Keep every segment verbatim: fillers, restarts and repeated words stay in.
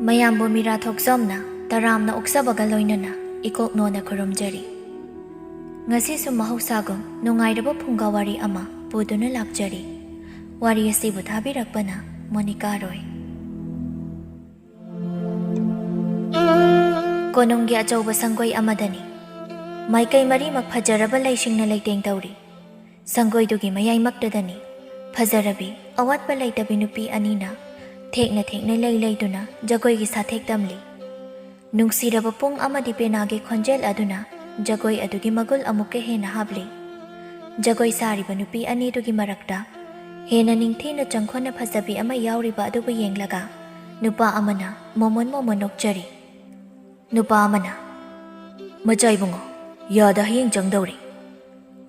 ꯃꯌꯥꯝꯕꯨ ꯃꯤꯔꯥ ꯊꯣꯛꯆꯣꯝꯅ ꯇꯔꯥꯝꯅ ꯑꯣꯛꯆꯕꯒ ꯂꯣꯏꯅꯅ ꯏꯀꯣꯛꯅꯣꯅ ꯈꯨꯔꯨꯝꯖꯔꯤ꯫ ꯉꯁꯤꯁꯨ ꯃꯍꯧꯁꯥꯒꯨꯝ ꯅꯨꯡꯉꯥꯏꯔꯕ ꯐꯨꯡꯒꯥ ꯋꯥꯔꯤ ꯑꯃ ꯄꯨꯗꯨꯅ ꯂꯥꯛꯆꯔꯤ꯫ ꯋꯥꯔꯤ ꯑꯁꯤꯕꯨ ꯊꯥꯕꯤꯔꯛꯄꯅ ꯃꯣꯅꯤꯀꯥ ꯔꯣꯏ꯫ ꯀꯣꯅꯨꯡꯒꯤ ꯑꯆꯧꯕ ꯁꯪꯒꯣꯏ ꯑꯃꯗꯅꯤ꯫ ꯃꯥꯏꯀꯩ ꯃꯔꯤꯃꯛ ꯐꯖꯔꯕ ꯂꯩꯁꯤꯡꯅ ꯂꯩꯇꯦꯡ ꯇꯧꯔꯤ꯫ ꯁꯪꯒꯣꯏꯗꯨꯒꯤ ꯃꯌꯥꯏꯃꯛꯇꯗꯅꯤ ꯐꯖꯔꯕꯤ, ꯑꯋꯥꯠꯄ ꯂꯩꯇꯕꯤ ꯅꯨꯄꯤ ꯑꯅꯤꯅ ꯊꯦꯛꯅ ꯊꯦꯛꯅ ꯂꯩ ꯂꯩꯗꯨꯅ ꯖꯒꯣꯏꯒꯤ ꯁꯥꯊꯦꯛ ꯇꯝꯂꯤ꯫ ꯅꯨꯡꯁꯤꯔꯕ ꯄꯨꯡ ꯑꯃꯗꯤ ꯄꯦꯅꯥꯒꯤ ꯈꯣꯟꯖꯦꯜ ꯑꯗꯨꯅ ꯖꯒꯣꯏ ꯑꯗꯨꯒꯤ ꯃꯒꯨꯜ ꯑꯃꯨꯛꯀ ꯍꯦꯟꯅ ꯍꯥꯞꯂꯤ꯫ ꯖꯒꯣꯏ ꯁꯥꯔꯤꯕ ꯅꯨꯄꯤ ꯑꯅꯤꯗꯨꯒꯤ ꯃꯔꯛꯇ ꯍꯦꯟꯅ ꯅꯤꯡꯊꯤꯅ ꯆꯪꯈꯣꯟꯅ ꯐꯖꯕꯤ ꯑꯃ ꯌꯥꯎꯔꯤꯕ ꯑꯗꯨꯕꯨ ꯌꯦꯡꯂꯒ ꯅꯨꯄꯥ ꯑꯃꯅ ꯃꯣꯃꯣꯟ ꯃꯣꯃꯣꯟ ꯅꯣꯛꯆꯔꯤ꯫ ꯅꯨꯄꯥ ꯑꯃꯅ, "ꯃꯆꯥ ꯏꯕꯨꯡꯉꯣ, ꯌꯥꯗ ꯍꯌꯦꯡ ꯆꯪꯗꯧꯔꯤ꯫"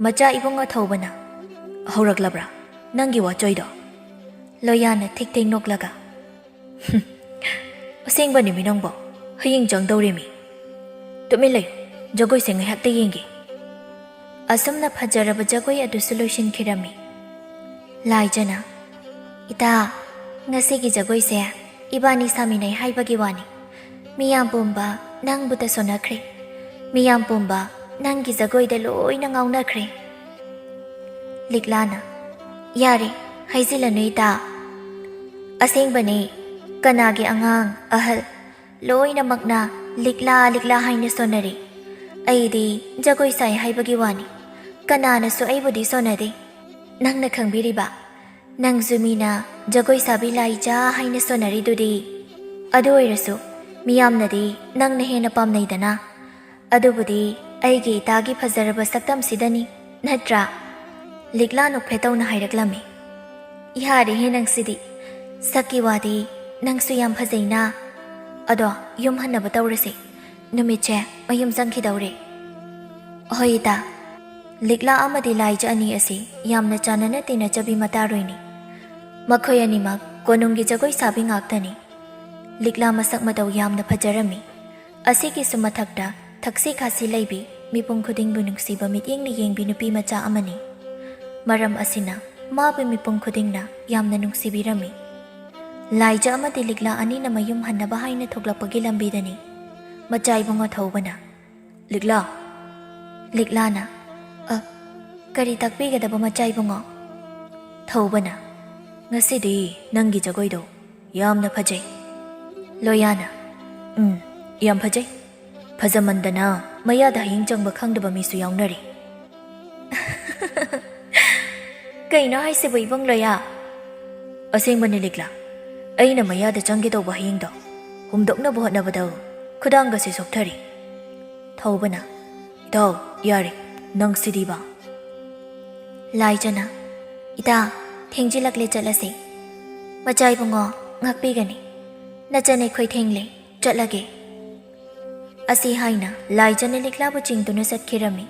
ꯃꯆꯥ ꯏꯕꯨꯡꯉꯣ ꯊꯧꯕꯅ, "ꯍꯧꯔꯛꯂꯕ꯭ꯔꯥ ꯅꯪꯒꯤ ꯋꯥꯆꯣꯏꯗꯣ?" ꯂꯣꯌꯥꯅ ꯊꯤꯛ ꯊꯤꯛ ꯅꯣꯛꯂꯒ, "ꯍꯨꯝ, ꯑꯁꯦꯡꯕꯅꯤꯃꯤ ꯅꯪꯕꯣ, ꯍꯌꯦꯡ ꯆꯪꯗꯧꯔꯤꯃꯤ꯫ ꯇꯨꯃꯤꯟ ꯂꯩꯌꯨ, ꯖꯒꯣꯏꯁꯦ ꯉꯥꯏꯍꯥꯛꯇ ꯌꯦꯡꯒꯦ꯫" ꯑꯁꯨꯝꯅ ꯐꯖꯔꯕ ꯖꯒꯣꯏ ꯑꯗꯨꯁꯨ ꯂꯣꯏꯁꯤꯟꯈꯤꯔꯝꯃꯤ꯫ ꯂꯥꯏꯖꯅ, "ꯏꯇꯥ, ꯉꯁꯤꯒꯤ ꯖꯒꯣꯏꯁꯦ ꯏꯕꯥꯅꯤ ꯁꯥꯃꯤꯟꯅꯩ ꯍꯥꯏꯕꯒꯤ ꯋꯥꯅꯤ꯫ ꯃꯤꯌꯥꯝ ꯄꯨꯝꯕ ꯅꯪꯕꯨꯇ ꯁꯣꯟꯅꯈ꯭ꯔꯦ꯫ ꯃꯤꯌꯥꯝ ꯄꯨꯝꯕ ꯅꯪꯒꯤ ꯖꯒꯣꯏꯗ ꯂꯣꯏꯅ ꯉꯥꯎꯅꯈ꯭ꯔꯦ꯫" ꯂꯤꯛꯂꯥꯅ, "ꯌꯥꯔꯦ, ꯍꯥꯏꯖꯤꯜꯂꯅꯨ ꯏꯇꯥ꯫ ꯑꯁꯦꯡꯕꯅꯦ, ꯀꯅꯥꯒꯤ ꯑꯉꯥꯡ, ꯑꯍꯜ, ꯂꯣꯏꯅꯃꯛꯅ ꯂꯤꯛꯂꯥ, ꯂꯤꯛꯂꯥ ꯍꯥꯏꯅ ꯁꯣꯟꯅꯔꯤ꯫ ꯑꯩꯗꯤ ꯖꯒꯣꯏ ꯁꯥꯏ ꯍꯥꯏꯕꯒꯤ ꯋꯥꯅꯤ꯫ ꯀꯅꯥꯅꯁꯨ ꯑꯩꯕꯨꯗꯤ ꯁꯣꯟꯅꯗꯦ꯫ ꯅꯪꯅ ꯈꯪꯕꯤꯔꯤꯕ? ꯅꯪꯁꯨ ꯃꯤꯅ ꯖꯒꯣꯏ ꯁꯥꯕꯤ ꯂꯥꯏꯖꯥ ꯍꯥꯏꯅ ꯁꯣꯟꯅꯔꯤꯗꯨꯗꯤ꯫ ꯑꯗꯨ ꯑꯣꯏꯔꯁꯨ ꯃꯤꯌꯥꯝꯅꯗꯤ ꯅꯪꯅ ꯍꯦꯟꯅ ꯄꯥꯝꯅꯩꯗꯅ꯫ ꯑꯗꯨꯕꯨꯗꯤ ꯑꯩꯒꯤ ꯏꯇꯥꯒꯤ ꯐꯖꯔꯕ ꯁꯛꯇꯝꯁꯤꯗꯅꯤ, ꯅꯠꯇ꯭ꯔꯥ?" ꯂꯤꯛꯂꯥ ꯅꯣꯛꯐꯦꯠ ꯇꯧꯅ ꯍꯥꯏꯔꯛꯂꯝꯃꯤ꯫ "ꯌꯥꯔꯦꯍꯦ ꯅꯪꯁꯤꯗꯤ꯫ ꯁꯛꯀꯤ ꯋꯥꯗꯤ ꯅꯪꯁꯨ ꯌꯥꯝ ꯐꯖꯩꯅ꯫ ꯑꯗꯣ ꯌꯨꯝ ꯍꯟꯅꯕ ꯇꯧꯔꯁꯦ꯫ ꯅꯨꯃꯤꯠꯁꯦ ꯃꯌꯨꯝ ꯆꯪꯈꯤꯗꯧꯔꯦ꯫" "ꯍꯣꯏ ꯏꯇꯥ꯫ ꯂꯤꯛꯂꯥ ꯑꯃꯗꯤ ꯂꯥꯏꯖ ꯑꯅꯤ ꯑꯁꯤ ꯌꯥꯝꯅ ꯆꯥꯟꯅꯅ ꯇꯤꯟꯅꯖꯕꯤ ꯃꯇꯥꯔꯣꯏꯅꯤ꯫ ꯃꯈꯣꯏ ꯑꯅꯤꯃꯛ ꯀꯣꯅꯨꯡꯒꯤ ꯖꯒꯣꯏ ꯁꯥꯕꯤ ꯉꯥꯛꯇꯅꯤ꯫" ꯂꯤꯛꯂꯥ ꯃꯁꯛ ꯃꯇꯧ ꯌꯥꯝꯅ ꯐꯖꯔꯝꯃꯤ꯫ ꯑꯁꯤꯒꯤꯁꯨ ꯃꯊꯛꯇ ꯊꯛꯁꯤ ꯈꯥꯁꯤ ꯂꯩꯕꯤ ꯃꯤꯄꯨꯝ ꯈꯨꯗꯤꯡꯕꯨ ꯅꯨꯡꯁꯤꯕ ꯃꯤꯠꯌꯦꯡꯅ ꯌꯦꯡꯕꯤ ꯅꯨꯄꯤ ꯃꯆꯥ ꯑꯃꯅꯤ꯫ ꯃꯔꯝ ꯑꯁꯤꯅ ꯃꯥꯕꯨ ꯃꯤꯄꯨꯝ ꯈꯨꯗꯤꯡꯅ ꯌꯥꯝꯅ ꯅꯨꯡꯁꯤꯕꯤꯔꯝꯃꯤ꯫ ꯂꯥꯏꯖ ꯑꯃꯗꯤ ꯂꯤꯛꯂꯥ ꯑꯅꯤꯅ ꯃꯌꯨꯝ ꯍꯟꯅꯕ ꯍꯥꯏꯅ ꯊꯣꯛꯂꯛꯄꯒꯤ ꯂꯝꯕꯤꯗꯅꯤ꯫ ꯃꯆꯥ ꯏꯕꯨꯡꯉꯣ ꯊꯧꯕꯅ, "ꯂꯤꯛꯂꯥ!" ꯂꯤꯛꯂꯥꯅ, "ꯑ, ꯀꯔꯤ ꯇꯥꯛꯄꯤꯒꯗꯕ ꯃꯆꯥ ꯏꯕꯨꯡꯉꯣ?" ꯊꯧꯕꯅ, "ꯉꯁꯤꯗꯤ ꯅꯪꯒꯤ ꯖꯒꯣꯏꯗꯣ ꯌꯥꯝꯅ ꯐꯖꯩ꯫" ꯂꯣꯌꯥꯅ, "ꯎꯝ, ꯌꯥꯝ ꯐꯖꯩ꯫ ꯐꯖꯃꯟꯗꯅ ꯃꯌꯥꯗ ꯍꯌꯤꯡ ꯆꯪꯕ ꯈꯪꯗꯕ ꯃꯤꯁꯨ ꯌꯥꯎꯅꯔꯤ꯫" "ꯀꯩꯅꯣ ꯍꯥꯏꯁꯤꯕꯨ ꯏꯕꯨꯡ ꯂꯣꯌꯥ?" "ꯑꯁꯦꯡꯕꯅꯤ ꯂꯤꯛꯂꯥ, ꯑꯩꯅ ꯃꯌꯥꯗ ꯆꯪꯒꯦ ꯇꯧꯕ ꯍꯌꯤꯡꯗꯣ ꯍꯨꯝꯗꯣꯛꯅꯕ ꯍꯣꯠꯅꯕꯗ ꯈꯨꯗꯥꯡꯒꯁꯦ ꯁꯣꯛꯊꯔꯤ꯫" ꯊꯧꯕꯅ, "ꯏꯇꯥꯎ, ꯌꯥꯔꯦ, ꯅꯪ ꯁꯤꯗꯤꯕ꯫" ꯂꯥꯏꯖꯅ, "ꯏꯇꯥ, ꯊꯦꯡꯖꯤꯜꯂꯛꯂꯦ, ꯆꯠꯂꯁꯦ꯫ ꯃꯆꯥ ꯏꯕꯨꯡꯉꯣ, ꯉꯥꯛꯄꯤꯒꯅꯤ꯫ ꯅꯆꯟ ꯑꯩꯈꯣꯏ ꯊꯦꯡꯂꯦ, ꯆꯠꯂꯒꯦ꯫" ꯑꯁꯤ ꯍꯥꯏꯅ ꯂꯥꯏꯖꯅ ꯂꯤꯛꯂꯥꯕꯨ ꯆꯤꯡꯗꯨꯅ ꯆꯠꯈꯤꯔꯝꯃꯤ꯫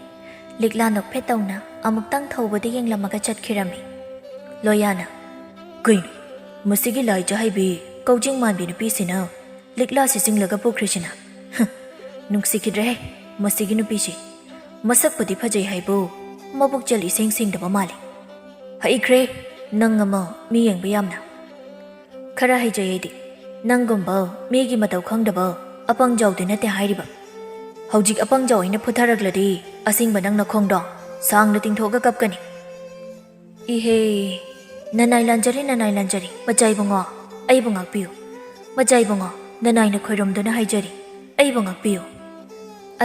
ꯂꯤꯛꯂꯥ ꯅꯣꯛꯐꯦꯠ ꯇꯧꯅ ꯑꯃꯨꯛꯇꯪ ꯊꯧꯕꯗ ꯌꯦꯡꯂꯝꯃꯒ ꯆꯠꯈꯤꯔꯝꯃꯤ꯫ ꯂꯣꯌꯥꯅ, "ꯀꯩꯅꯣ, ꯃꯁꯤꯒꯤ ꯂꯥꯏꯖ ꯍꯥꯏꯕꯤ ꯀꯧꯖꯤꯡ ꯃꯥꯟꯕꯤ ꯅꯨꯄꯤꯁꯤꯅ ꯂꯤꯛꯂꯥꯁꯤ ꯆꯤꯡꯂꯒ ꯄꯨꯈ꯭ꯔꯤꯁꯤꯅ? ꯍꯨꯝ, ꯅꯨꯡꯁꯤꯈꯤꯗ꯭ꯔꯦꯍꯦ ꯃꯁꯤꯒꯤ ꯅꯨꯄꯤꯁꯤ꯫ ꯃꯁꯛꯄꯨꯗꯤ ꯐꯖꯩ ꯍꯥꯏꯕꯨ, ꯃꯕꯨꯛꯆꯦꯜ ꯏꯁꯦꯡ ꯁꯦꯡꯗꯕ ꯃꯥꯜꯂꯤ꯫ ꯍꯩꯈ꯭ꯔꯦ ꯅꯪ ꯑꯃ ꯃꯤ ꯌꯦꯡꯕ ꯌꯥꯝꯅ꯫ ꯈꯔ ꯍꯩꯖꯩ ꯑꯩꯗꯤ꯫ ꯅꯪꯒꯨꯝꯕ ꯃꯤꯒꯤ ꯃꯇꯧ ꯈꯪꯗꯕ ꯑꯄꯪ ꯖꯥꯎꯗꯤ ꯅꯠꯇꯦ ꯍꯥꯏꯔꯤꯕ꯫ ꯍꯧꯖꯤꯛ ꯑꯄꯪ ꯖꯥꯎ ꯑꯩꯅ ꯐꯨꯊꯔꯛꯂꯗꯤ ꯑꯁꯦꯡꯕ ꯅꯪ ꯅꯈꯣꯡꯗꯣ ꯁꯥꯡꯅ ꯇꯤꯡꯊꯣꯛꯑꯒ ꯀꯞꯀꯅꯤ꯫" "ꯏꯍꯦ, ꯅꯅꯥꯏ ꯂꯥꯟꯖꯔꯦ, ꯅꯅꯥꯏ ꯂꯥꯟꯖꯔꯦ, ꯃꯆꯥ ꯏꯕꯨꯡꯉꯣ, ꯑꯩꯕꯨ ꯉꯥꯛꯄꯤꯌꯨ꯫ ꯃꯆꯥ ꯏꯕꯨꯡꯉꯣ, ꯅꯅꯥꯏꯅ ꯈꯣꯏꯔꯨꯝꯗꯨꯅ ꯍꯥꯏꯖꯔꯤ, ꯑꯩꯕꯨ ꯉꯥꯛꯄꯤꯌꯨ꯫"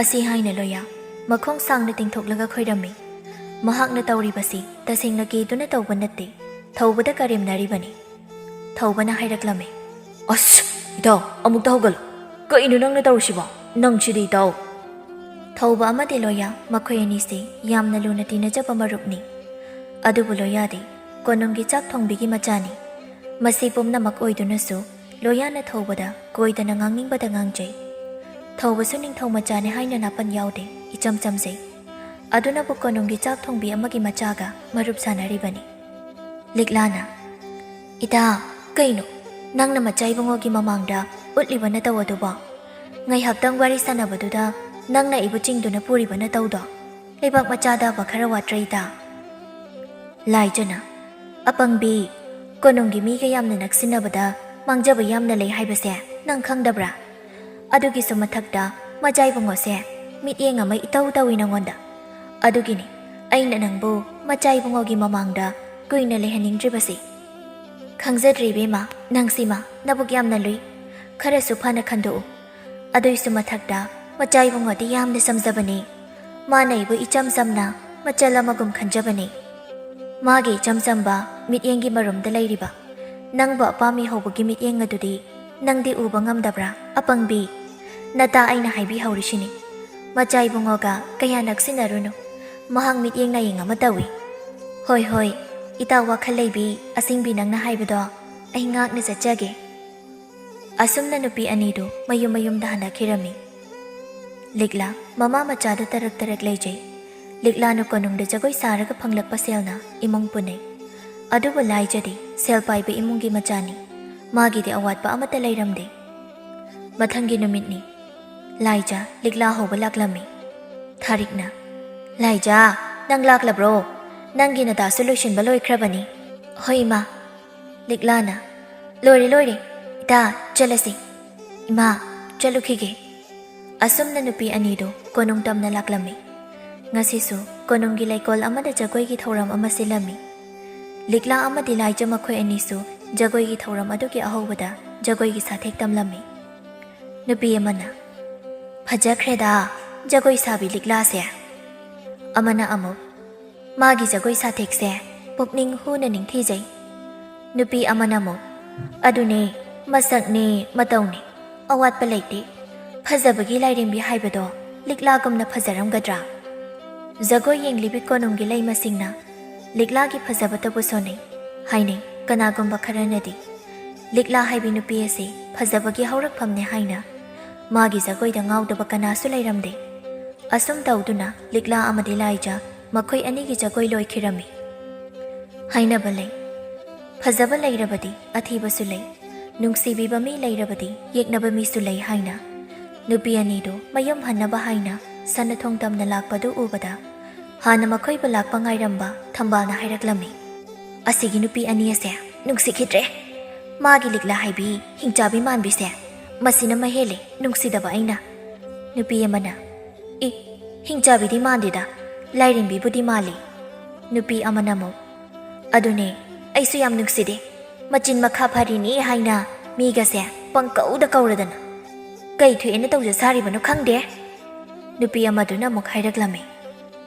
ꯑꯁꯤ ꯍꯥꯏꯅ ꯂꯣꯌꯥ ꯃꯈꯣꯡ ꯁꯥꯡꯅ ꯇꯤꯡꯊꯣꯛꯂꯒ ꯈꯣꯏꯔꯝꯃꯤ꯫ ꯃꯍꯥꯛꯅ ꯇꯧꯔꯤꯕꯁꯤ ꯇꯁꯦꯡꯅ ꯀꯤꯗꯨꯅ ꯇꯧꯕ ꯅꯠꯇꯦ, ꯊꯧꯕꯗ ꯀꯔꯦꯝꯅꯔꯤꯕꯅꯤ꯫ ꯊꯧꯕꯅ ꯍꯥꯏꯔꯛꯂꯝꯃꯤ, "ꯑꯁ, ꯏꯇꯥꯎ, ꯑꯃꯨꯛꯇ ꯍꯧꯒꯠꯂꯨ꯫ ꯀꯩꯅꯣ ꯅꯪꯅ ꯇꯧꯔꯤꯁꯤꯕꯣ? ꯅꯪꯁꯤꯗꯤ, ꯏꯇꯥꯎ!" ꯊꯧꯕ ꯑꯃꯗꯤ ꯂꯣꯌꯥ ꯃꯈꯣꯏ ꯑꯅꯤꯁꯤ ꯌꯥꯝꯅ ꯂꯨꯅ ꯇꯤꯟꯅꯖꯕ ꯃꯔꯨꯞꯅꯤ꯫ ꯑꯗꯨꯕꯨ ꯂꯣꯌꯥꯗꯤ ꯀꯣꯅꯨꯡꯒꯤ ꯆꯥꯛ ꯊꯣꯡꯕꯤꯒꯤ ꯃꯆꯥꯅꯤ꯫ ꯃꯁꯤ ꯄꯨꯝꯅꯃꯛ ꯑꯣꯏꯗꯨꯅꯁꯨ ꯂꯣꯌꯥꯅ ꯊꯧꯕꯗ ꯀꯣꯏꯗꯅ ꯉꯥꯡꯅꯤꯡꯕꯗ ꯉꯥꯡꯖꯩ꯫ ꯊꯧꯕꯁꯨ ꯅꯤꯡꯊꯧ ꯃꯆꯥꯅꯤ ꯍꯥꯏꯅ ꯅꯥꯄꯟ ꯌꯥꯎꯗꯦ, ꯏꯆꯝ ꯆꯝꯖꯩ꯫ ꯑꯗꯨꯅꯕꯨ ꯀꯣꯅꯨꯡꯒꯤ ꯆꯥꯛ ꯊꯣꯡꯕꯤ ꯑꯃꯒꯤ ꯃꯆꯥꯒ ꯃꯔꯨꯞ ꯁꯥꯟꯅꯔꯤꯕꯅꯤ꯫ ꯂꯤꯛꯂꯥꯅ, "ꯏꯇꯥ, ꯀꯩꯅꯣ ꯅꯪꯅ ꯃꯆꯥ ꯏꯕꯨꯡꯉꯣꯒꯤ ꯃꯃꯥꯡꯗ ꯎꯠꯂꯤꯕ ꯅꯇꯧ ꯑꯗꯨꯕꯣ? ꯉꯥꯏꯍꯥꯛꯇꯪ ꯋꯥꯔꯤ ꯁꯥꯟꯅꯕꯗꯨꯗ ꯅꯪꯅ ꯑꯩꯕꯨ ꯆꯤꯡꯗꯨꯅ ꯄꯨꯔꯤꯕ ꯅꯇꯧꯗꯣ ꯂꯩꯕꯥꯛ ꯃꯆꯥꯗ ꯑꯕ ꯈꯔ ꯋꯥꯠꯇ꯭ꯔꯦ ꯏꯇꯥ?" ꯂꯥꯏꯖꯅ, "ꯑꯄꯪꯕꯤ, ꯀꯣꯅꯨꯡꯒꯤ ꯃꯤꯒ ꯌꯥꯝꯅ ꯅꯛꯁꯤꯟꯅꯕꯗ ꯃꯥꯡꯖꯕ ꯌꯥꯝꯅ ꯂꯩ ꯍꯥꯏꯕꯁꯦ ꯅꯪ ꯈꯪꯗꯕ꯭ꯔꯥ? ꯑꯗꯨꯒꯤꯁꯨ ꯃꯊꯛꯇ ꯃꯆꯥ ꯏꯕꯨꯡꯉꯣꯁꯦ ꯃꯤꯠꯌꯦꯡ ꯑꯃ ꯏꯇꯧ ꯇꯧꯏ ꯅꯪꯉꯣꯟꯗ꯫ ꯑꯗꯨꯒꯤꯅꯤ ꯑꯩꯅ ꯅꯪꯕꯨ ꯃꯆꯥ ꯏꯕꯨꯡꯉꯣꯒꯤ ꯃꯃꯥꯡꯗ ꯀꯨꯏꯅ ꯂꯩꯍꯟꯅꯤꯡꯗ꯭ꯔꯤꯕꯁꯤ꯫ ꯈꯪꯖꯗ꯭ꯔꯦ ꯏꯕꯦꯝꯃ, ꯅꯪꯁꯤꯃ ꯅꯕꯨꯛ ꯌꯥꯝꯅ ꯂꯨꯏ꯫ ꯈꯔꯁꯨ ꯐꯅ ꯈꯟꯗꯣꯛꯎ꯫ ꯑꯗꯨꯏꯁꯨ ꯃꯊꯛꯇ ꯃꯆꯥ ꯏꯕꯨꯡꯉꯣꯗꯤ ꯌꯥꯝꯅ ꯆꯝꯖꯕꯅꯤ꯫ ꯃꯥꯅ ꯑꯩꯕꯨ ꯏꯆꯝ ꯆꯝꯅ ꯃꯆꯜ ꯑꯃꯒꯨꯝ ꯈꯟꯖꯕꯅꯤ꯫ ꯃꯥꯒꯤ ꯏꯆꯝ ꯆꯝꯕ ꯃꯤꯠꯌꯦꯡꯒꯤ ꯃꯔꯨꯝꯗ ꯂꯩꯔꯤꯕ ꯅꯪꯕꯨ ꯑꯄꯥꯝꯃꯤ ꯍꯧꯕꯒꯤ ꯃꯤꯠꯌꯦꯡ ꯑꯗꯨꯗꯤ ꯅꯪꯗꯤ ꯎꯕ ꯉꯝꯗꯕ꯭ꯔꯥ, ꯑꯄꯪꯕꯤ? ꯅꯇꯥ, ꯑꯩꯅ ꯍꯥꯏꯕꯤꯍꯧꯔꯤꯁꯤꯅꯤ꯫ ꯃꯆꯥ ꯏꯕꯨꯡꯉꯣꯒ ꯀꯌꯥ ꯅꯛꯁꯤꯟꯅꯔꯨꯅꯨ꯫ ꯃꯍꯥꯛ ꯃꯤꯠꯌꯦꯡ ꯅꯥꯌꯦꯡ ꯑꯃ ꯇꯧꯏ꯫ ꯍꯣꯏ, ꯍꯣꯏ, ꯏꯇꯥ ꯋꯥꯈꯜ ꯂꯩꯕꯤ, ꯑꯁꯤꯡꯕꯤ, ꯅꯪꯅ ꯍꯥꯏꯕꯗꯣ ꯑꯩ ꯉꯥꯛꯅ ꯆꯠꯆꯒꯦ꯫ ꯑꯁꯨꯝꯅ ꯅꯨꯄꯤ ꯑꯅꯤꯗꯨ ꯃꯌꯨꯝ ꯃꯌꯨꯝꯗ ꯍꯟꯅꯈꯤꯔꯝꯃꯤ꯫ ꯂꯤꯛꯂꯥ ꯃꯃꯥ ꯃꯆꯥꯗ ꯇꯔꯛ ꯇꯔꯛ ꯂꯩꯖꯩ꯫ ꯂꯤꯛꯂꯥꯅ ꯀꯣꯅꯨꯡꯗ ꯖꯒꯣꯏ ꯁꯥꯔꯒ ꯐꯪꯂꯛꯄ ꯁꯦꯜꯅ ꯏꯃꯨꯡ ꯄꯨꯅꯩ꯫ ꯑꯗꯨꯕꯨ ꯂꯥꯏꯖꯗꯤ ꯁꯦꯜ ꯄꯥꯏꯕ ꯏꯃꯨꯡꯒꯤ ꯃꯆꯥꯅꯤ꯫ ꯃꯥꯒꯤꯗꯤ ꯑꯋꯥꯠꯄ ꯑꯃꯠꯇ ꯂꯩꯔꯝꯗꯦ꯫ ꯃꯊꯪꯒꯤ ꯅꯨꯃꯤꯠꯅꯤ꯫ ꯂꯥꯏꯖ ꯂꯤꯛꯂꯥ ꯍꯧꯕ ꯂꯥꯛꯂꯝꯃꯤ꯫ ꯊꯥꯔꯤꯛꯅ, "ꯂꯥꯏꯖ, ꯅꯪ ꯂꯥꯛꯂꯕ꯭ꯔꯣ? ꯅꯪꯒꯤ ꯅꯇꯥꯁꯨ ꯂꯣꯏꯁꯤꯟꯕ ꯂꯣꯏꯈ꯭ꯔꯕꯅꯤ꯫" "ꯍꯣꯏ, ꯏꯃꯥ꯫" ꯂꯤꯛꯂꯥꯅ, "ꯂꯣꯏꯔꯦ, ꯂꯣꯏꯔꯦ꯫ ꯏꯇꯥ, ꯆꯠꯂꯁꯤ꯫" "ꯏꯃꯥ, ꯆꯠꯂꯨꯈꯤꯒꯦ꯫" ꯑꯁꯨꯝꯅ ꯅꯨꯄꯤ ꯑꯅꯤꯗꯨ ꯀꯣꯅꯨꯡ ꯇꯝꯅ ꯂꯥꯛꯂꯝꯃꯤ꯫ ꯉꯁꯤꯁꯨ ꯀꯣꯅꯨꯡꯒꯤ ꯂꯩꯀꯣꯜ ꯑꯃꯗ ꯖꯒꯣꯏꯒꯤ ꯊꯧꯔꯝ ꯑꯃ ꯁꯤꯜꯂꯝꯃꯤ꯫ ꯂꯤꯛꯂꯥ ꯑꯃꯗꯤ ꯂꯥꯏꯖ ꯃꯈꯣꯏ ꯑꯅꯤꯁꯨ ꯖꯒꯣꯏꯒꯤ ꯊꯧꯔꯝ ꯑꯗꯨꯒꯤ ꯑꯍꯧꯕꯗ ꯖꯒꯣꯏꯒꯤ ꯁꯥꯊꯦꯛ ꯇꯝꯂꯝꯃꯤ꯫ ꯅꯨꯄꯤ ꯑꯃꯅ, "ꯐꯖꯈ꯭ꯔꯦꯗ ꯖꯒꯣꯏ ꯁꯥꯕꯤ ꯂꯤꯛꯂꯥꯁꯦ꯫" ꯑꯃꯅ ꯑꯃꯨꯛ, "ꯃꯥꯒꯤ ꯖꯒꯣꯏ ꯁꯥꯊꯦꯛꯁꯦ ꯄꯨꯛꯅꯤꯡ ꯍꯨꯅ ꯅꯤꯡꯊꯤꯖꯩ꯫" ꯅꯨꯄꯤ ꯑꯃꯅ ꯑꯃꯨꯛ, "ꯑꯗꯨꯅꯦ, ꯃꯁꯛꯅꯦ, ꯃꯇꯧꯅꯦ, ꯑꯋꯥꯠꯄ ꯂꯩꯇꯦ꯫ ꯐꯖꯕꯒꯤ ꯂꯥꯏꯔꯦꯝꯕꯤ ꯍꯥꯏꯕꯗꯣ ꯂꯤꯛꯂꯥꯒꯨꯝꯅ ꯐꯖꯔꯝꯒꯗ꯭ꯔꯥ?" ꯖꯒꯣꯏ ꯌꯦꯡꯂꯤꯕꯤ ꯀꯣꯅꯨꯡꯒꯤ ꯂꯩꯃꯁꯤꯡꯅ ꯂꯤꯛꯂꯥꯒꯤ ꯐꯖꯕꯇꯕꯨ ꯁꯣꯟꯅꯩ ꯍꯥꯏꯅꯩ꯫ ꯀꯅꯥꯒꯨꯝꯕ ꯈꯔꯅꯗꯤ ꯂꯤꯛꯂꯥ ꯍꯥꯏꯕꯤ ꯅꯨꯄꯤ ꯑꯁꯤ ꯐꯖꯕꯒꯤ ꯍꯧꯔꯛꯐꯝꯅꯦ ꯍꯥꯏꯅ꯫ ꯃꯥꯒꯤ ꯖꯒꯣꯏꯗ ꯉꯥꯎꯗꯕ ꯀꯅꯥꯁꯨ ꯂꯩꯔꯝꯗꯦ꯫ ꯑꯁꯨꯝ ꯇꯧꯗꯨꯅ ꯂꯤꯛꯂꯥ ꯑꯃꯗꯤ ꯂꯥꯏꯖ ꯃꯈꯣꯏ ꯑꯅꯤꯒꯤ ꯖꯒꯣꯏ ꯂꯣꯏꯈꯤꯔꯝꯃꯤ꯫ ꯍꯥꯏꯅꯕ ꯂꯩ, "ꯐꯖꯕ ꯂꯩꯔꯕꯗꯤ ꯑꯊꯤꯕꯁꯨ ꯂꯩ, ꯅꯨꯡꯁꯤꯕꯤꯕ ꯃꯤ ꯂꯩꯔꯕꯗꯤ ꯌꯦꯛꯅꯕ ꯃꯤꯁꯨ ꯂꯩ" ꯍꯥꯏꯅ꯫ ꯅꯨꯄꯤ ꯑꯅꯤꯗꯨ ꯃꯌꯨꯝ ꯍꯟꯅꯕ ꯍꯥꯏꯅ ꯁꯟꯅ ꯊꯣꯡ ꯇꯝꯅ ꯂꯥꯛꯄꯗꯨ ꯎꯕꯗ, ꯍꯥꯟꯅ ꯃꯈꯣꯏꯕꯨ ꯂꯥꯛꯄ ꯉꯥꯏꯔꯝꯕ ꯊꯝꯕꯥꯜꯅ ꯍꯥꯏꯔꯛꯂꯝꯃꯤ, "ꯑꯁꯤꯒꯤ ꯅꯨꯄꯤ ꯑꯅꯤ ꯑꯁꯦ ꯅꯨꯡꯁꯤꯈꯤꯗ꯭ꯔꯦ꯫ ꯃꯥꯒꯤ ꯂꯤꯛꯂꯥ ꯍꯥꯏꯕꯤ ꯍꯤꯡꯆꯥꯕꯤ ꯃꯥꯟꯕꯤꯁꯦ, ꯃꯁꯤꯅ ꯃꯍꯦꯜꯂꯦ ꯅꯨꯡꯁꯤꯗꯕ ꯑꯩꯅ꯫ ꯅꯨꯄꯤ ꯑꯃꯅ, "ꯏ, ꯍꯤꯡꯆꯥꯕꯤꯗꯤ ꯃꯥꯟꯗꯦꯗ, ꯂꯥꯏꯔꯦꯝꯕꯤꯕꯨꯗꯤ ꯃꯥꯜꯂꯤ"꯫ ꯅꯨꯄꯤ ꯑꯃꯅ ꯑꯃꯨꯛ, "ꯑꯗꯨꯅꯦ, ꯑꯩꯁꯨ ꯌꯥꯝ ꯅꯨꯡꯁꯤꯗꯦ꯫ ꯃꯆꯤꯟ ꯃꯈꯥ ꯐꯔꯤꯅꯤ ꯍꯥꯏꯅ ꯃꯤꯒꯁꯦ ꯄꯪꯀꯧꯗ ꯀꯧꯔꯗꯅ꯫ ꯀꯩ ꯊꯣꯛꯑꯦꯅ ꯇꯧꯖ ꯁꯥꯔꯤꯕꯅꯣ ꯈꯪꯗꯦ"꯫ ꯅꯨꯄꯤ ꯑꯃꯗꯨꯅ ꯑꯃꯨꯛ ꯍꯥꯏꯔꯛꯂꯝꯃꯤ,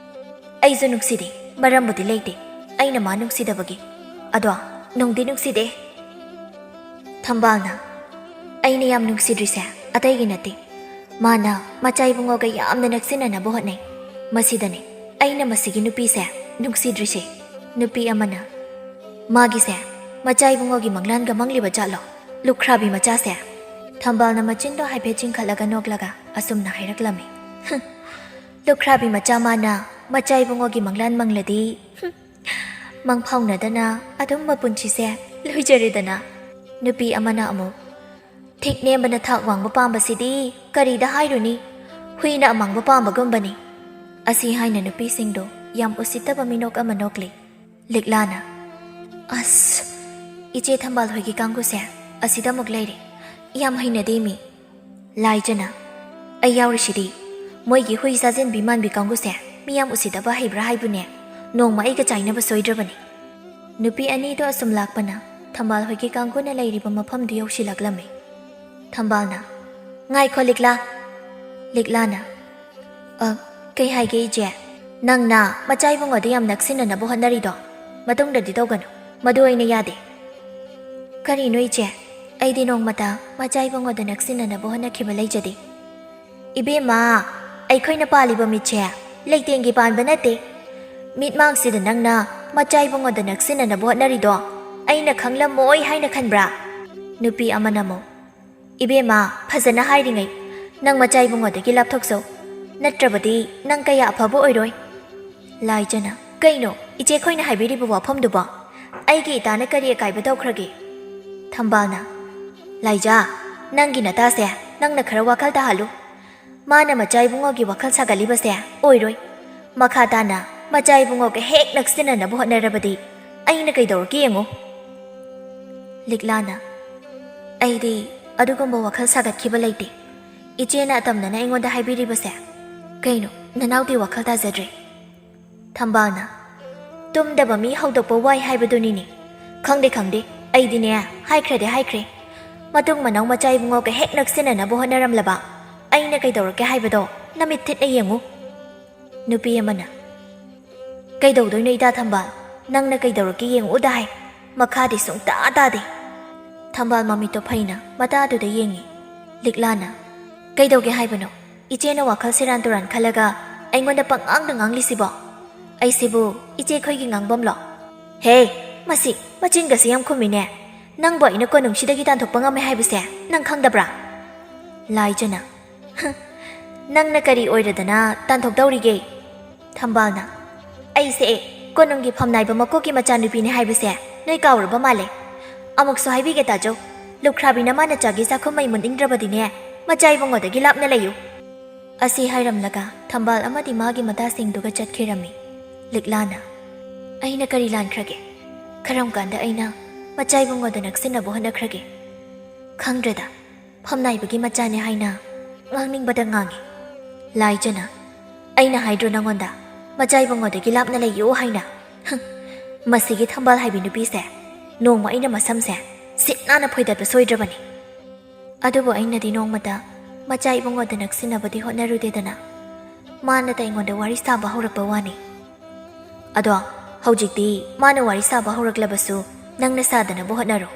"ꯑꯩꯁꯨ ꯅꯨꯡꯁꯤꯗꯦ, ꯃꯔꯝꯕꯨꯗꯤ ꯂꯩꯇꯦ ꯑꯩꯅ ꯃꯥ ꯅꯨꯡꯁꯤꯗꯕꯒꯤ꯫ ꯑꯗꯣ ꯅꯨꯡꯗꯤ ꯅꯨꯡꯁꯤꯗꯦ"꯫ ꯊꯝꯕꯥꯜꯅ, "ꯑꯩꯅ ꯌꯥꯝ ꯅꯨꯡꯁꯤꯗ꯭ꯔꯤꯁꯦ ꯑꯇꯩꯒꯤ ꯅꯠꯇꯦ꯫ ꯃꯥꯅ ꯃꯆꯥ ꯏꯕꯨꯡꯉꯣꯒ ꯌꯥꯝꯅ ꯅꯛꯁꯤꯟꯅꯅꯕ ꯍꯣꯠꯅꯩ꯫ ꯃꯁꯤꯗꯅꯦ ꯑꯩꯅ ꯃꯁꯤꯒꯤ ꯅꯨꯄꯤꯁꯦ ꯅꯨꯡꯁꯤꯗ꯭ꯔꯤꯁꯦ"꯫ ꯅꯨꯄꯤ ꯑꯃꯅ, "ꯃꯥꯒꯤꯁꯦ ꯃꯆꯥ ꯏꯕꯨꯡꯉꯣꯒꯤ ꯃꯪꯂꯥꯟꯒ ꯃꯪꯂꯤꯕ ꯖꯥꯠꯂꯣ, ꯂꯨꯈ꯭ꯔꯥꯕꯤ ꯃꯆꯥꯁꯦ?" ꯊꯝꯕꯥꯜꯅ ꯃꯆꯤꯟꯗꯣ ꯍꯥꯏꯐꯦꯠ ꯆꯤꯡꯈꯠꯂꯒ ꯅꯣꯛꯂꯒ ꯑꯁꯨꯝꯅ ꯍꯥꯏꯔꯛꯂꯝꯃꯤ, "ꯍꯨꯝ, ꯂꯨꯈ꯭ꯔꯥꯕꯤ ꯃꯆꯥ ꯃꯥꯅ ꯃꯆꯥ ꯏꯕꯨꯡꯉꯣꯒꯤ ꯃꯪꯂꯥꯟ ꯃꯪꯂꯗꯤ, ꯍꯨꯝ, ꯃꯪꯐꯥꯎꯅꯗꯅ ꯑꯗꯨꯝ ꯃꯄꯨꯟꯁꯤꯁꯦ ꯂꯣꯏꯖꯔꯦꯗꯅ"꯫ ꯅꯨꯄꯤ ꯑꯃꯅ ꯑꯃꯨꯛ, "ꯊꯤꯛ ꯅꯦꯝꯕꯅ ꯊꯥꯛ ꯋꯥꯡꯕ ꯄꯥꯝꯕꯁꯤꯗꯤ ꯀꯔꯤꯗ ꯍꯥꯏꯔꯨꯅꯤ, ꯍꯨꯏꯅ ꯑꯃꯥꯡꯕ ꯄꯥꯝꯕꯒꯨꯝꯕꯅꯤ"꯫ ꯑꯁꯤ ꯍꯥꯏꯅ ꯅꯨꯄꯤꯁꯤꯡꯗꯣ ꯌꯥꯝ ꯎꯁꯤꯠꯇꯕ ꯃꯤꯅꯣꯛ ꯑꯃ ꯅꯣꯛꯂꯤ꯫ ꯂꯤꯛꯂꯥꯅ, "ꯑꯁ, ꯏꯆꯦ ꯊꯝꯕꯥꯜ ꯍꯣꯏꯒꯤ ꯀꯥꯡꯕꯨꯁꯦ ꯑꯁꯤꯗ ꯑꯃꯨꯛ ꯂꯩꯔꯦ, ꯌꯥꯝ ꯍꯩꯅꯗꯦ ꯃꯤ"꯫ ꯂꯥꯏꯖꯅ, "ꯑꯩ ꯌꯥꯎꯔꯤꯁꯤꯗꯤ, ꯃꯣꯏꯒꯤ ꯍꯨꯏ ꯆꯥꯖꯤꯟꯕꯤ ꯃꯥꯟꯕꯤ ꯀꯥꯡꯕꯨꯁꯦ ꯃꯤ ꯌꯥꯝ ꯎꯁꯤꯠꯇꯕ ꯍꯩꯕ꯭ꯔꯥ ꯍꯥꯏꯕꯨꯅꯦ, ꯅꯣꯡꯃ ꯑꯩꯒ ꯆꯥꯏꯅꯕ ꯁꯣꯏꯗ꯭ꯔꯕꯅꯤ"꯫ ꯅꯨꯄꯤ ꯑꯅꯤꯗꯣ ꯑꯁꯨꯝ ꯂꯥꯛꯄꯅ ꯊꯝꯕꯥꯜ ꯍꯣꯏꯒꯤ ꯀꯥꯡꯕꯨꯅ ꯂꯩꯔꯤꯕ ꯃꯐꯝꯗꯨ ꯌꯧꯁꯤꯜꯂꯛꯂꯝꯃꯤ꯫ ꯊꯝꯕꯥꯜꯅ, "ꯉꯥꯏꯈꯣ ꯂꯤꯛꯂꯥ"꯫ ꯂꯤꯛꯂꯥꯅ, "ꯑ, ꯀꯩ ꯍꯥꯏꯒꯦ ꯏꯆꯦ? ꯅꯪꯅ ꯃꯆꯥ ꯏꯕꯨꯡꯉꯣꯗ ꯌꯥꯝ ꯅꯛꯁꯤꯟꯅꯅꯕ ꯍꯣꯠꯅꯔꯤꯗꯣ ꯃꯇꯨꯡꯗꯗꯤ ꯇꯧꯒꯅꯨ, ꯃꯗꯨ ꯑꯩꯅ ꯌꯥꯗꯦ"꯫ "ꯀꯔꯤꯅꯣ ꯏꯆꯦ? ꯑꯩꯗꯤ ꯅꯣꯡꯃꯇ ꯃꯆꯥ ꯏꯕꯨꯡꯉꯣꯗ ꯅꯛꯁꯤꯟꯅꯅꯕ ꯍꯣꯠꯅꯈꯤꯕ ꯂꯩꯖꯗꯦ"꯫ "ꯏꯕꯦꯝꯃ, ꯑꯩꯈꯣꯏꯅ ꯄꯥꯜꯂꯤꯕ ꯃꯤꯠꯁꯦ ꯂꯩꯇꯦꯡꯒꯤ ꯄꯥꯟꯕ ꯅꯠꯇꯦ꯫ ꯃꯤꯠꯃꯥꯡꯁꯤꯗ ꯅꯪꯅ ꯃꯆꯥ ꯏꯕꯨꯡꯉꯣꯗ ꯅꯛꯁꯤꯟꯅꯅꯕ ꯍꯣꯠꯅꯔꯤꯗꯣ ꯑꯩꯅ ꯈꯪꯂꯝꯃꯣꯏ ꯍꯥꯏꯅ ꯈꯟꯕ꯭ꯔꯥ?" ꯅꯨꯄꯤ ꯑꯃꯅ ꯑꯃꯨꯛ, "ꯏꯕꯦꯝꯃ, ꯐꯖꯅ ꯍꯥꯏꯔꯤꯉꯩ ꯅꯪ ꯃꯆꯥ ꯏꯕꯨꯡꯉꯣꯗꯒꯤ ꯂꯥꯞꯊꯣꯛꯆꯧ, ꯅꯠꯇ꯭ꯔꯕꯗꯤ ꯅꯪ ꯀꯌꯥ ꯑꯐꯕ ꯑꯣꯏꯔꯣꯏ"꯫ ꯂꯥꯏꯖꯅ, "ꯀꯩꯅꯣ ꯏꯆꯦ ꯈꯣꯏꯅ ꯍꯥꯏꯕꯤꯔꯤꯕ ꯋꯥꯐꯝꯗꯨꯕꯣ? ꯑꯩꯒꯤ ꯏꯇꯥꯅ ꯀꯔꯤ ꯑꯀꯥꯏꯕ ꯇꯧꯈ꯭ꯔꯒꯦ?" ꯊꯝꯕꯥꯜꯅ, "ꯂꯥꯏꯖꯥ, ꯅꯪꯒꯤ ꯅꯇꯥꯁꯦ ꯅꯪꯅ ꯈꯔ ꯋꯥꯈꯜ ꯇꯥꯍꯜꯂꯨ꯫ ꯃꯥꯅ ꯃꯆꯥ ꯏꯕꯨꯡꯉꯣꯒꯤ ꯋꯥꯈꯜ ꯁꯥꯒꯠꯂꯤꯕꯁꯦ ꯑꯣꯏꯔꯣꯏ꯫ ꯃꯈꯥ ꯇꯥꯅ ꯃꯆꯥ ꯏꯕꯨꯡꯉꯣꯒ ꯍꯦꯛ ꯅꯛꯁꯤꯟꯅꯅꯕ ꯍꯣꯠꯅꯔꯕꯗꯤ ꯑꯩꯅ ꯀꯩꯗꯧꯔꯒꯦ ꯌꯦꯡꯉꯨ"꯫ ꯂꯤꯛꯂꯥꯅ, "ꯑꯩꯗꯤ ꯑꯗꯨꯒꯨꯝꯕ ꯋꯥꯈꯜ ꯁꯥꯒꯠꯈꯤꯕ ꯂꯩꯇꯦ꯫ ꯏꯆꯦꯅ ꯑꯇꯝꯅꯅ ꯑꯩꯉꯣꯟꯗ ꯍꯥꯏꯕꯤꯔꯤꯕꯁꯦ꯫ ꯀꯩꯅꯣ, ꯅꯅꯥꯎꯗꯤ ꯋꯥꯈꯜ ꯇꯥꯖꯗ꯭ꯔꯦ?" ꯊꯝꯕꯥꯜꯅ, "ꯇꯨꯝꯗꯕ ꯃꯤ ꯍꯧꯗꯣꯛꯄ ꯋꯥꯏ ꯍꯥꯏꯕꯗꯨꯅꯤꯅꯦ꯫ ꯈꯪꯗꯦ, ꯈꯪꯗꯦ, ꯑꯩꯗꯤꯅꯦ, ꯍꯥꯏꯈ꯭ꯔꯗꯤ ꯍꯥꯏꯈ꯭ꯔꯦ꯫ ꯃꯇꯨꯡ ꯃꯅꯥꯎ ꯃꯆꯥ ꯏꯕꯨꯡꯉꯣꯒ ꯍꯦꯛ ꯅꯛꯁꯤꯟꯅꯅꯕ ꯍꯣꯠꯅꯔꯝꯂꯕ ꯑꯩꯅ ꯀꯩꯗꯧꯔꯛꯀꯦ ꯍꯥꯏꯕꯗꯣ ꯅꯃꯤꯠ ꯊꯤꯠꯅ ꯌꯦꯡꯉꯨ꯫" ꯅꯨꯄꯤ ꯑꯃꯅ, "ꯀꯩꯗꯧꯗꯣꯏꯅꯣ ꯏꯇꯥ ꯊꯝꯕꯥꯜ? ꯅꯪꯅ ꯀꯩꯗꯧꯔꯛꯀꯦ ꯌꯦꯡꯉꯨꯗ ꯍꯥꯏ꯫ ꯃꯈꯥꯗꯤ ꯁꯨꯡꯇꯥ ꯇꯥꯗꯦ꯫" ꯊꯝꯕꯥꯜ ꯃꯃꯤꯠꯇꯣ ꯐꯩꯅ ꯃꯇꯥꯗꯨꯗ ꯌꯦꯡꯉꯤ꯫ ꯂꯤꯛꯂꯥꯅ, "ꯀꯩꯗꯧꯒꯦ ꯍꯥꯏꯕꯅꯣ? ꯏꯆꯦꯅ ꯋꯥꯈꯜ ꯁꯦꯔꯥꯟ ꯇꯨꯔꯥꯟ ꯈꯜꯂꯒ ꯑꯩꯉꯣꯟꯗ ꯄꯪꯉꯥꯡꯗ ꯉꯥꯡꯂꯤꯁꯤꯕꯣ? ꯑꯩꯁꯤꯕꯨ ꯏꯆꯦ ꯈꯣꯏꯒꯤ ꯉꯥꯡꯐꯝꯂꯣ? ꯍꯦ, ꯃꯁꯤ ꯃꯆꯤꯟꯒꯁꯤ ꯌꯥꯝ ꯈꯨꯝꯃꯤꯅꯦ꯫ ꯅꯪꯕꯨ ꯑꯩꯅ ꯀꯣꯅꯨꯡꯁꯤꯗꯒꯤ ꯇꯥꯟꯊꯣꯛꯄ ꯉꯝꯃꯦ ꯍꯥꯏꯕꯁꯦ ꯅꯪ ꯈꯪꯗꯕ꯭ꯔꯥ?" ꯂꯥꯏꯖꯅ, "ꯍ, ꯅꯪꯅ ꯀꯔꯤ ꯑꯣꯏꯔꯗꯅ ꯇꯥꯟꯊꯣꯛꯇꯧꯔꯤꯒꯦ?" ꯊꯝꯕꯥꯜꯅ, "ꯑꯩꯁꯦ ꯀꯣꯅꯨꯡꯒꯤ ꯐꯝꯅꯥꯏꯕ ꯃꯀꯣꯛꯀꯤ ꯃꯆꯥꯅꯨꯄꯤꯅꯦ ꯍꯥꯏꯕꯁꯦ ꯅꯣꯏ ꯀꯥꯎꯔꯕ ꯃꯥꯜꯂꯦ꯫ ꯑꯃꯨꯛꯁꯨ ꯍꯥꯏꯕꯤꯒꯦ ꯇꯥꯖꯧ, ꯂꯨꯈ꯭ꯔꯥꯕꯤ ꯅꯃꯥꯅ ꯆꯥꯒꯤ ꯆꯥꯛꯈꯨꯝ ꯃꯩ ꯃꯨꯠꯅꯤꯡꯗ꯭ꯔꯕꯗꯤꯅꯦ, ꯃꯆꯥ ꯏꯕꯨꯡꯉꯣꯗꯒꯤ ꯂꯥꯞꯅ ꯂꯩꯌꯨ꯫" ꯑꯁꯤ ꯍꯥꯏꯔꯝꯂꯒ ꯊꯝꯕꯥꯜ ꯑꯃꯗꯤ ꯃꯥꯒꯤ ꯃꯇꯥꯁꯤꯡꯗꯨꯒ ꯆꯠꯈꯤꯔꯝꯃꯤ꯫ ꯂꯤꯛꯂꯥꯅ, "ꯑꯩꯅ ꯀꯔꯤ ꯂꯥꯟꯈ꯭ꯔꯒꯦ? ꯀꯔꯝ ꯀꯥꯟꯗ ꯑꯩꯅ ꯃꯆꯥ ꯏꯕꯨꯡꯉꯣꯗ ꯅꯛꯁꯤꯟꯅꯕ ꯍꯣꯠꯅꯈ꯭ꯔꯒꯦ? ꯈꯪꯗ꯭ꯔꯦꯗ, ꯐꯝꯅꯥꯏꯕꯒꯤ ꯃꯆꯥꯅꯦ ꯍꯥꯏꯅ ꯉꯥꯡꯅꯤꯡꯕꯗ ꯉꯥꯡꯉꯤ꯫" ꯂꯥꯏꯖꯅ, "ꯑꯩꯅ ꯍꯥꯏꯗ꯭ꯔꯣ ꯅꯪꯉꯣꯟꯗ ꯃꯆꯥ ꯏꯕꯨꯡꯉꯣꯗꯒꯤ ꯂꯥꯞꯅ ꯂꯩꯌꯨ ꯍꯥꯏꯅ? ꯍꯪ, ꯃꯁꯤꯒꯤ ꯊꯝꯕꯥꯜ ꯍꯥꯏꯕꯤ ꯅꯨꯄꯤꯁꯦ, ꯅꯣꯡꯃ ꯑꯩꯅ ꯃꯁꯝꯁꯦ ꯁꯤꯠ ꯅꯥꯟꯅ ꯐꯣꯏꯗꯠꯄ ꯁꯣꯏꯗ꯭ꯔꯕꯅꯤ꯫ ꯑꯗꯨꯕꯨ ꯑꯩꯅꯗꯤ ꯅꯣꯡꯃꯇ ꯃꯆꯥ ꯏꯕꯨꯡꯉꯣꯗ ꯅꯛꯁꯤꯟꯅꯕꯗꯤ ꯍꯣꯠꯅꯔꯨꯗꯦꯗꯅ, ꯃꯥꯅꯇ ꯑꯩꯉꯣꯟꯗ ꯋꯥꯔꯤ ꯁꯥꯕ ꯍꯧꯔꯛꯄ ꯋꯥꯅꯤ꯫ ꯑꯗꯣ ꯍꯧꯖꯤꯛꯇꯤ ꯃꯥꯅ ꯋꯥꯔꯤ ꯁꯥꯕ ꯍꯧꯔꯛꯂꯕꯁꯨ ꯅꯪꯅ ꯁꯥꯗꯅꯕ ꯍꯣꯠꯅꯔꯣ꯫"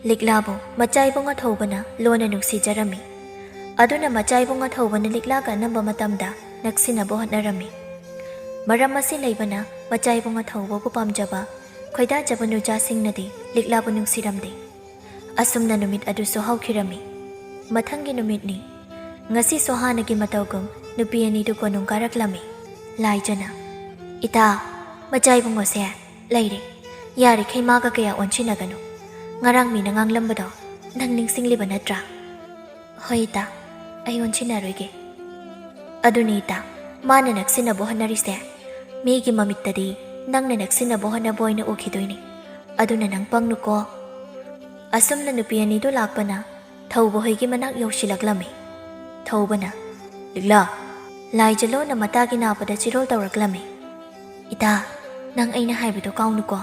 ꯂꯤꯛꯂꯥꯕꯨ ꯃꯆꯥ ꯏꯕꯨꯡꯉꯣ ꯊꯧꯕꯅ ꯂꯣꯟꯅ ꯅꯨꯡꯁꯤꯖꯔꯝꯃꯤ꯫ ꯑꯗꯨꯅ ꯃꯆꯥ ꯏꯕꯨꯡꯉꯣ ꯊꯧꯕꯅ ꯂꯤꯛꯂꯥꯒ ꯑꯅꯝꯕ ꯃꯇꯝꯗ ꯅꯛꯁꯤꯟꯅꯕ ꯍꯣꯠꯅꯔꯝꯃꯤ꯫ ꯃꯔꯝ ꯑꯁꯤ ꯂꯩꯕꯅ ꯃꯆꯥ ꯏꯕꯨꯡꯉꯣ ꯊꯧꯕꯕꯨ ꯄꯥꯝꯖꯕ, ꯈꯣꯏꯗꯥꯖꯕ ꯅꯨꯆꯥꯁꯤꯡꯅꯗꯤ ꯂꯤꯛꯂꯥꯕꯨ ꯅꯨꯡꯁꯤꯔꯝꯗꯦ꯫ ꯑꯁꯨꯝꯅ ꯅꯨꯃꯤꯠ ꯑꯗꯨꯁꯨ ꯍꯧꯈꯤꯔꯝꯃꯤ꯫ ꯃꯊꯪꯒꯤ ꯅꯨꯃꯤꯠꯅꯤ꯫ ꯉꯁꯤꯁꯨ ꯍꯥꯟꯅꯒꯤ ꯃꯇꯧꯒꯨꯝ ꯅꯨꯄꯤ ꯑꯅꯤꯗꯨ ꯀꯣꯅꯨꯡ ꯀꯥꯔꯛꯂꯝꯃꯤ꯫ ꯂꯥꯏꯖꯅ, "ꯏꯇꯥ, ꯃꯆꯥ ꯏꯕꯨꯡꯉꯣꯁꯦ ꯂꯩꯔꯦ꯫ ꯌꯥꯔꯤꯈꯩ ꯃꯥꯒ ꯀꯌꯥ ꯑꯣꯟꯁꯤꯟꯅꯒꯅꯨ꯫ ꯉꯔꯥꯡ ꯃꯤꯅ ꯉꯥꯡꯂꯝꯕꯗꯣ ꯅꯪ ꯅꯤꯡꯁꯤꯡꯂꯤꯕ ꯅꯠꯇ꯭ꯔꯥ?" "ꯍꯣꯏ ꯏꯇꯥ, ꯑꯩ ꯑꯣꯟꯁꯤꯟꯅꯔꯣꯏꯒꯦ꯫" "ꯑꯗꯨꯅꯤ ꯏꯇꯥ, ꯃꯥꯅ ꯅꯛꯁꯤꯟꯅꯕ ꯍꯣꯠꯅꯔꯤꯁꯦ꯫ ꯃꯤꯒꯤ ꯃꯃꯤꯠꯇꯗꯤ ꯅꯪꯅ ꯅꯛꯁꯤꯟꯅꯕ ꯍꯣꯠꯅꯕ ꯑꯣꯏꯅ ꯎꯈꯤꯗꯣꯏꯅꯤ꯫ ꯑꯗꯨꯅ ꯅꯪ ꯄꯪꯅꯨꯀꯣ꯫" ꯑꯁꯨꯝꯅ ꯅꯨꯄꯤ ꯑꯅꯤꯗꯨ ꯂꯥꯛꯄꯅ ꯊꯧꯕ ꯍꯣꯏꯒꯤ ꯃꯅꯥꯛ ꯌꯧꯁꯤꯜꯂꯛꯂꯝꯃꯤ꯫ ꯊꯧꯕꯅ, "ꯂꯤꯛꯂꯥ!" ꯂꯥꯏꯖ ꯂꯣꯟꯅ ꯃꯇꯥꯒꯤ ꯅꯥꯄꯗ ꯆꯤꯔꯣꯜ ꯇꯧꯔꯛꯂꯝꯃꯤ꯫ "ꯏꯇꯥ, ꯅꯪ ꯑꯩꯅ ꯍꯥꯏꯕꯗꯣ ꯀꯥꯎꯅꯨꯀꯣ꯫"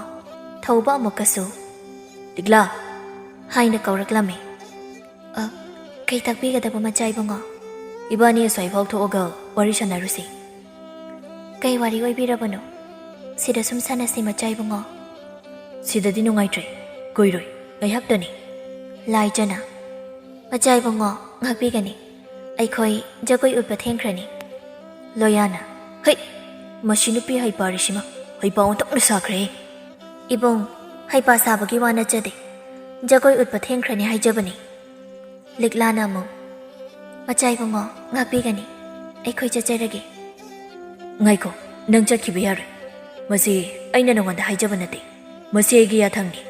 ꯊꯧꯕ ꯑꯃꯨꯛꯀꯁꯨ, "ꯂꯤꯛꯂꯥ!" ꯍꯥꯏꯅ ꯀꯧꯔꯛꯂꯝꯃꯤ꯫ "ꯑ, ꯀꯩ ꯇꯥꯛꯄꯤꯒꯗꯕ, ꯃꯆꯥ ꯏꯕꯨꯡꯉꯣ?" "ꯏꯕꯥꯅꯤ ꯑꯁ꯭ꯋꯥꯏꯐꯥꯎ ꯊꯣꯛꯑꯒ ꯋꯥꯔꯤ ꯁꯥꯟꯅꯔꯨꯁꯤ꯫" "ꯀꯩ ꯋꯥꯔꯤ ꯑꯣꯏꯕꯤꯔꯕꯅꯣ? ꯁꯤꯗ ꯁꯨꯝ ꯁꯥꯟꯅꯁꯤ, ꯃꯆꯥ ꯏꯕꯨꯡꯉꯣ꯫" "ꯁꯤꯗꯗꯤ ꯅꯨꯡꯉꯥꯏꯇ꯭ꯔꯦ꯫ ꯀꯨꯏꯔꯣꯏ, ꯉꯥꯏꯍꯥꯛꯇꯅꯤ꯫" ꯂꯥꯏꯖꯅ, "ꯃꯆꯥ ꯏꯕꯨꯡꯉꯣ, ꯉꯥꯛꯄꯤꯒꯅꯤ꯫ ꯑꯩꯈꯣꯏ ꯖꯒꯣꯏ ꯎꯠꯄ ꯊꯦꯡꯈ꯭ꯔꯅꯤ꯫" ꯂꯣꯌꯥꯅ, "ꯍꯩ! ꯃꯁꯤ ꯅꯨꯄꯤ ꯍꯩꯄꯥꯔꯤꯁꯤꯃ ꯍꯩꯄꯥ ꯑꯣꯟꯊꯣꯛꯅ ꯁꯥꯈ꯭ꯔꯦ꯫" "ꯏꯕꯨꯡ, ꯍꯩꯄꯥ ꯁꯥꯕꯒꯤ ꯋꯥ ꯅꯠꯆꯗꯦ꯫ ꯖꯒꯣꯏ ꯎꯠꯄ ꯊꯦꯡꯈ꯭ꯔꯅꯤ ꯍꯥꯏꯖꯕꯅꯤ꯫" ꯂꯤꯛꯂꯥꯅ ꯑꯃꯨꯛ, "ꯃꯆꯥ ꯏꯕꯨꯡꯉꯣ, ꯉꯥꯛꯄꯤꯒꯅꯤ꯫ ꯑꯩꯈꯣꯏ ꯆꯠꯆꯔꯒꯦ꯫" "ꯉꯥꯏꯈꯣ, ꯅꯪ ꯆꯠꯈꯤꯕ ꯌꯥꯔꯣꯏ꯫ ꯃꯁꯤ ꯑꯩꯅ ꯅꯉꯣꯟꯗ ꯍꯥꯏꯖꯕ ꯅꯠꯇꯦ꯫ ꯃꯁꯤ ꯑꯩꯒꯤ ꯌꯥꯊꯪꯅꯤ꯫"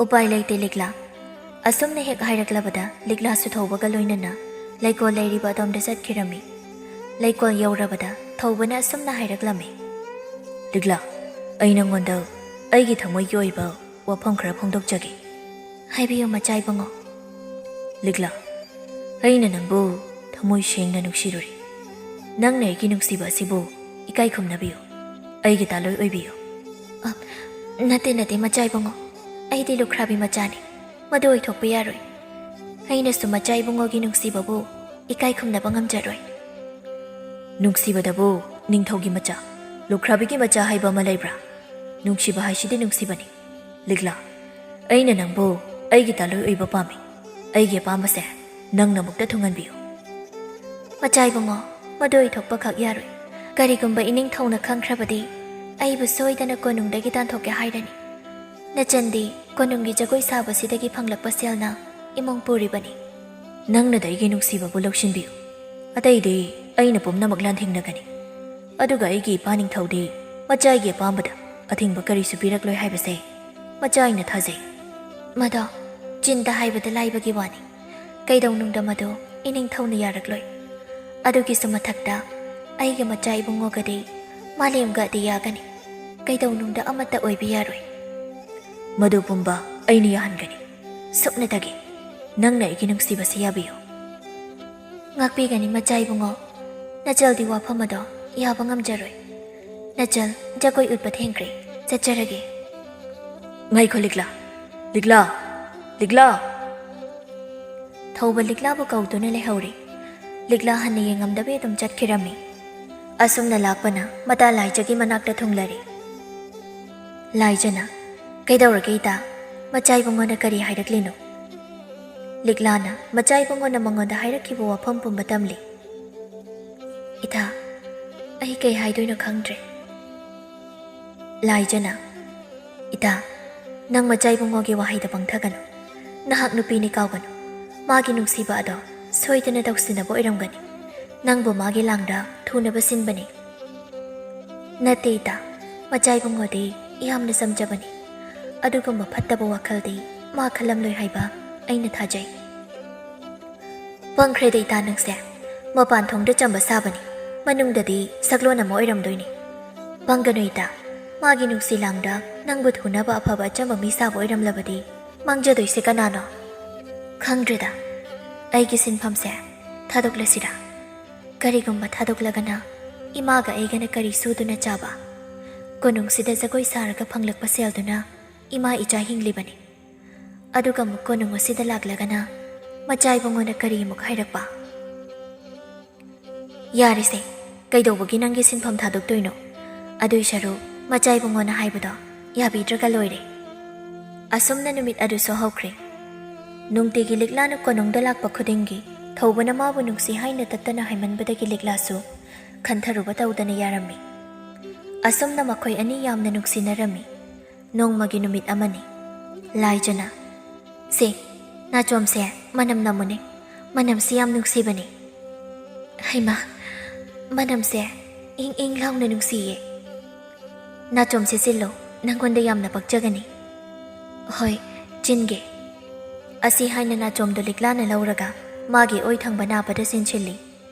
ꯎꯄꯥꯏ ꯂꯩꯇꯦ, ꯂꯤꯛꯂꯥ꯫ ꯑꯁꯨꯝꯅ ꯍꯦꯛ ꯍꯥꯏꯔꯛꯂꯕꯗ ꯂꯤꯛꯂꯥꯁꯨ ꯊꯧꯕꯒ ꯂꯣꯏꯅꯅ ꯂꯩꯀꯣꯜ ꯂꯩꯔꯤꯕ ꯑꯗꯣꯝꯗ ꯆꯠꯈꯤꯔꯝꯃꯤ꯫ ꯂꯩꯀꯣꯜ ꯌꯧꯔꯕꯗ ꯊꯧꯕꯅ ꯑꯁꯨꯝꯅ ꯍꯥꯏꯔꯛꯂꯝꯃꯤ꯫ "ꯂꯤꯛꯂꯥ, ꯑꯩ ꯅꯉꯣꯟꯗ ꯑꯩꯒꯤ ꯊꯃꯣꯏꯒꯤ ꯑꯣꯏꯕ ꯋꯥꯐꯝ ꯈꯔ ꯐꯣꯡꯗꯣꯛꯆꯒꯦ꯫" "ꯍꯥꯏꯕꯤꯌꯨ, ꯃꯆꯥ ꯏꯕꯨꯡꯉꯣ꯫" "ꯂꯤꯛꯂꯥ, ꯑꯩꯅ ꯅꯪꯕꯨ ꯊꯃꯣꯏ ꯁꯦꯡꯅ ꯅꯨꯡꯁꯤꯔꯨꯔꯦ꯫ ꯅꯪꯅ ꯑꯩꯒꯤ ꯅꯨꯡꯁꯤꯕ ꯑꯁꯤꯕꯨ ꯏꯀꯥꯏ ꯈꯨꯝꯅꯕꯤꯌꯨ꯫ ꯑꯩꯒꯤ ꯇꯥꯂꯣꯏ ꯑꯣꯏꯕꯤꯌꯨ꯫" "ꯑ, ꯅꯠꯇꯦ, ꯅꯠꯇꯦ, ꯃꯆꯥ ꯏꯕꯨꯡꯉꯣ꯫ ꯑꯩꯗꯤ ꯂꯨꯈ꯭ꯔꯥꯕꯤ ꯃꯆꯥꯅꯤ꯫ ꯃꯗꯨ ꯑꯣꯏꯊꯣꯛꯄ ꯌꯥꯔꯣꯏ꯫ ꯑꯩꯅꯁꯨ ꯃꯆꯥ ꯏꯕꯨꯡꯉꯣꯒꯤ ꯅꯨꯡꯁꯤꯕꯕꯨ ꯏꯀꯥꯏ ꯈꯨꯝꯅꯕ ꯉꯝꯖꯔꯣꯏ꯫" "ꯅꯨꯡꯁꯤꯕꯗꯕꯨ ꯅꯤꯡꯊꯧꯒꯤ ꯃꯆꯥ, ꯂꯨꯈ꯭ꯔꯥꯕꯤꯒꯤ ꯃꯆꯥ ꯍꯥꯏꯕ ꯑꯃ ꯂꯩꯕ꯭ꯔꯥ? ꯅꯨꯡꯁꯤꯕ ꯍꯥꯏꯁꯤꯗꯤ ꯅꯨꯡꯁꯤꯕꯅꯤ꯫ ꯂꯤꯛꯂꯥ, ꯑꯩꯅ ꯅꯪꯕꯨ ꯑꯩꯒꯤ ꯇꯥꯂꯣꯏ ꯑꯣꯏꯕ ꯄꯥꯝꯃꯤ꯫ ꯑꯩꯒꯤ ꯑꯄꯥꯝꯕꯁꯦ ꯅꯪꯅ ꯑꯃꯨꯛꯇ ꯊꯨꯡꯍꯟꯕꯤꯌꯨ꯫" "ꯃꯆꯥ ꯏꯕꯨꯡꯉꯣ, ꯃꯗꯨ ꯑꯣꯏꯊꯣꯛꯄ ꯈꯛ ꯌꯥꯔꯣꯏ꯫ ꯀꯔꯤꯒꯨꯝꯕ ꯏꯅꯤꯡꯊꯧꯅ ꯈꯪꯈ꯭ꯔꯕꯗꯤ ꯑꯩꯕꯨ ꯁꯣꯏꯗꯅ ꯀꯣꯅꯨꯡꯗꯒꯤ ꯇꯥꯟꯊꯣꯛꯀꯦ ꯍꯥꯏꯔꯅꯤ꯫ ꯅꯆꯟꯗꯤ ꯀꯣꯅꯨꯡꯒꯤ ꯖꯒꯣꯏ ꯁꯥꯕꯁꯤꯗꯒꯤ ꯐꯪꯂꯛꯄ ꯁꯦꯜꯅ ꯏꯃꯨꯡ ꯄꯨꯔꯤꯕꯅꯤ꯫" "ꯅꯪꯅꯗ ꯑꯩꯒꯤ ꯅꯨꯡꯁꯤꯕꯕꯨ ꯂꯧꯁꯤꯟꯕꯤꯌꯨ꯫ ꯑꯇꯩꯗꯤ ꯑꯩꯅ ꯄꯨꯝꯅꯃꯛ ꯂꯥꯟꯊꯦꯡꯅꯒꯅꯤ꯫ ꯑꯗꯨꯒ ꯑꯩꯒꯤ ꯏꯄꯥ ꯅꯤꯡꯊꯧꯗꯤ ꯃꯆꯥꯒꯤ ꯑꯄꯥꯝꯕꯗ ꯑꯊꯤꯡꯕ ꯀꯔꯤꯁꯨ ꯄꯤꯔꯛꯂꯣꯏ ꯍꯥꯏꯕꯁꯦ ꯃꯆꯥ ꯑꯩꯅ ꯊꯥꯖꯩ꯫" "ꯃꯗꯣ ꯆꯤꯟꯗ ꯍꯥꯏꯕꯗ ꯂꯥꯏꯕꯒꯤ ꯋꯥꯅꯤ꯫ ꯀꯩꯗꯧꯅꯨꯡꯗ ꯃꯗꯨ ꯏꯅꯤꯡꯊꯧꯅ ꯌꯥꯔꯛꯂꯣꯏ꯫ ꯑꯗꯨꯒꯤꯁꯨ ꯃꯊꯛꯇ ꯑꯩꯒꯤ ꯃꯆꯥ ꯏꯕꯨꯡꯉꯣꯒꯗꯤ ꯃꯥꯂꯦꯝꯒ ꯑꯇꯤꯌꯥꯒꯅꯤ꯫ ꯀꯩꯗꯧꯅꯨꯡꯗ ꯑꯃꯠꯇ ꯑꯣꯏꯕ ꯌꯥꯔꯣꯏ꯫" "ꯃꯗꯨ ꯄꯨꯝꯕ ꯑꯩꯅ ꯌꯥꯍꯟꯒꯅꯤ꯫ ꯁꯨꯞꯅꯇꯒꯤ ꯅꯪꯅ ꯑꯩꯒꯤ ꯅꯨꯡꯁꯤꯕꯁꯤ ꯌꯥꯕꯤꯌꯨ꯫ ꯉꯥꯛꯄꯤꯒꯅꯤ ꯃꯆꯥ ꯏꯕꯨꯡꯉꯣ꯫ ꯅꯆꯜꯗꯤ ꯋꯥꯐꯝ ꯑꯗꯣ ꯌꯥꯕ ꯉꯝꯖꯔꯣꯏ꯫ ꯅꯆꯜ ꯖꯒꯣꯏ ꯎꯠꯄ ꯊꯦꯡꯈ꯭ꯔꯦ꯫ ꯆꯠꯆꯔꯒꯦ꯫ ꯉꯥꯏꯈꯣ ꯂꯤꯛꯂꯥ, ꯂꯤꯛꯂꯥ, ꯂꯤꯛꯂꯥ꯫ ꯊꯧꯕ ꯂꯤꯛꯂꯥꯕꯨ ꯀꯧꯗꯨꯅ ꯂꯩꯍꯧꯔꯦ꯫ ꯂꯤꯛꯂꯥ ꯍꯟꯅ ꯌꯦꯡꯉꯝꯗꯕꯤ ꯑꯗꯨꯝ ꯆꯠꯈꯤꯔꯝꯃꯤ꯫ ꯑꯁꯨꯝꯅ ꯂꯥꯛꯄꯅ ꯃꯇꯥ ꯂꯥꯏꯖꯒꯤ ꯃꯅꯥꯛꯇ ꯊꯨꯡꯂꯔꯦ꯫ ꯂꯥꯏꯖꯅ, "ꯀꯩꯗꯧꯔꯒꯦ ꯏꯇꯥ? ꯃꯆꯥ ꯏꯕꯨꯡꯉꯣꯅ ꯀꯔꯤ ꯍꯥꯏꯔꯛꯂꯤꯅꯣ?" ꯂꯤꯛꯂꯥꯅ ꯃꯆꯥ ꯏꯕꯨꯡꯉꯣꯅ ꯃꯉꯣꯟꯗ ꯍꯥꯏꯔꯛꯈꯤꯕ ꯋꯥꯐꯝ ꯄꯨꯝꯕ ꯇꯝꯂꯤ꯫ "ꯏꯇꯥ, ꯑꯩ ꯀꯩ ꯍꯥꯏꯗꯣꯏꯅꯣ ꯈꯪꯗ꯭ꯔꯦ꯫" ꯂꯥꯏꯖꯅ, "ꯏꯇꯥ, ꯅꯪ ꯃꯆꯥ ꯏꯕꯨꯡꯉꯣꯒꯤ ꯋꯥꯍꯩꯗ ꯄꯪꯊꯒꯅꯨ꯫ ꯅꯍꯥꯛ ꯅꯨꯄꯤꯅꯤ ꯀꯥꯎꯒꯅꯨ꯫ ꯃꯥꯒꯤ ꯅꯨꯡꯁꯤꯕ ꯑꯗꯣ ꯁꯣꯏꯗꯅ ꯇꯧꯁꯤꯟꯅꯕ ꯑꯣꯏꯔꯝꯒꯅꯤ꯫ ꯅꯪꯕꯨ ꯃꯥꯒꯤ ꯂꯥꯡꯗ ꯊꯨꯅꯕ ꯁꯤꯟꯕꯅꯤ꯫" "ꯅꯠꯇꯦ ꯏꯇꯥ, ꯃꯆꯥ ꯏꯕꯨꯡꯉꯣꯗꯤ ꯌꯥꯝꯅ ꯆꯝꯖꯕꯅꯤ꯫ ꯑꯗꯨꯒꯨꯝꯕ ꯐꯠꯇꯕ ꯋꯥꯈꯜꯗꯤ ꯃꯥ ꯈꯜꯂꯝꯂꯣꯏ ꯍꯥꯏꯕ ꯑꯩꯅ ꯊꯥꯖꯩ꯫" "ꯄꯪꯈ꯭ꯔꯦꯗ ꯏꯇꯥ ꯅꯪꯁꯦ꯫ ꯃꯄꯥꯟ ꯊꯣꯡꯗ ꯆꯝꯕ ꯁꯥꯕꯅꯤ, ꯃꯅꯨꯡꯗꯗꯤ ꯁꯛꯂꯣꯟ ꯑꯃ ꯑꯣꯏꯔꯝꯗꯣꯏꯅꯤ꯫ ꯄꯪꯒꯅꯨ ꯏꯇꯥ, ꯃꯥꯒꯤ ꯅꯨꯡꯁꯤ ꯂꯥꯡꯗ ꯅꯪꯕꯨ ꯊꯨꯅꯕ ꯑꯐꯕ ꯑꯆꯝꯕ ꯃꯤ ꯁꯥꯕ ꯑꯣꯏꯔꯝꯂꯕꯗꯤ ꯃꯥꯡꯖꯗꯣꯏꯁꯦ ꯀꯅꯥꯅꯣ? ꯈꯪꯗ꯭ꯔꯦꯗ, ꯑꯩꯒꯤ ꯁꯤꯟꯐꯝꯁꯦ ꯊꯥꯗꯣꯛꯂꯁꯤꯔꯥ? ꯀꯔꯤꯒꯨꯝꯕ ꯊꯥꯗꯣꯛꯂꯒꯅ ꯏꯃꯥꯒ ꯑꯩꯒꯅ ꯀꯔꯤ ꯁꯨꯗꯨꯅ ꯆꯥꯕ? ꯀꯣꯅꯨꯡꯁꯤꯗ ꯖꯒꯣꯏ ꯁꯥꯔꯒ ꯐꯪꯂꯛꯄ ꯁꯦꯜꯗꯨꯅ ꯏꯃꯥ ꯏꯆꯥ ꯍꯤꯡꯂꯤꯕꯅꯤ꯫ ꯑꯗꯨꯒ ꯑꯃꯨꯛ ꯀꯣꯅꯨꯡ ꯑꯁꯤꯗ ꯂꯥꯛꯂꯒꯅ ꯃꯆꯥ ꯏꯕꯨꯡꯉꯣꯅ ꯀꯔꯤ ꯑꯃꯨꯛ ꯍꯥꯏꯔꯛꯄ?" "ꯌꯥꯔꯦꯁꯦ, ꯀꯩꯗꯧꯕꯒꯤ ꯅꯪꯒꯤ ꯁꯤꯟꯐꯝ ꯊꯥꯗꯣꯛꯇꯣꯏꯅꯣ? ꯑꯗꯨꯏ ꯁꯔꯨꯛ ꯃꯆꯥ ꯏꯕꯨꯡꯉꯣꯅ ꯍꯥꯏꯕꯗꯣ ꯌꯥꯕꯤꯗ꯭ꯔꯒ ꯂꯣꯏꯔꯦ꯫" ꯑꯁꯨꯝꯅ ꯅꯨꯃꯤꯠ ꯑꯗꯨꯁꯨ ꯍꯧꯈ꯭ꯔꯦ꯫ ꯅꯨꯡꯇꯤꯒꯤ ꯂꯤꯛꯂꯥꯅ ꯀꯣꯅꯨꯡꯗ ꯂꯥꯛꯄ ꯈꯨꯗꯤꯡꯒꯤ ꯊꯧꯕꯅ ꯃꯥꯕꯨ ꯅꯨꯡꯁꯤ ꯍꯥꯏꯅ ꯇꯠꯇꯅ ꯍꯥꯏꯃꯟꯕꯗꯒꯤ ꯂꯤꯛꯂꯥꯁꯨ ꯈꯟꯊꯔꯨꯕ ꯇꯧꯗꯅ ꯌꯥꯔꯝꯃꯤ꯫ ꯑꯁꯨꯝꯅ ꯃꯈꯣꯏ ꯑꯅꯤ ꯌꯥꯝꯅ ꯅꯨꯡꯁꯤꯅꯔꯝꯃꯤ꯫ ꯅꯣꯡꯃꯒꯤ ꯅꯨꯃꯤꯠ ꯑꯃꯅꯤ꯫ ꯂꯥꯏꯖꯅ, "ꯁꯦ, ꯅꯥꯆꯣꯝꯁꯦ ꯃꯅꯝ ꯅꯝꯃꯨꯅꯦ꯫ ꯃꯅꯝꯁꯤ ꯌꯥꯝ ꯅꯨꯡꯁꯤꯕꯅꯤ꯫" "ꯍꯩꯃꯥ, ꯃꯅꯝꯁꯦ ꯏꯪ ꯏꯪ ꯂꯥꯎꯅ ꯅꯨꯡꯁꯤꯌꯦ꯫ ꯅꯥꯆꯣꯝꯁꯦ ꯆꯤꯜꯂꯣ, ꯅꯪꯉꯣꯟꯗ ꯌꯥꯝꯅ ꯄꯛꯆꯒꯅꯤ꯫" "ꯍꯣꯏ, ꯆꯤꯟꯒꯦ꯫" ꯑꯁꯤ ꯍꯥꯏꯅ ꯅꯥꯆꯣꯝꯗꯣ ꯂꯤꯛꯂꯥꯅ ꯂꯧꯔꯒ ꯃꯥꯒꯤ ꯑꯣꯏ ꯊꯪꯕ ꯅꯥꯄꯗ ꯆꯦꯟꯁꯤꯜꯂꯤ꯫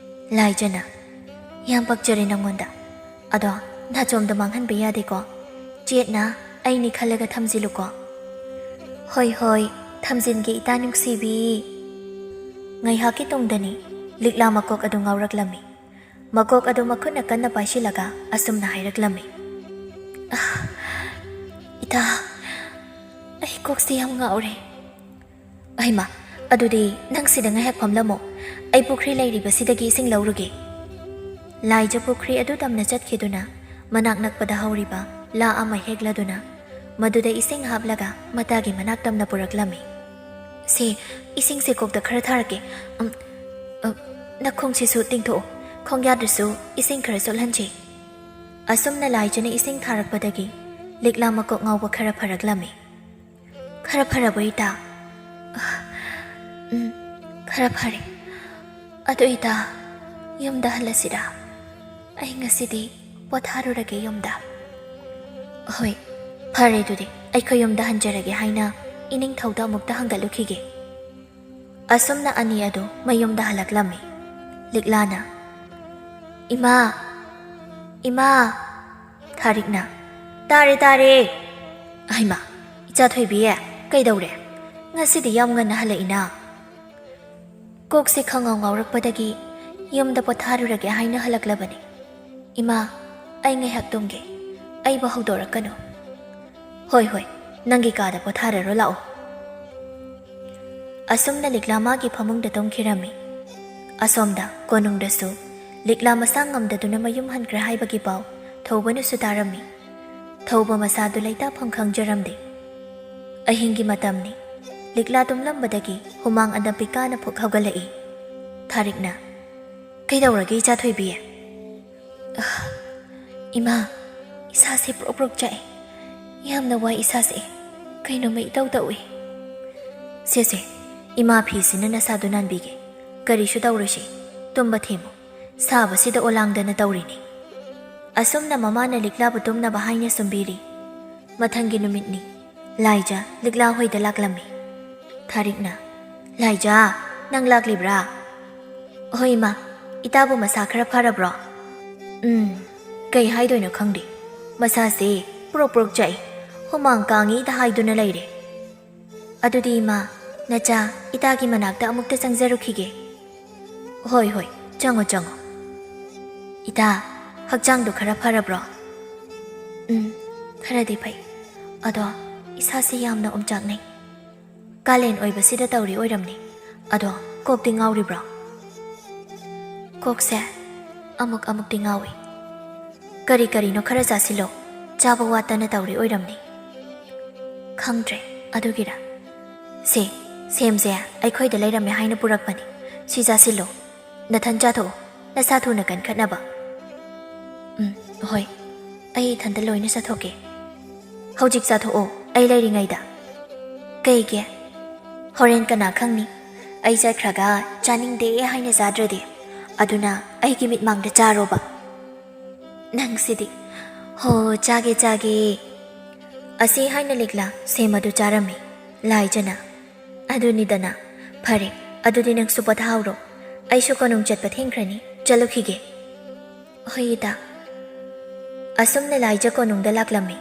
ꯂꯥꯏꯖꯅ, "ꯌꯥꯝ ꯄꯛꯆꯔꯦ ꯅꯪꯉꯣꯟꯗ꯫ ꯑꯗꯣ ꯅꯥꯆꯣꯝꯗꯣ ꯃꯥꯡꯍꯟꯕ ꯌꯥꯗꯦꯀꯣ꯫ ꯆꯦꯠꯅ ꯑꯩꯅꯤ ꯈꯜꯂꯒ ꯊꯝꯖꯤꯜꯂꯨꯀꯣ꯫" "ꯍꯣꯏ, ꯍꯣꯏ, ꯊꯝꯖꯤꯟꯒꯦ, ꯏꯇꯥ ꯅꯨꯡꯁꯤꯕꯤ꯫" ꯉꯥꯏꯍꯥꯛꯀꯤ ꯇꯨꯡꯗꯅꯤ ꯂꯤꯛꯂꯥ ꯃꯀꯣꯛ ꯑꯗꯨ ꯉꯥꯎꯔꯛꯂꯝꯃꯤ꯫ ꯃꯀꯣꯛ ꯑꯗꯨ ꯃꯈꯨꯠꯅ ꯀꯟꯅ ꯄꯥꯏꯁꯤꯜꯂꯒ ꯑꯁꯨꯝꯅ ꯍꯥꯏꯔꯛꯂꯝꯃꯤ, "ꯑꯥ, ꯏꯇꯥ, ꯑꯩ ꯀꯣꯛꯁꯦ ꯌꯥꯝ ꯉꯥꯎꯔꯦ꯫" "ꯑꯍꯩꯃꯥ, ꯑꯗꯨꯗꯤ ꯅꯪ ꯁꯤꯗ ꯉꯥꯏꯍꯥꯛ ꯐꯝꯂꯝꯃꯣ, ꯑꯩ ꯄꯨꯈ꯭ꯔꯤ ꯂꯩꯔꯤꯕꯁꯤꯗꯒꯤ ꯏꯁꯤꯡ ꯂꯧꯔꯨꯒꯦ꯫" ꯂꯥꯏꯖ ꯄꯨꯈ꯭ꯔꯤ ꯑꯗꯨ ꯇꯝꯅ ꯆꯠꯈꯤꯗꯨꯅ ꯃꯅꯥꯛ ꯅꯛꯄꯗ ꯍꯧꯔꯤꯕ ꯂꯥ ꯑꯃ ꯍꯦꯛꯂꯗꯨꯅ ꯃꯗꯨꯗ ꯏꯁꯤꯡ ꯍꯥꯞꯂꯒ ꯃꯇꯥꯒꯤ ꯃꯅꯥꯛ ꯇꯝꯅ ꯄꯨꯔꯛꯂꯝꯃꯤ꯫ "ꯁꯦ, ꯏꯁꯤꯡꯁꯦ ꯀꯣꯛꯇ ꯈꯔ ꯊꯥꯔꯛꯀꯦ꯫ ꯑꯝ, ꯑ, ꯅꯈꯣꯡꯁꯤꯁꯨ ꯇꯤꯡꯊꯣꯛꯑꯣ, ꯈꯣꯡꯌꯥꯗꯁꯨ ꯏꯁꯤꯡ ꯈꯔ ꯆꯣꯠꯍꯟꯁꯤ꯫" ꯑꯁꯨꯝꯅ ꯂꯥꯏꯖꯅ ꯏꯁꯤꯡ ꯊꯥꯔꯛꯄꯗꯒꯤ ꯂꯤꯛꯂꯥ ꯃꯀꯣꯛ ꯉꯥꯎꯕ ꯈꯔ ꯐꯔꯛꯂꯝꯃꯤ꯫ "ꯈꯔ ꯐꯔꯕꯣ, ꯏꯇꯥ?" "ꯎꯝ, ꯈꯔ ꯐꯔꯦ꯫ ꯑꯗꯨ ꯏꯇꯥ, ꯌꯨꯝꯗ ꯍꯜꯂꯁꯤꯔꯥ? ꯑꯩ ꯉꯁꯤꯗꯤ ꯄꯣꯊꯥꯔꯨꯔꯒꯦ ꯌꯨꯝꯗ꯫" "ꯍꯣꯏ, ꯐꯔꯦ ꯑꯗꯨꯗꯤ, ꯑꯩꯈꯣꯏ ꯌꯨꯝꯗ ꯍꯟꯖꯔꯒꯦ" ꯍꯥꯏꯅ ꯏꯅꯤꯡꯊꯧꯗ ꯑꯃꯨꯛꯇ ꯍꯪꯒꯠꯂꯨꯈꯤꯒꯦ꯫ ꯑꯁꯨꯝꯅ ꯑꯅꯤ ꯑꯗꯨ ꯃꯌꯨꯝꯗ ꯍꯜꯂꯛꯂꯝꯃꯤ꯫ ꯂꯤꯛꯂꯥꯅ, "ꯏꯃꯥ, ꯏꯃꯥ!" ꯊꯥꯔꯤꯛꯅ, "ꯇꯥꯔꯦ, ꯇꯥꯔꯦ꯫" "ꯍꯩꯃꯥ, ꯏꯆꯥ ꯊꯣꯏꯕꯤ, ꯀꯩꯗꯧꯔꯦ? ꯉꯁꯤꯗꯤ ꯌꯥꯝ ꯉꯟꯅ ꯍꯜꯂꯛꯏꯅ?" "ꯀꯣꯛꯁꯦ ꯈꯪꯉꯥꯎ ꯉꯥꯎꯔꯛꯄꯗꯒꯤ ꯌꯨꯝꯗ ꯄꯣꯊꯥꯔꯨꯔꯒꯦ ꯍꯥꯏꯅ ꯍꯜꯂꯛꯂꯕꯅꯤ꯫ ꯏꯃꯥ, ꯑꯩ ꯉꯥꯏꯍꯥꯛ ꯇꯨꯝꯒꯦ꯫ ꯑꯩꯕꯨ ꯍꯧꯗꯣꯔꯛꯀꯅꯨ꯫" "ꯍꯣꯏ, ꯍꯣꯏ, ꯅꯪꯒꯤ ꯀꯥꯗ ꯄꯣꯊꯥꯔꯔꯣ ꯂꯥꯛꯑꯣ꯫" ꯑꯁꯨꯝꯅ ꯂꯤꯛꯂꯥ ꯃꯥꯒꯤ ꯐꯃꯨꯡꯗ ꯇꯨꯝꯈꯤꯔꯝꯃꯤ꯫ ꯑꯁꯣꯝꯗ ꯀꯣꯅꯨꯡꯗꯁꯨ ꯂꯤꯛꯂꯥ ꯃꯁꯥ ꯉꯝꯗꯗꯨꯅ ꯃꯌꯨꯝ ꯍꯟꯈ꯭ꯔꯦ ꯍꯥꯏꯕꯒꯤ ꯄꯥꯎ ꯊꯧꯕꯅꯁꯨ ꯇꯥꯔꯝꯃꯤ꯫ ꯊꯧꯕ ꯃꯁꯥꯗꯨ ꯂꯩꯇꯥꯐꯝ ꯈꯪꯖꯔꯝꯗꯦ꯫ ꯑꯍꯤꯡꯒꯤ ꯃꯇꯝꯅꯤ꯫ ꯂꯤꯛꯂꯥ ꯇꯨꯝꯂꯝꯕꯗꯒꯤ ꯍꯨꯃꯥꯡ ꯑꯅꯞꯄꯤ ꯀꯥꯅ ꯐꯨꯛ ꯍꯧꯒꯠꯂꯛꯏ꯫ ꯊꯥꯔꯤꯛꯅ, "ꯀꯩꯗꯧꯔꯒꯦ, ꯏꯆꯥ ꯊꯣꯏꯕꯤ?" "ꯑꯥ, ꯏꯃꯥ, ꯏꯁꯥꯁꯦ ꯄ꯭ꯔꯣꯛ ꯄ꯭ꯔꯣꯛ ꯆꯥꯛꯑꯦ꯫ ꯌꯥꯝꯅ ꯋꯥꯏ ꯏꯁꯥꯁꯦ꯫ ꯀꯩꯅꯣꯝꯃ ꯏꯇꯧ ꯇꯧꯏ꯫" "ꯁꯦ, ꯁꯦ, ꯏꯃꯥ ꯐꯤꯁꯤꯅ ꯅꯁꯥꯗꯨ ꯅꯥꯟꯕꯤꯒꯦ꯫ ꯀꯔꯤꯁꯨ ꯇꯧꯔꯣꯏꯁꯦ꯫ ꯇꯨꯝꯕ ꯊꯦꯝꯃꯨ꯫ ꯁꯥꯕꯁꯤꯗ ꯑꯣꯂꯥꯡꯗꯅ ꯇꯧꯔꯤꯅꯤ꯫" ꯑꯁꯨꯝꯅ ꯃꯃꯥꯅ ꯂꯤꯛꯂꯥꯕꯨ ꯇꯨꯝꯅꯕ ꯍꯥꯏꯅ ꯁꯨꯝꯕꯤꯔꯤ꯫ ꯃꯊꯪꯒꯤ ꯅꯨꯃꯤꯠꯅꯤ꯫ ꯂꯥꯏꯖꯥ ꯂꯤꯛꯂꯥ ꯍꯣꯏꯗ ꯂꯥꯛꯂꯝꯃꯤ꯫ ꯊꯥꯔꯤꯛꯅ, "ꯂꯥꯏꯖꯥ, ꯅꯪ ꯂꯥꯛꯂꯤꯕ꯭ꯔꯥ?" "ꯍꯣꯏ ꯏꯃꯥ, ꯏꯇꯥꯕꯨ ꯃꯁꯥ ꯈꯔ ꯐꯔꯕ꯭ꯔꯣ?" "ꯎꯝ, ꯀꯩ ꯍꯥꯏꯗꯣꯏꯅꯣ ꯈꯪꯗꯦ꯫ ꯃꯁꯥꯁꯦ ꯄ꯭ꯔꯣꯛ ꯄ꯭ꯔꯣꯛ ꯆꯥꯛꯏ, ꯍꯨꯃꯥꯡ ꯀꯥꯡꯉꯤꯗ ꯍꯥꯏꯗꯨꯅ ꯂꯩꯔꯦ꯫" ꯑꯗꯨꯗꯤ ꯏꯃꯥ, ꯅꯆꯥ, ꯏꯇꯥꯒꯤ ꯃꯅꯥꯛꯇ ꯑꯃꯨꯛꯇ ꯆꯪꯖꯔꯨꯈꯤꯒꯦ꯫ ꯍꯣꯏ, ꯍꯣꯏ, ꯆꯪꯉꯣ, ꯆꯪꯉꯣ꯫ ꯏꯇꯥ, ꯍꯛꯆꯥꯡꯗꯣ ꯈꯔ ꯐꯔꯕ꯭ꯔꯣ? ꯎꯝ, ꯈꯔꯗꯤ ꯐꯩ꯫ ꯑꯗꯣ ꯏꯁꯥꯁꯦ ꯌꯥꯝꯅ ꯑꯣꯝꯆꯥꯛꯅꯩ꯫ ꯀꯥꯂꯦꯟ ꯑꯣꯏꯕꯁꯤꯗ ꯇꯧꯔꯤ ꯑꯣꯏꯔꯝꯅꯤ꯫ ꯑꯗꯣ ꯀꯣꯛꯇꯤ ꯉꯥꯎꯔꯤꯕ꯭ꯔꯣ? ꯀꯣꯛꯁꯦ ꯑꯃꯨꯛ ꯑꯃꯨꯛꯇꯤ ꯉꯥꯎꯏ꯫ ꯀꯔꯤ ꯀꯔꯤꯅꯣ ꯈꯔ ꯆꯥꯁꯤꯜꯂꯣ꯫ ꯆꯥꯕ ꯋꯥꯠꯇꯅ ꯇꯧꯔꯤ ꯑꯣꯏꯔꯝꯅꯤ꯫ ꯈꯪꯗ꯭ꯔꯦ, ꯑꯗꯨꯒꯤꯔ? ꯁꯦ, ꯁꯦꯝꯁꯦ ꯑꯩꯈꯣꯏꯗ ꯂꯩꯔꯝꯃꯦ ꯍꯥꯏꯅ ꯄꯨꯔꯛꯄꯅꯤ꯫ ꯁꯤ ꯆꯥꯁꯤꯜꯂꯣ꯫ ꯅꯊꯟ ꯆꯥꯊꯣꯛꯑꯣ, ꯅꯁꯥ ꯊꯨꯅ ꯀꯟꯈꯠꯅꯕ꯫ ꯎꯝ, ꯍꯣꯏ꯫ ꯑꯩ ꯏꯊꯟꯇ ꯂꯣꯏꯅ ꯆꯥꯊꯣꯛꯀꯦ꯫ ꯍꯧꯖꯤꯛ ꯆꯥꯊꯣꯛꯑꯣ, ꯑꯩ ꯂꯩꯔꯤꯉꯩꯗ꯫ ꯀꯩꯒꯤ? ꯍꯣꯔꯦꯟ ꯀꯅꯥ ꯈꯪꯅꯤ, ꯑꯩ ꯆꯠꯈ꯭ꯔꯒ ꯆꯥꯅꯤꯡꯗꯦ ꯍꯥꯏꯅ ꯆꯥꯗ꯭ꯔꯗꯤ꯫ ꯑꯗꯨꯅ ꯑꯩꯒꯤ ꯃꯤꯠꯃꯥꯡꯗ ꯆꯥꯔꯣꯕ꯫ ꯅꯪꯁꯤꯗꯤ꯫ ꯍꯣ, ꯆꯥꯒꯦ, ꯆꯥꯒꯦ꯫ ꯑꯁꯤ ꯍꯥꯏꯅ ꯂꯤꯛꯂꯥ ꯁꯦꯝ ꯑꯗꯨ ꯆꯥꯔꯝꯃꯤ ꯂꯥꯏꯖꯅ꯫ ꯑꯗꯨꯅꯤꯗꯅ꯫ ꯐꯔꯦ, ꯑꯗꯨꯗꯤ ꯅꯪꯁꯨ ꯄꯣꯊꯥꯍꯧꯔꯣ꯫ ꯑꯩꯁꯨ ꯀꯣꯅꯨꯡ ꯆꯠꯄ ꯊꯦꯡꯈ꯭ꯔꯅꯤ, ꯆꯠꯂꯨꯈꯤꯒꯦ꯫ ꯍꯣꯏ, ꯏꯇꯥ꯫ ꯑꯁꯨꯝꯅ ꯂꯥꯏꯖ ꯀꯣꯅꯨꯡꯗ ꯂꯥꯛꯂꯝꯃꯤ꯫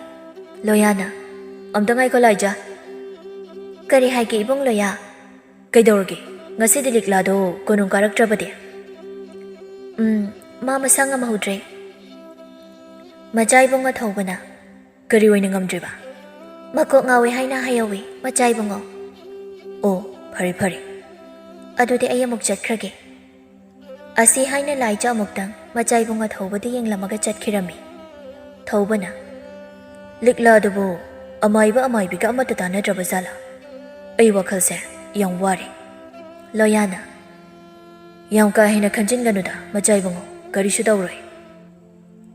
ꯂꯣꯌꯥꯅ, "ꯑꯝꯇ ꯉꯥꯏꯈꯣ, ꯂꯥꯏꯖ꯫" "ꯀꯔꯤ ꯍꯥꯏꯒꯦ, ꯏꯕꯨꯡ ꯂꯣꯌꯥ?" "ꯀꯩꯗꯧꯔꯒꯦ? ꯉꯁꯤꯗꯤ ꯂꯤꯛꯂꯥꯗꯣ ꯀꯣꯅꯨꯡ ꯀꯥꯔꯛꯇ꯭ꯔꯕꯗꯤ?" "ꯎꯝ, ꯃꯥ ꯃꯁꯥ ꯉꯝꯍꯧꯗ꯭ꯔꯦ꯫" ꯃꯆꯥ ꯏꯕꯨꯡ ꯑꯊꯧꯕꯅ, "ꯀꯔꯤ ꯑꯣꯏꯅ ꯉꯝꯗ꯭ꯔꯤꯕ?" "ꯃꯀꯣꯛ ꯉꯥꯎꯏ ꯍꯥꯏꯅ ꯍꯥꯏꯍꯧꯋꯤ, ꯃꯆꯥ ꯏꯕꯨꯡꯉꯣ꯫" "ꯑꯣ, ꯐꯔꯦ, ꯐꯔꯦ꯫ ꯑꯗꯨꯗꯤ ꯑꯩ ꯑꯃꯨꯛ ꯆꯠꯈ꯭ꯔꯒꯦ꯫" ꯑꯁꯤ ꯍꯥꯏꯅ ꯂꯥꯏꯖ ꯑꯃꯨꯛꯇꯪ ꯃꯆꯥ ꯏꯕꯨꯡ ꯑꯊꯧꯕꯗ ꯌꯦꯡꯂꯝꯃꯒ ꯆꯠꯈꯤꯔꯝꯃꯤ꯫ ꯊꯧꯕꯅ, "ꯂꯤꯛꯂꯥ ꯑꯗꯨꯕꯨ ꯑꯃꯥꯏꯕ ꯑꯃꯥꯏꯕꯤꯒ ꯑꯃꯠꯇ ꯇꯥꯟꯅꯗ꯭ꯔꯕ ꯖꯥꯠꯂꯥ? ꯑꯩ ꯋꯥꯈꯜꯁꯦ ꯌꯥꯝ ꯋꯥꯔꯦ꯫" ꯂꯣꯌꯥꯅ, "ꯌꯥꯝ ꯀꯥ ꯍꯦꯟꯅ ꯈꯟꯖꯤꯟꯒꯅꯨꯗ, ꯃꯆꯥ ꯏꯕꯨꯡꯉꯣ, ꯀꯔꯤꯁꯨ ꯇꯧꯔꯣꯏ꯫"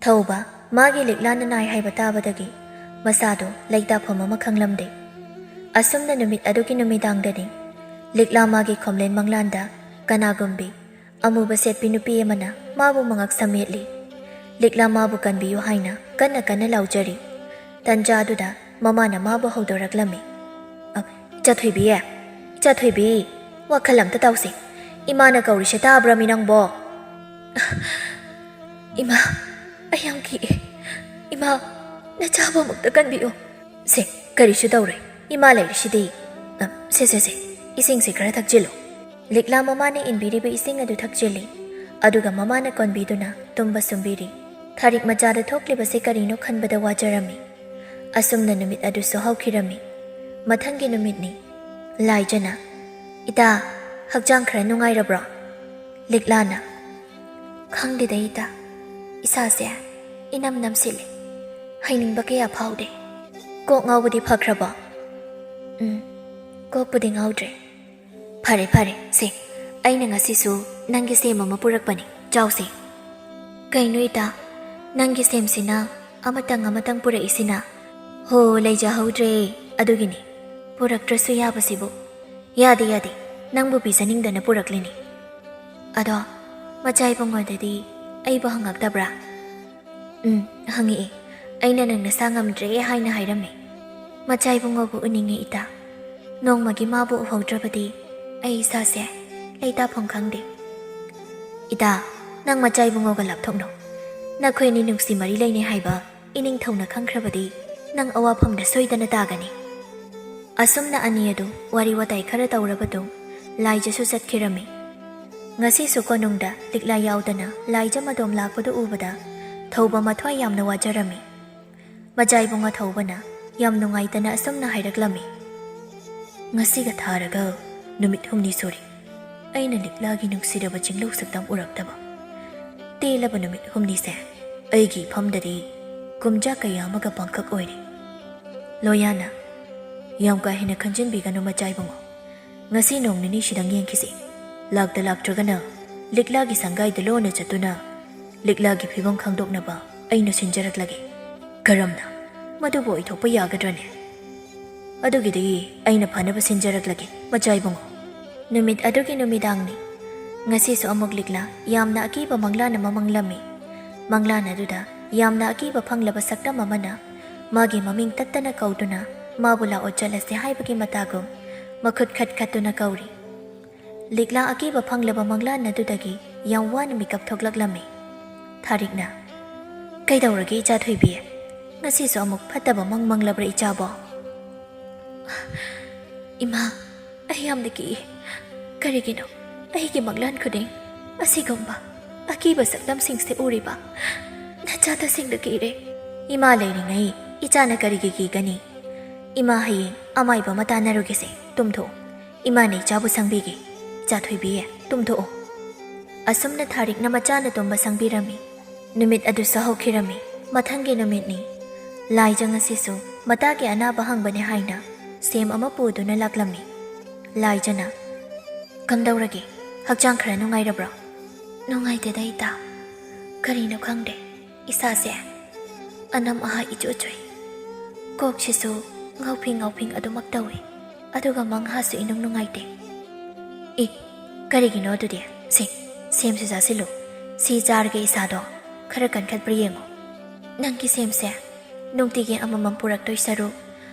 ꯊꯧꯕ ꯃꯥꯒꯤ ꯂꯤꯛꯂꯥꯅ ꯅꯥꯏ ꯍꯥꯏꯕ ꯇꯥꯕꯗꯒꯤ ꯃꯁꯥꯗꯣ ꯂꯩꯇꯥꯐꯝ ꯑꯃ ꯈꯪꯂꯝꯗꯦ꯫ ꯑꯁꯨꯝꯅ ꯅꯨꯃꯤꯠ ꯑꯗꯨꯒꯤ ꯅꯨꯃꯤꯗꯥꯡꯗꯅꯤ ꯂꯤꯛꯂꯥ ꯃꯥꯒꯤ ꯈꯣꯝꯂꯦꯟ ꯃꯪꯂꯥꯟꯗ ꯀꯅꯥꯒꯨꯝꯕꯤ ꯑꯃꯨꯕ ꯁꯦꯠꯄꯤ ꯅꯨꯄꯤ ꯑꯃꯅ ꯃꯥꯕꯨ ꯃꯉꯛ ꯁꯝ ꯃꯦꯠꯂꯤ꯫ ꯂꯤꯛꯂꯥ ꯃꯥꯕꯨ ꯀꯟꯕꯤꯌꯨ ꯍꯥꯏꯅ ꯀꯟꯅ ꯀꯟꯅ ꯂꯥꯎꯖꯔꯤ꯫ ꯇꯟꯖꯥ ꯑꯗꯨꯗ ꯃꯃꯥꯅ ꯃꯥꯕꯨ ꯍꯧꯗꯣꯔꯛꯂꯝꯃꯤ꯫ "ꯑ, ꯏꯆꯥꯊꯣꯏꯕꯤ, ꯏꯆꯥꯊꯣꯏꯕꯤ, ꯋꯥꯈꯜ ꯑꯝꯇ ꯇꯧꯁꯦ꯫ ꯏꯃꯥꯅ ꯀꯧꯔꯤꯁꯦ ꯇꯥꯕ꯭ꯔꯃꯤ ꯅꯪꯕꯣ?" "ꯏꯃꯥ, ꯑꯩ ꯌꯥꯝ ꯀꯤꯑꯦ꯫ ꯏꯃꯥ, ꯅꯆꯥꯕꯨ ꯑꯃꯨꯛꯇ ꯀꯟꯕꯤꯌꯨ꯫" "ꯁꯦ, ꯀꯔꯤꯁꯨ ꯇꯧꯔꯣꯏ꯫ ꯏꯃꯥ ꯂꯩꯔꯤꯁꯤꯗꯤ꯫" "ꯑ, "ꯁꯦ, ꯁꯦ, ꯁꯦ, ꯏꯁꯤꯡꯁꯦ ꯈꯔ ꯊꯛꯆꯤꯜꯂꯨ꯫" ꯂꯤꯛꯂꯥ ꯃꯃꯥꯅ ꯏꯟꯕꯤꯔꯤꯕ ꯏꯁꯤꯡ ꯑꯗꯨ ꯊꯛꯆꯤꯜꯂꯤ꯫ ꯑꯗꯨꯒ ꯃꯃꯥꯅ ꯀꯣꯟꯕꯤꯗꯨꯅ ꯇꯨꯝꯕ ꯁꯨꯝꯕꯤꯔꯤ꯫ ꯊꯥꯔꯤꯛ ꯃꯆꯥꯗ ꯊꯣꯛꯂꯤꯕꯁꯦ ꯀꯔꯤꯅꯣ ꯈꯟꯕꯗ ꯋꯥꯖꯔꯝꯃꯤ꯫ ꯑꯁꯨꯝꯅ ꯅꯨꯃꯤꯠ ꯑꯗꯨꯁꯨ ꯍꯧꯈꯤꯔꯝꯃꯤ꯫ ꯃꯊꯪꯒꯤ ꯅꯨꯃꯤꯠꯅꯤ꯫ ꯂꯥꯏꯖꯅ, "ꯏꯇꯥ, ꯍꯛꯆꯥꯡ ꯈꯔ ꯅꯨꯡꯉꯥꯏꯔꯕ꯭ꯔꯣ?" ꯂꯤꯛꯂꯥꯅ, "ꯈꯪꯗꯦꯗ ꯏꯇꯥ, ꯏꯁꯥꯁꯦ ꯏꯅꯝ ꯅꯝꯁꯤꯜꯂꯦ꯫ ꯍꯩꯅꯤꯡꯕ ꯀꯌꯥ ꯐꯥꯎꯗꯦ꯫ ꯀꯣꯛ ꯉꯥꯎꯕꯗꯤ ꯐꯈ꯭ꯔꯕꯣ?" "ꯎꯝ, ꯀꯣꯛꯄꯨꯗꯤ ꯉꯥꯎꯗ꯭ꯔꯦ꯫" "ꯐꯔꯦ, ꯐꯔꯦ, ꯁꯦ, ꯑꯩꯅ ꯉꯁꯤꯁꯨ ꯅꯪꯒꯤ ꯁꯦꯝ ꯑꯃ ꯄꯨꯔꯛꯄꯅꯤ, ꯆꯥꯎꯁꯦ꯫" "ꯀꯩꯅꯣ ꯏꯇꯥ, ꯅꯪꯒꯤ ꯁꯦꯝꯁꯤꯅ ꯑꯃꯇꯪ ꯑꯃꯇꯪ ꯄꯨꯔꯛꯏꯁꯤꯅ?" "ꯍꯣ, ꯂꯩꯖꯍꯧꯗ꯭ꯔꯦ, ꯑꯗꯨꯒꯤꯅꯤ꯫ ꯄꯨꯔꯛꯇ꯭ꯔꯁꯨ ꯌꯥꯕꯁꯤꯕꯨ꯫" "ꯌꯥꯗꯦ, ꯌꯥꯗꯦ, ꯅꯪꯕꯨ ꯄꯤꯖꯅꯤꯡꯗꯅ ꯄꯨꯔꯛꯂꯤꯅꯤ꯫ ꯑꯗꯣ, ꯃꯆꯥ ꯏꯕꯨꯡꯉꯣꯗꯗꯤ ꯑꯩꯕꯨ ꯍꯪꯉꯛꯇꯕ꯭ꯔꯥ?" "ꯎꯝ, ꯍꯪꯉꯛꯏ꯫ ꯑꯩꯅ ꯅꯪ ꯅꯁꯥ ꯉꯝꯗ꯭ꯔꯦ ꯍꯥꯏꯅ ꯍꯥꯏꯔꯝꯃꯤ꯫ ꯃꯆꯥ ꯏꯕꯨꯡꯉꯣꯕꯨ ꯎꯅꯤꯡꯉꯦ ꯏꯇꯥ꯫ ꯅꯣꯡꯃꯒꯤ ꯃꯥꯕꯨ ꯎꯍꯧꯗ꯭ꯔꯕꯗꯤ ꯑꯩ ꯏꯁꯥꯁꯦ ꯂꯩꯇꯥꯐꯝ ꯈꯪꯗꯦ꯫" "ꯏꯇꯥ, ꯅꯪ ꯃꯆꯥ ꯏꯕꯨꯡꯉꯣꯒ ꯂꯥꯞꯊꯣꯛꯅꯧ꯫ ꯅꯈꯣꯏ ꯑꯅꯤ ꯅꯨꯡꯁꯤ ꯃꯔꯤ ꯂꯩꯅꯩ ꯍꯥꯏꯕ ꯏꯅꯤꯡꯊꯧꯅ ꯈꯪꯈ꯭ꯔꯕꯗꯤ ꯅꯪ ꯑꯋꯥꯐꯝꯗ ꯁꯣꯏꯗꯅ ꯇꯥꯒꯅꯤ꯫" ꯑꯁꯨꯝꯅ ꯑꯅꯤ ꯑꯗꯨ ꯋꯥꯔꯤ ꯋꯥꯇꯥꯏ ꯈꯔ ꯇꯧꯔꯕꯗꯨ ꯂꯥꯏꯖꯁꯨ ꯆꯠꯈꯤꯔꯝꯃꯤ꯫ ꯉꯁꯤꯁꯨ ꯀꯣꯅꯨꯡꯗ ꯂꯤꯛꯂꯥ ꯌꯥꯎꯗꯅ ꯂꯥꯏꯖ ꯃꯗꯣꯝ ꯂꯥꯛꯄꯗꯨ ꯎꯕꯗ ꯊꯧꯕ ꯃꯊ꯭ꯋꯥꯏ ꯌꯥꯝꯅ ꯋꯥꯖꯔꯝꯃꯤ꯫ ꯃꯆꯥ ꯏꯕꯨꯡꯉꯣ ꯊꯧꯕꯅ ꯌꯥꯝ ꯅꯨꯡꯉꯥꯏꯇꯅ ꯑꯁꯨꯝꯅ ꯍꯥꯏꯔꯛꯂꯝꯃꯤ, "ꯉꯁꯤꯒ ꯊꯥꯔꯒ ꯅꯨꯃꯤꯠ ꯍꯨꯝꯅꯤ ꯁꯨꯔꯦ ꯑꯩꯅ ꯂꯤꯛꯂꯥꯒꯤ ꯅꯨꯡꯁꯤꯔꯕ ꯆꯤꯡꯂꯧ ꯁꯛꯇꯝ ꯎꯔꯛꯇꯕ꯫ ꯇꯦꯜꯂꯕ ꯅꯨꯃꯤꯠ ꯍꯨꯝꯅꯤꯁꯦ ꯑꯩꯒꯤ ꯏꯐꯝꯗꯗꯤ ꯀꯨꯝꯖꯥ ꯀꯌꯥ ꯑꯃꯒ ꯄꯥꯡꯈꯛ ꯑꯣꯏꯔꯦ꯫" ꯂꯣꯌꯥꯅ, "ꯌꯥꯝ ꯀꯥ ꯍꯦꯟꯅ ꯈꯟꯖꯤꯟꯕꯤꯒꯅꯨ ꯃꯆꯥ ꯏꯕꯨꯡꯉꯣ꯫ ꯉꯁꯤ ꯅꯣꯡ ꯅꯤꯅꯤꯁꯤꯗꯪ ꯌꯦꯡꯈꯤꯁꯤ꯫ ꯂꯥꯛꯇ ꯂꯥꯛꯇ꯭ꯔꯒꯅ ꯂꯤꯛꯂꯥꯒꯤ ꯁꯪꯒꯥꯏꯗ ꯂꯣꯟꯅ ꯆꯠꯇꯨꯅ ꯂꯤꯛꯂꯥꯒꯤ ꯐꯤꯕꯝ ꯈꯪꯗꯣꯛꯅꯕ ꯑꯩꯅ ꯁꯤꯟꯖꯔꯛꯂꯒꯦ꯫" "ꯀꯔꯝꯅ? ꯃꯗꯨꯕꯨ ꯑꯣꯏꯊꯣꯛꯄ ꯌꯥꯒꯗ꯭ꯔꯅꯦ?" "ꯑꯗꯨꯒꯤꯗꯤ ꯑꯩꯅ ꯐꯅꯕ ꯁꯤꯟꯖꯔꯛꯂꯒꯦ ꯃꯆꯥ ꯏꯕꯨꯡꯉꯣ꯫" ꯅꯨꯃꯤꯠ ꯑꯗꯨꯒꯤ ꯅꯨꯃꯤꯗꯥꯡꯅꯤ꯫ ꯉꯁꯤꯁꯨ ꯑꯃꯨꯛ ꯂꯤꯛꯂꯥ ꯌꯥꯝꯅ ꯑꯀꯤꯕ ꯃꯪꯂꯥꯟ ꯑꯃ ꯃꯪꯂꯝꯃꯤ꯫ ꯃꯪꯂꯥꯟ ꯑꯗꯨꯗ ꯌꯥꯝꯅ ꯑꯀꯤꯕ ꯐꯪꯂꯕ ꯁꯛꯇꯝ ꯑꯃꯅ ꯃꯥꯒꯤ ꯃꯃꯤꯡ ꯇꯠꯇꯅ ꯀꯧꯗꯨꯅ ꯃꯥꯕꯨ "ꯂꯥꯛꯑꯣ, ꯆꯠꯂꯁꯦ" ꯍꯥꯏꯕꯒꯤ ꯃꯇꯥꯒꯨꯝ ꯃꯈꯨꯠ ꯈꯠ ꯈꯠꯇꯨꯅ ꯀꯧꯔꯤ꯫ ꯂꯤꯛꯂꯥ ꯑꯀꯤꯕ ꯐꯪꯂꯕ ꯃꯪꯂꯥꯟ ꯑꯗꯨꯗꯒꯤ ꯌꯥꯝ ꯋꯥꯅ ꯃꯤꯀꯞ ꯊꯣꯛꯂꯛꯂꯝꯃꯤ꯫ ꯊꯥꯔꯤꯛꯅ, "ꯀꯩꯗꯧꯔꯒꯦ ꯏꯆꯥ ꯊꯣꯏꯕꯤ? ꯉꯁꯤꯁꯨ ꯑꯃꯨꯛ ꯐꯠꯇꯕ ꯃꯪ ꯃꯪꯂꯕ꯭ꯔꯥ ꯏꯆꯥꯕꯣ?" "ꯏꯃꯥ, ꯑꯩ ꯌꯥꯝꯅ ꯀꯤꯌꯦ꯫ ꯀꯔꯤꯒꯤꯅꯣ ꯑꯩꯒꯤ ꯃꯪꯂꯥꯟ ꯈꯨꯗꯤꯡ ꯑꯁꯤꯒꯨꯝꯕ ꯑꯀꯤꯕ ꯁꯛꯇꯝꯁꯤꯡꯁꯦ ꯎꯔꯤꯕ? ꯅꯆꯥ ꯇꯁꯦꯡꯅ ꯀꯤꯔꯦ꯫" "ꯏꯃꯥ ꯂꯩꯔꯤꯉꯩ ꯏꯆꯥꯅ ꯀꯔꯤꯒꯤ ꯀꯤꯒꯅꯤ? ꯏꯃꯥ, ꯍꯌꯦꯡ ꯑꯃꯥꯏꯕ ꯑꯃ ꯇꯥꯟꯅꯔꯨꯒꯦꯁꯦ, ꯇꯨꯝꯊꯣꯛꯑꯣ꯫ ꯏꯃꯥꯅ ꯏꯆꯥꯕꯨ ꯁꯪꯕꯤꯒꯦ꯫ ꯏꯆꯥ ꯊꯣꯏꯕꯤ, ꯇꯨꯝꯊꯣꯛꯑꯣ꯫" ꯑꯁꯨꯝꯅ ꯊꯥꯔꯤꯛꯅ ꯃꯆꯥꯅ ꯇꯨꯝꯕ ꯁꯪꯕꯤꯔꯝꯃꯤ꯫ ꯅꯨꯃꯤꯠ ꯑꯗꯨꯁꯨ ꯍꯧꯈꯤꯔꯝꯃꯤ꯫ ꯃꯊꯪꯒꯤ ꯅꯨꯃꯤꯠꯅꯤ꯫ ꯂꯥꯏꯖ ꯉꯁꯤꯁꯨ ꯃꯇꯥꯒꯤ ꯑꯅꯥꯕ ꯍꯪꯕꯅꯦ ꯍꯥꯏꯅ ꯁꯦꯝ ꯑꯃ ꯄꯨꯗꯨꯅ ꯂꯥꯛꯂꯝꯃꯤ꯫ ꯂꯥꯏꯖꯅ, "ꯀꯝꯗꯧꯔꯒꯦ? ꯍꯛꯆꯥꯡ ꯈꯔ ꯅꯨꯡꯉꯥꯏꯔꯕ꯭ꯔꯣ?" "ꯅꯨꯡꯉꯥꯏꯇꯦꯗ ꯏꯇꯥ꯫ ꯀꯔꯤꯅꯣ ꯈꯪꯗꯦ, ꯏꯁꯥꯁꯦ ꯑꯅꯝ ꯑꯍꯥ ꯏꯆꯨ ꯆꯨꯏ꯫ ꯀꯣꯛꯁꯤꯁꯨ ꯉꯥꯎꯐꯤꯡ ꯉꯥꯎꯐꯤꯡ ꯑꯗꯨꯃꯛ ꯇꯧꯏ꯫ ꯑꯗꯨꯒ ꯃꯪꯍꯥꯁꯨ ꯏꯅꯨꯡ ꯅꯨꯡꯉꯥꯏꯇꯦ꯫" "ꯑꯦ, ꯀꯔꯤꯒꯤꯅꯣ ꯑꯗꯨꯗꯤ? ꯁꯦ, ꯁꯦꯝꯁꯦ ꯆꯥꯁꯤꯜꯂꯨ꯫ ꯁꯤ ꯆꯥꯔꯒ ꯏꯁꯥꯗꯣ ꯈꯔ ꯀꯟꯈꯠꯄ꯭ꯔꯥ ꯌꯦꯡꯉꯨ꯫" "ꯅꯪꯒꯤ ꯁꯦꯝꯁꯦ ꯅꯨꯡꯇꯤꯒꯤ ꯑꯃꯃꯝ ꯄꯨꯔꯛꯇꯣꯏ ꯁꯔꯨꯛ,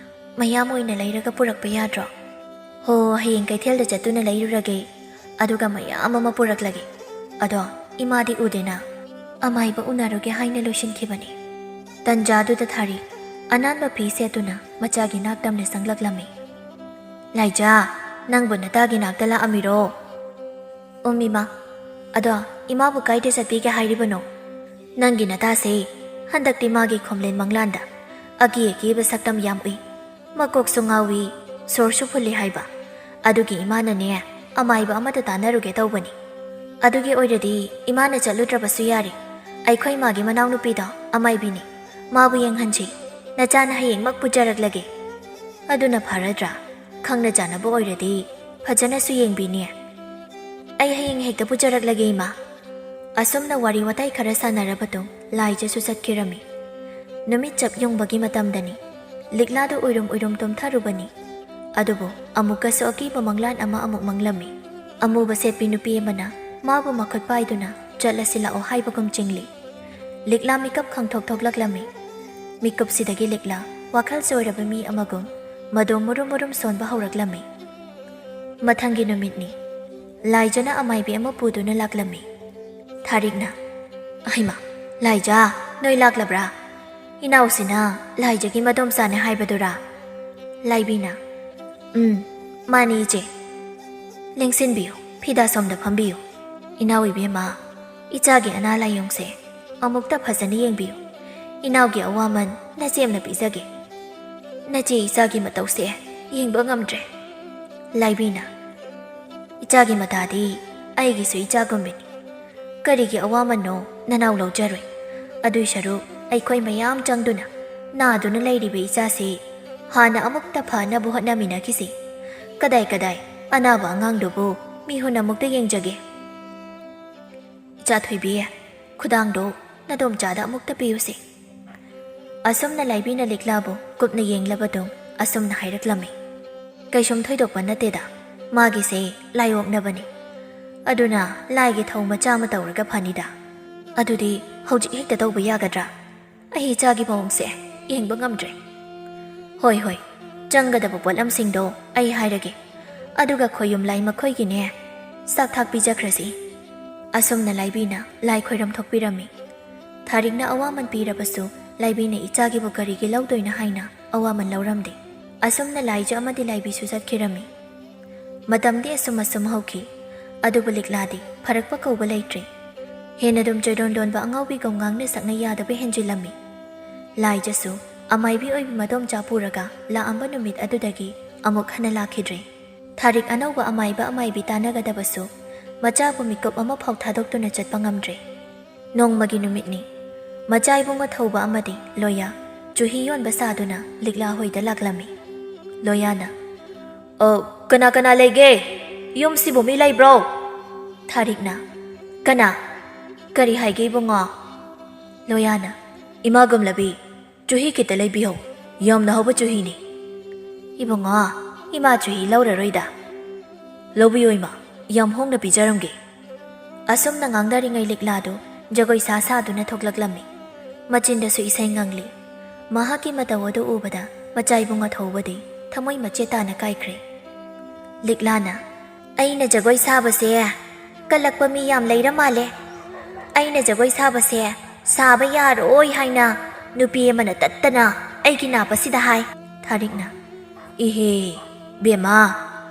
ꯃꯌꯥꯝ ꯑꯣꯏꯅ ꯂꯩꯔꯒ ꯄꯨꯔꯛꯄ ꯌꯥꯗ꯭ꯔꯣ?" "ꯍꯣ, ꯍꯌꯦꯡ ꯀꯩꯊꯦꯜꯗ ꯆꯠꯇꯨꯅ ꯂꯩꯔꯨꯔꯒꯦ, ꯑꯗꯨꯒ ꯃꯌꯥꯝ ꯑꯃ ꯄꯨꯔꯛꯂꯒꯦ꯫ ꯑꯗꯣ ꯏꯃꯥꯗꯤ ꯎꯗꯦꯅ, ꯑꯃꯥꯏꯕ ꯎꯅꯔꯨꯒꯦ ꯍꯥꯏꯅ ꯂꯣꯏꯁꯤꯟꯈꯤꯕꯅꯤ꯫" ꯇꯟꯖꯥꯗꯨꯗ ꯊꯥꯔꯤ ꯑꯅꯥꯟꯕ ꯐꯤ ꯁꯦꯠꯇꯨꯅ ꯃꯆꯥꯒꯤ ꯅꯥꯛ ꯇꯝꯅ ꯆꯪꯂꯛꯂꯝꯃꯤ꯫ "ꯂꯥꯏꯖꯥ, ꯅꯪꯕꯨ ꯅꯇꯥꯒꯤ ꯅꯥꯛꯇ ꯂꯥꯛꯑꯝꯃꯤꯔꯣ?" "ꯎꯝ, ꯏꯃꯥ꯫ ꯑꯗꯣ ꯏꯃꯥꯕꯨ ꯀꯥꯏꯗ ꯆꯠꯄꯤꯒꯦ ꯍꯥꯏꯔꯤꯕꯅꯣ? ꯅꯪꯒꯤ ꯅꯇꯥꯁꯦ ꯍꯟꯗꯛꯇꯤ ꯃꯥꯒꯤ ꯈꯣꯝꯂꯦꯟ ꯃꯪꯂꯥꯟꯗ ꯑꯀꯤ ꯑꯀꯤꯕ ꯁꯛꯇꯝ ꯌꯥꯝ ꯎꯏ꯫ ꯃꯀꯣꯛꯁꯨ ꯉꯥꯎꯏ, ꯁꯣꯔꯁꯨ ꯐꯨꯜꯂꯤ ꯍꯥꯏꯕ꯫ ꯑꯗꯨꯒꯤ ꯏꯃꯥꯅꯅꯦ, ꯑꯃꯥꯏꯕ ꯑꯃꯗ ꯇꯥꯟꯅꯔꯨꯒꯦ ꯇꯧꯕꯅꯤ꯫ ꯑꯗꯨꯒꯤ ꯑꯣꯏꯔꯗꯤ ꯏꯃꯥꯅ ꯆꯠꯂꯨꯗ꯭ꯔꯕꯁꯨ ꯌꯥꯔꯦ꯫ ꯑꯩꯈꯣꯏ ꯃꯥꯒꯤ ꯃꯅꯥꯎꯅꯨꯄꯤꯗꯣ ꯑꯃꯥꯏꯕꯤꯅꯤ꯫ ꯃꯥꯕꯨ ꯌꯦꯡꯍꯟꯁꯤ꯫ ꯅꯆꯥꯅ ꯍꯌꯦꯡꯃꯛ ꯄꯨꯖꯔꯛꯂꯒꯦ꯫" "ꯑꯗꯨꯅ ꯐꯔꯗ꯭ꯔꯥ? ꯈꯪꯅ ꯆꯥꯟꯅꯕ ꯑꯣꯏꯔꯗꯤ ꯐꯖꯅꯁꯨ ꯌꯦꯡꯕꯤꯅꯤ꯫" "ꯑꯩ ꯍꯌꯦꯡ ꯍꯦꯛꯇ ꯄꯨꯖꯔꯛꯂꯒꯦ, ꯏꯃꯥ꯫" ꯑꯁꯨꯝꯅ ꯋꯥꯔꯤ ꯋꯥꯇꯥꯏ ꯈꯔ ꯁꯥꯟꯅꯔꯕ ꯇꯨꯡ ꯂꯥꯏꯖꯁꯨ ꯆꯠꯈꯤꯔꯝꯃꯤ꯫ ꯅꯨꯃꯤꯠ ꯆꯞ ꯌꯨꯡꯕꯒꯤ ꯃꯇꯝꯗꯅꯤ꯫ ꯂꯤꯛꯂꯥꯗꯨ ꯎꯏꯔꯨꯝ ꯎꯏꯔꯨꯝ ꯇꯨꯝꯊꯔꯨꯕꯅꯤ꯫ ꯑꯗꯨꯕꯨ ꯑꯃꯨꯛꯀꯁꯨ ꯑꯀꯤꯕ ꯃꯪꯂꯥꯟ ꯑꯃ ꯑꯃꯨꯛ ꯃꯪꯂꯝꯃꯤ꯫ ꯑꯃꯨꯕ ꯁꯦꯠꯄꯤ ꯅꯨꯄꯤ ꯑꯃꯅ ꯃꯥꯕꯨ ꯃꯈꯨꯠ ꯄꯥꯏꯗꯨꯅ ꯆꯠꯂꯁꯤ ꯂꯥꯛꯑꯣ ꯍꯥꯏꯕꯒꯨꯝ ꯆꯤꯡꯂꯤ꯫ ꯂꯤꯛꯂꯥ ꯃꯤꯀꯞ ꯈꯪꯊꯣꯛ ꯊꯣꯛꯂꯛꯂꯝꯃꯤ꯫ ꯃꯤꯀꯨꯞꯁꯤꯗꯒꯤ ꯂꯤꯛꯂꯥ ꯋꯥꯈꯜ ꯆꯣꯏꯔꯕ ꯃꯤ ꯑꯃꯒꯨꯝ ꯃꯗꯣꯝ ꯃꯨꯔꯨꯝ ꯃꯨꯔꯨꯝ ꯁꯣꯟꯕ ꯍꯧꯔꯛꯂꯝꯃꯤ꯫ ꯃꯊꯪꯒꯤ ꯅꯨꯃꯤꯠꯅꯤ꯫ ꯂꯥꯏꯖꯅ ꯑꯃꯥꯏꯕꯤ ꯑꯃ ꯄꯨꯗꯨꯅ ꯂꯥꯛꯂꯝꯃꯤ꯫ ꯊꯥꯔꯤꯛꯅ, "ꯑꯍꯩꯃꯥ, ꯂꯥꯏꯖ, ꯅꯣꯏ ꯂꯥꯛꯂꯕ꯭ꯔꯥ? ꯏꯅꯥꯎꯁꯤꯅ ꯂꯥꯏꯖꯒꯤ ꯃꯗꯣꯝꯆꯥꯅꯦ ꯍꯥꯏꯕꯗꯨꯔꯥ?" ꯂꯥꯏꯕꯤꯅ, "ꯎꯝ, "ꯃꯥꯅꯤ, ꯏꯆꯦ꯫ ꯂꯦꯡꯁꯤꯟꯕꯤꯌꯨ, ꯐꯤꯗꯥ ꯁꯣꯝꯗ ꯐꯝꯕꯤꯌꯨ꯫ ꯏꯅꯥꯎ ꯏꯕꯦꯝꯃ, ꯏꯆꯥꯒꯤ ꯑꯅꯥ ꯂꯥꯏꯌꯣꯡꯁꯦ ꯑꯃꯨꯛꯇ ꯐꯖꯅ ꯌꯦꯡꯕꯤꯌꯨ꯫ ꯏꯅꯥꯎꯒꯤ ꯑꯋꯥꯃꯟ ꯅꯆꯦꯝꯅ ꯄꯤꯖꯒꯦ꯫ ꯅꯆꯦ ꯏꯆꯥꯒꯤ ꯃꯇꯧꯁꯦ ꯌꯦꯡꯕ ꯉꯝꯗ꯭ꯔꯦ꯫" ꯂꯥꯏꯕꯤꯅ, "ꯏꯆꯥꯒꯤ ꯃꯇꯥꯗꯤ ꯑꯩꯒꯤꯁꯨ ꯏꯆꯥꯒꯨꯝꯕꯅꯤ꯫ ꯀꯔꯤꯒꯤ ꯑꯋꯥꯃꯟꯅꯣ ꯅꯅꯥꯎ ꯂꯧꯖꯔꯣꯏ? ꯑꯗꯨꯏ ꯁꯔꯨꯛ ꯑꯩꯈꯣꯏ ꯃꯌꯥꯝ ꯆꯪꯗꯨꯅ ꯅꯥꯗꯨꯅ ꯂꯩꯔꯤꯕ ꯏꯆꯥꯁꯤ ꯍꯥꯟꯅ ꯑꯃꯨꯛꯇ ꯐꯅꯕ ꯍꯣꯠꯅꯃꯤꯟꯅꯈꯤꯁꯤ꯫ ꯀꯗꯥꯏ ꯀꯗꯥꯏ ꯑꯅꯥꯕ ꯑꯉꯥꯡꯗꯨꯕꯨ ꯃꯤꯍꯨꯟ ꯑꯃꯨꯛꯇ ꯌꯦꯡꯖꯒꯦ꯫ ꯏꯆꯥ ꯊꯣꯏꯕꯤ, ꯈꯨꯗꯥꯡꯗꯣ ꯅꯗꯣꯝꯆꯥꯗ ꯑꯃꯨꯛꯇ ꯄꯤꯌꯨꯁꯤ꯫" ꯑꯁꯨꯝꯅ ꯂꯥꯏꯕꯤꯅ ꯂꯤꯛꯂꯥꯕꯨ ꯀꯨꯞꯅ ꯌꯦꯡꯂꯕꯗꯨ ꯑꯁꯨꯝꯅ ꯍꯥꯏꯔꯛꯂꯝꯃꯤ, "ꯀꯩꯁꯨꯝ ꯊꯣꯏꯗꯣꯛꯄ ꯅꯠꯇꯦꯗ, ꯃꯥꯒꯤꯁꯦ ꯂꯥꯏ ꯑꯣꯛꯅꯕꯅꯤ꯫ ꯑꯗꯨꯅ ꯂꯥꯏꯒꯤ ꯊꯧ ꯃꯆꯥ ꯑꯃ ꯇꯧꯔꯒ ꯐꯅꯤꯗ꯫ ꯑꯗꯨꯗꯤ ꯍꯧꯖꯤꯛ ꯍꯦꯛꯇ ꯇꯧꯕ ꯌꯥꯒꯗ꯭ꯔꯥ? ꯑꯩ ꯏꯆꯥꯒꯤ ꯃꯑꯣꯡꯁꯦ ꯌꯦꯡꯕ ꯉꯝꯗ꯭ꯔꯦ꯫" "ꯍꯣꯏ, ꯍꯣꯏ, ꯆꯪꯒꯗꯕ ꯄꯣꯠꯂꯝꯁꯤꯡꯗꯣ ꯑꯩ ꯍꯥꯏꯔꯒꯦ, ꯑꯗꯨꯒ ꯈꯣꯌꯨꯝ ꯂꯥꯏ ꯃꯈꯣꯏꯒꯤꯅꯦ ꯆꯥꯛ ꯊꯥꯛ ꯄꯤꯖꯈ꯭ꯔꯁꯤ꯫" ꯑꯁꯨꯝꯅ ꯂꯥꯏꯕꯤꯅ ꯂꯥꯏ ꯈꯣꯏꯔꯝ ꯊꯣꯛꯄꯤꯔꯝꯃꯤ꯫ ꯊꯥꯔꯤꯛꯅ ꯑꯋꯥꯃꯟ ꯄꯤꯔꯕꯁꯨ ꯂꯥꯏꯕꯤꯅ ꯏꯆꯥꯒꯤꯕꯨ ꯀꯔꯤꯒꯤ ꯂꯧꯗꯣꯏꯅꯣ ꯍꯥꯏꯅ ꯑꯋꯥꯃꯟ ꯂꯧꯔꯝꯗꯦ꯫ ꯑꯁꯨꯝꯅ ꯂꯥꯏꯖ ꯑꯃꯗꯤ ꯂꯥꯏꯕꯤꯁꯨ ꯆꯠꯈꯤꯔꯝꯃꯤ꯫ ꯃꯇꯝꯗꯤ ꯑꯁꯨꯝ ꯑꯁꯨꯝ ꯍꯧꯈꯤ꯫ ꯑꯗꯨꯕꯨ ꯂꯤꯛꯂꯥꯗꯤ ꯐꯔꯛꯄ ꯀꯧꯕ ꯂꯩꯇ꯭ꯔꯦ꯫ ꯍꯦꯟꯅ ꯑꯗꯨꯝ ꯆꯣꯏꯔꯣꯟꯗꯣꯟꯕ ꯑꯉꯥꯎꯕꯤꯒꯨꯝ ꯉꯥꯡꯅ ꯁꯛꯅ ꯌꯥꯗꯕ ꯍꯦꯟꯖꯤꯜꯂꯝꯃꯤ꯫ ꯂꯥꯏꯖꯁꯨ ꯑꯃꯥꯏꯕꯤ ꯑꯣꯏꯕꯤ ꯃꯗꯣꯝꯆꯥ ꯄꯨꯔꯒ ꯂꯥꯛꯑꯝꯕ ꯅꯨꯃꯤꯠ ꯑꯗꯨꯗꯒꯤ ꯑꯃꯨꯛ ꯍꯟꯅ ꯂꯥꯛꯈꯤꯗ꯭ꯔꯦ꯫ ꯊꯥꯔꯤꯛ ꯑꯅꯧꯕ ꯑꯃꯥꯏꯕ ꯑꯃꯥꯏꯕꯤ ꯇꯥꯟꯅꯒꯗꯕꯁꯨ ꯃꯆꯥꯕꯨ ꯃꯤꯀꯨꯞ ꯑꯃꯐꯥꯎ ꯊꯥꯗꯣꯛꯇꯨꯅ ꯆꯠꯄ ꯉꯝꯗ꯭ꯔꯦ꯫ ꯅꯣꯡꯃꯒꯤ ꯅꯨꯃꯤꯠꯅꯤ꯫ ꯃꯆꯥ ꯏꯕꯨꯡꯉꯣ ꯊꯧꯕ ꯑꯃꯗꯤ ꯂꯣꯌꯥ ꯆꯨꯍꯤ ꯌꯣꯟꯕ ꯁꯥꯗꯨꯅ ꯂꯤꯛꯂꯥ ꯍꯣꯏꯗ ꯂꯥꯛꯂꯝꯃꯤ꯫ ꯂꯣꯌꯥꯅ, "ꯑ, ꯀꯅꯥ ꯀꯅꯥ ꯂꯩꯒꯦ? ꯌꯨꯝꯁꯤꯕꯨ ꯃꯤ ꯂꯩꯕ꯭ꯔꯣ?" ꯊꯥꯔꯤꯛꯅ, "ꯀꯅꯥ? ꯀꯔꯤ ꯍꯥꯏꯒꯦ ꯏꯕꯨꯡꯉꯣ?" ꯂꯣꯌꯥꯅ, "ꯏꯃꯥ ꯒꯝꯂꯕꯤ, ꯆꯨꯍꯤ ꯈꯤꯇ ꯂꯩꯕꯤꯍꯧ꯫ ꯌꯥꯝꯅ ꯍꯥꯎꯕ ꯆꯨꯍꯤꯅꯤ꯫" "ꯏꯕꯨꯡꯉꯣ, ꯏꯃꯥ ꯆꯨꯍꯤ ꯂꯧꯔꯔꯣꯏꯗ꯫" "ꯂꯧꯕꯤꯌꯨ ꯏꯃꯥ, ꯌꯥꯝ ꯍꯣꯡꯅ ꯄꯤꯖꯔꯝꯒꯦ꯫" ꯑꯁꯨꯝꯅ ꯉꯥꯡꯅꯔꯤꯉꯩ ꯂꯤꯛꯂꯥꯗꯨ ꯖꯒꯣꯏ ꯁꯥ ꯁꯥꯗꯨꯅ ꯊꯣꯛꯂꯛꯂꯝꯃꯤ꯫ ꯃꯆꯤꯟꯗꯁꯨ ꯏꯁꯩ ꯉꯪꯂꯤ꯫ ꯃꯍꯥꯛꯀꯤ ꯃꯇꯧ ꯑꯗꯨ ꯎꯕꯗ ꯃꯆꯥ ꯏꯕꯨꯡꯉꯣ ꯊꯧꯕꯗꯤ ꯊꯃꯣꯏ ꯃꯆꯦꯠ ꯇꯥꯅ ꯀꯥꯏꯈ꯭ꯔꯦ꯫ ꯂꯤꯛꯂꯥꯅ, "ꯑꯩꯅ ꯖꯒꯣꯏ ꯁꯥꯕꯁꯦ ꯀꯜꯂꯛꯄ ꯃꯤ ꯌꯥꯝ ꯂꯩꯔ ꯃꯥꯜꯂꯦ꯫ ꯑꯩꯅ ꯖꯒꯣꯏ ꯁꯥꯕꯁꯦ ꯁꯥꯕ ꯌꯥꯔꯣꯏ ꯍꯥꯏꯅ ꯅꯨꯄꯤ ꯑꯃꯅ ꯇꯠꯇꯅ ꯑꯩꯒꯤ ꯅꯥꯕꯁꯤꯗ ꯍꯥꯏ꯫" ꯊꯥꯔꯤꯛꯅ, "ꯏꯍꯦ, ꯕꯦꯝꯃ,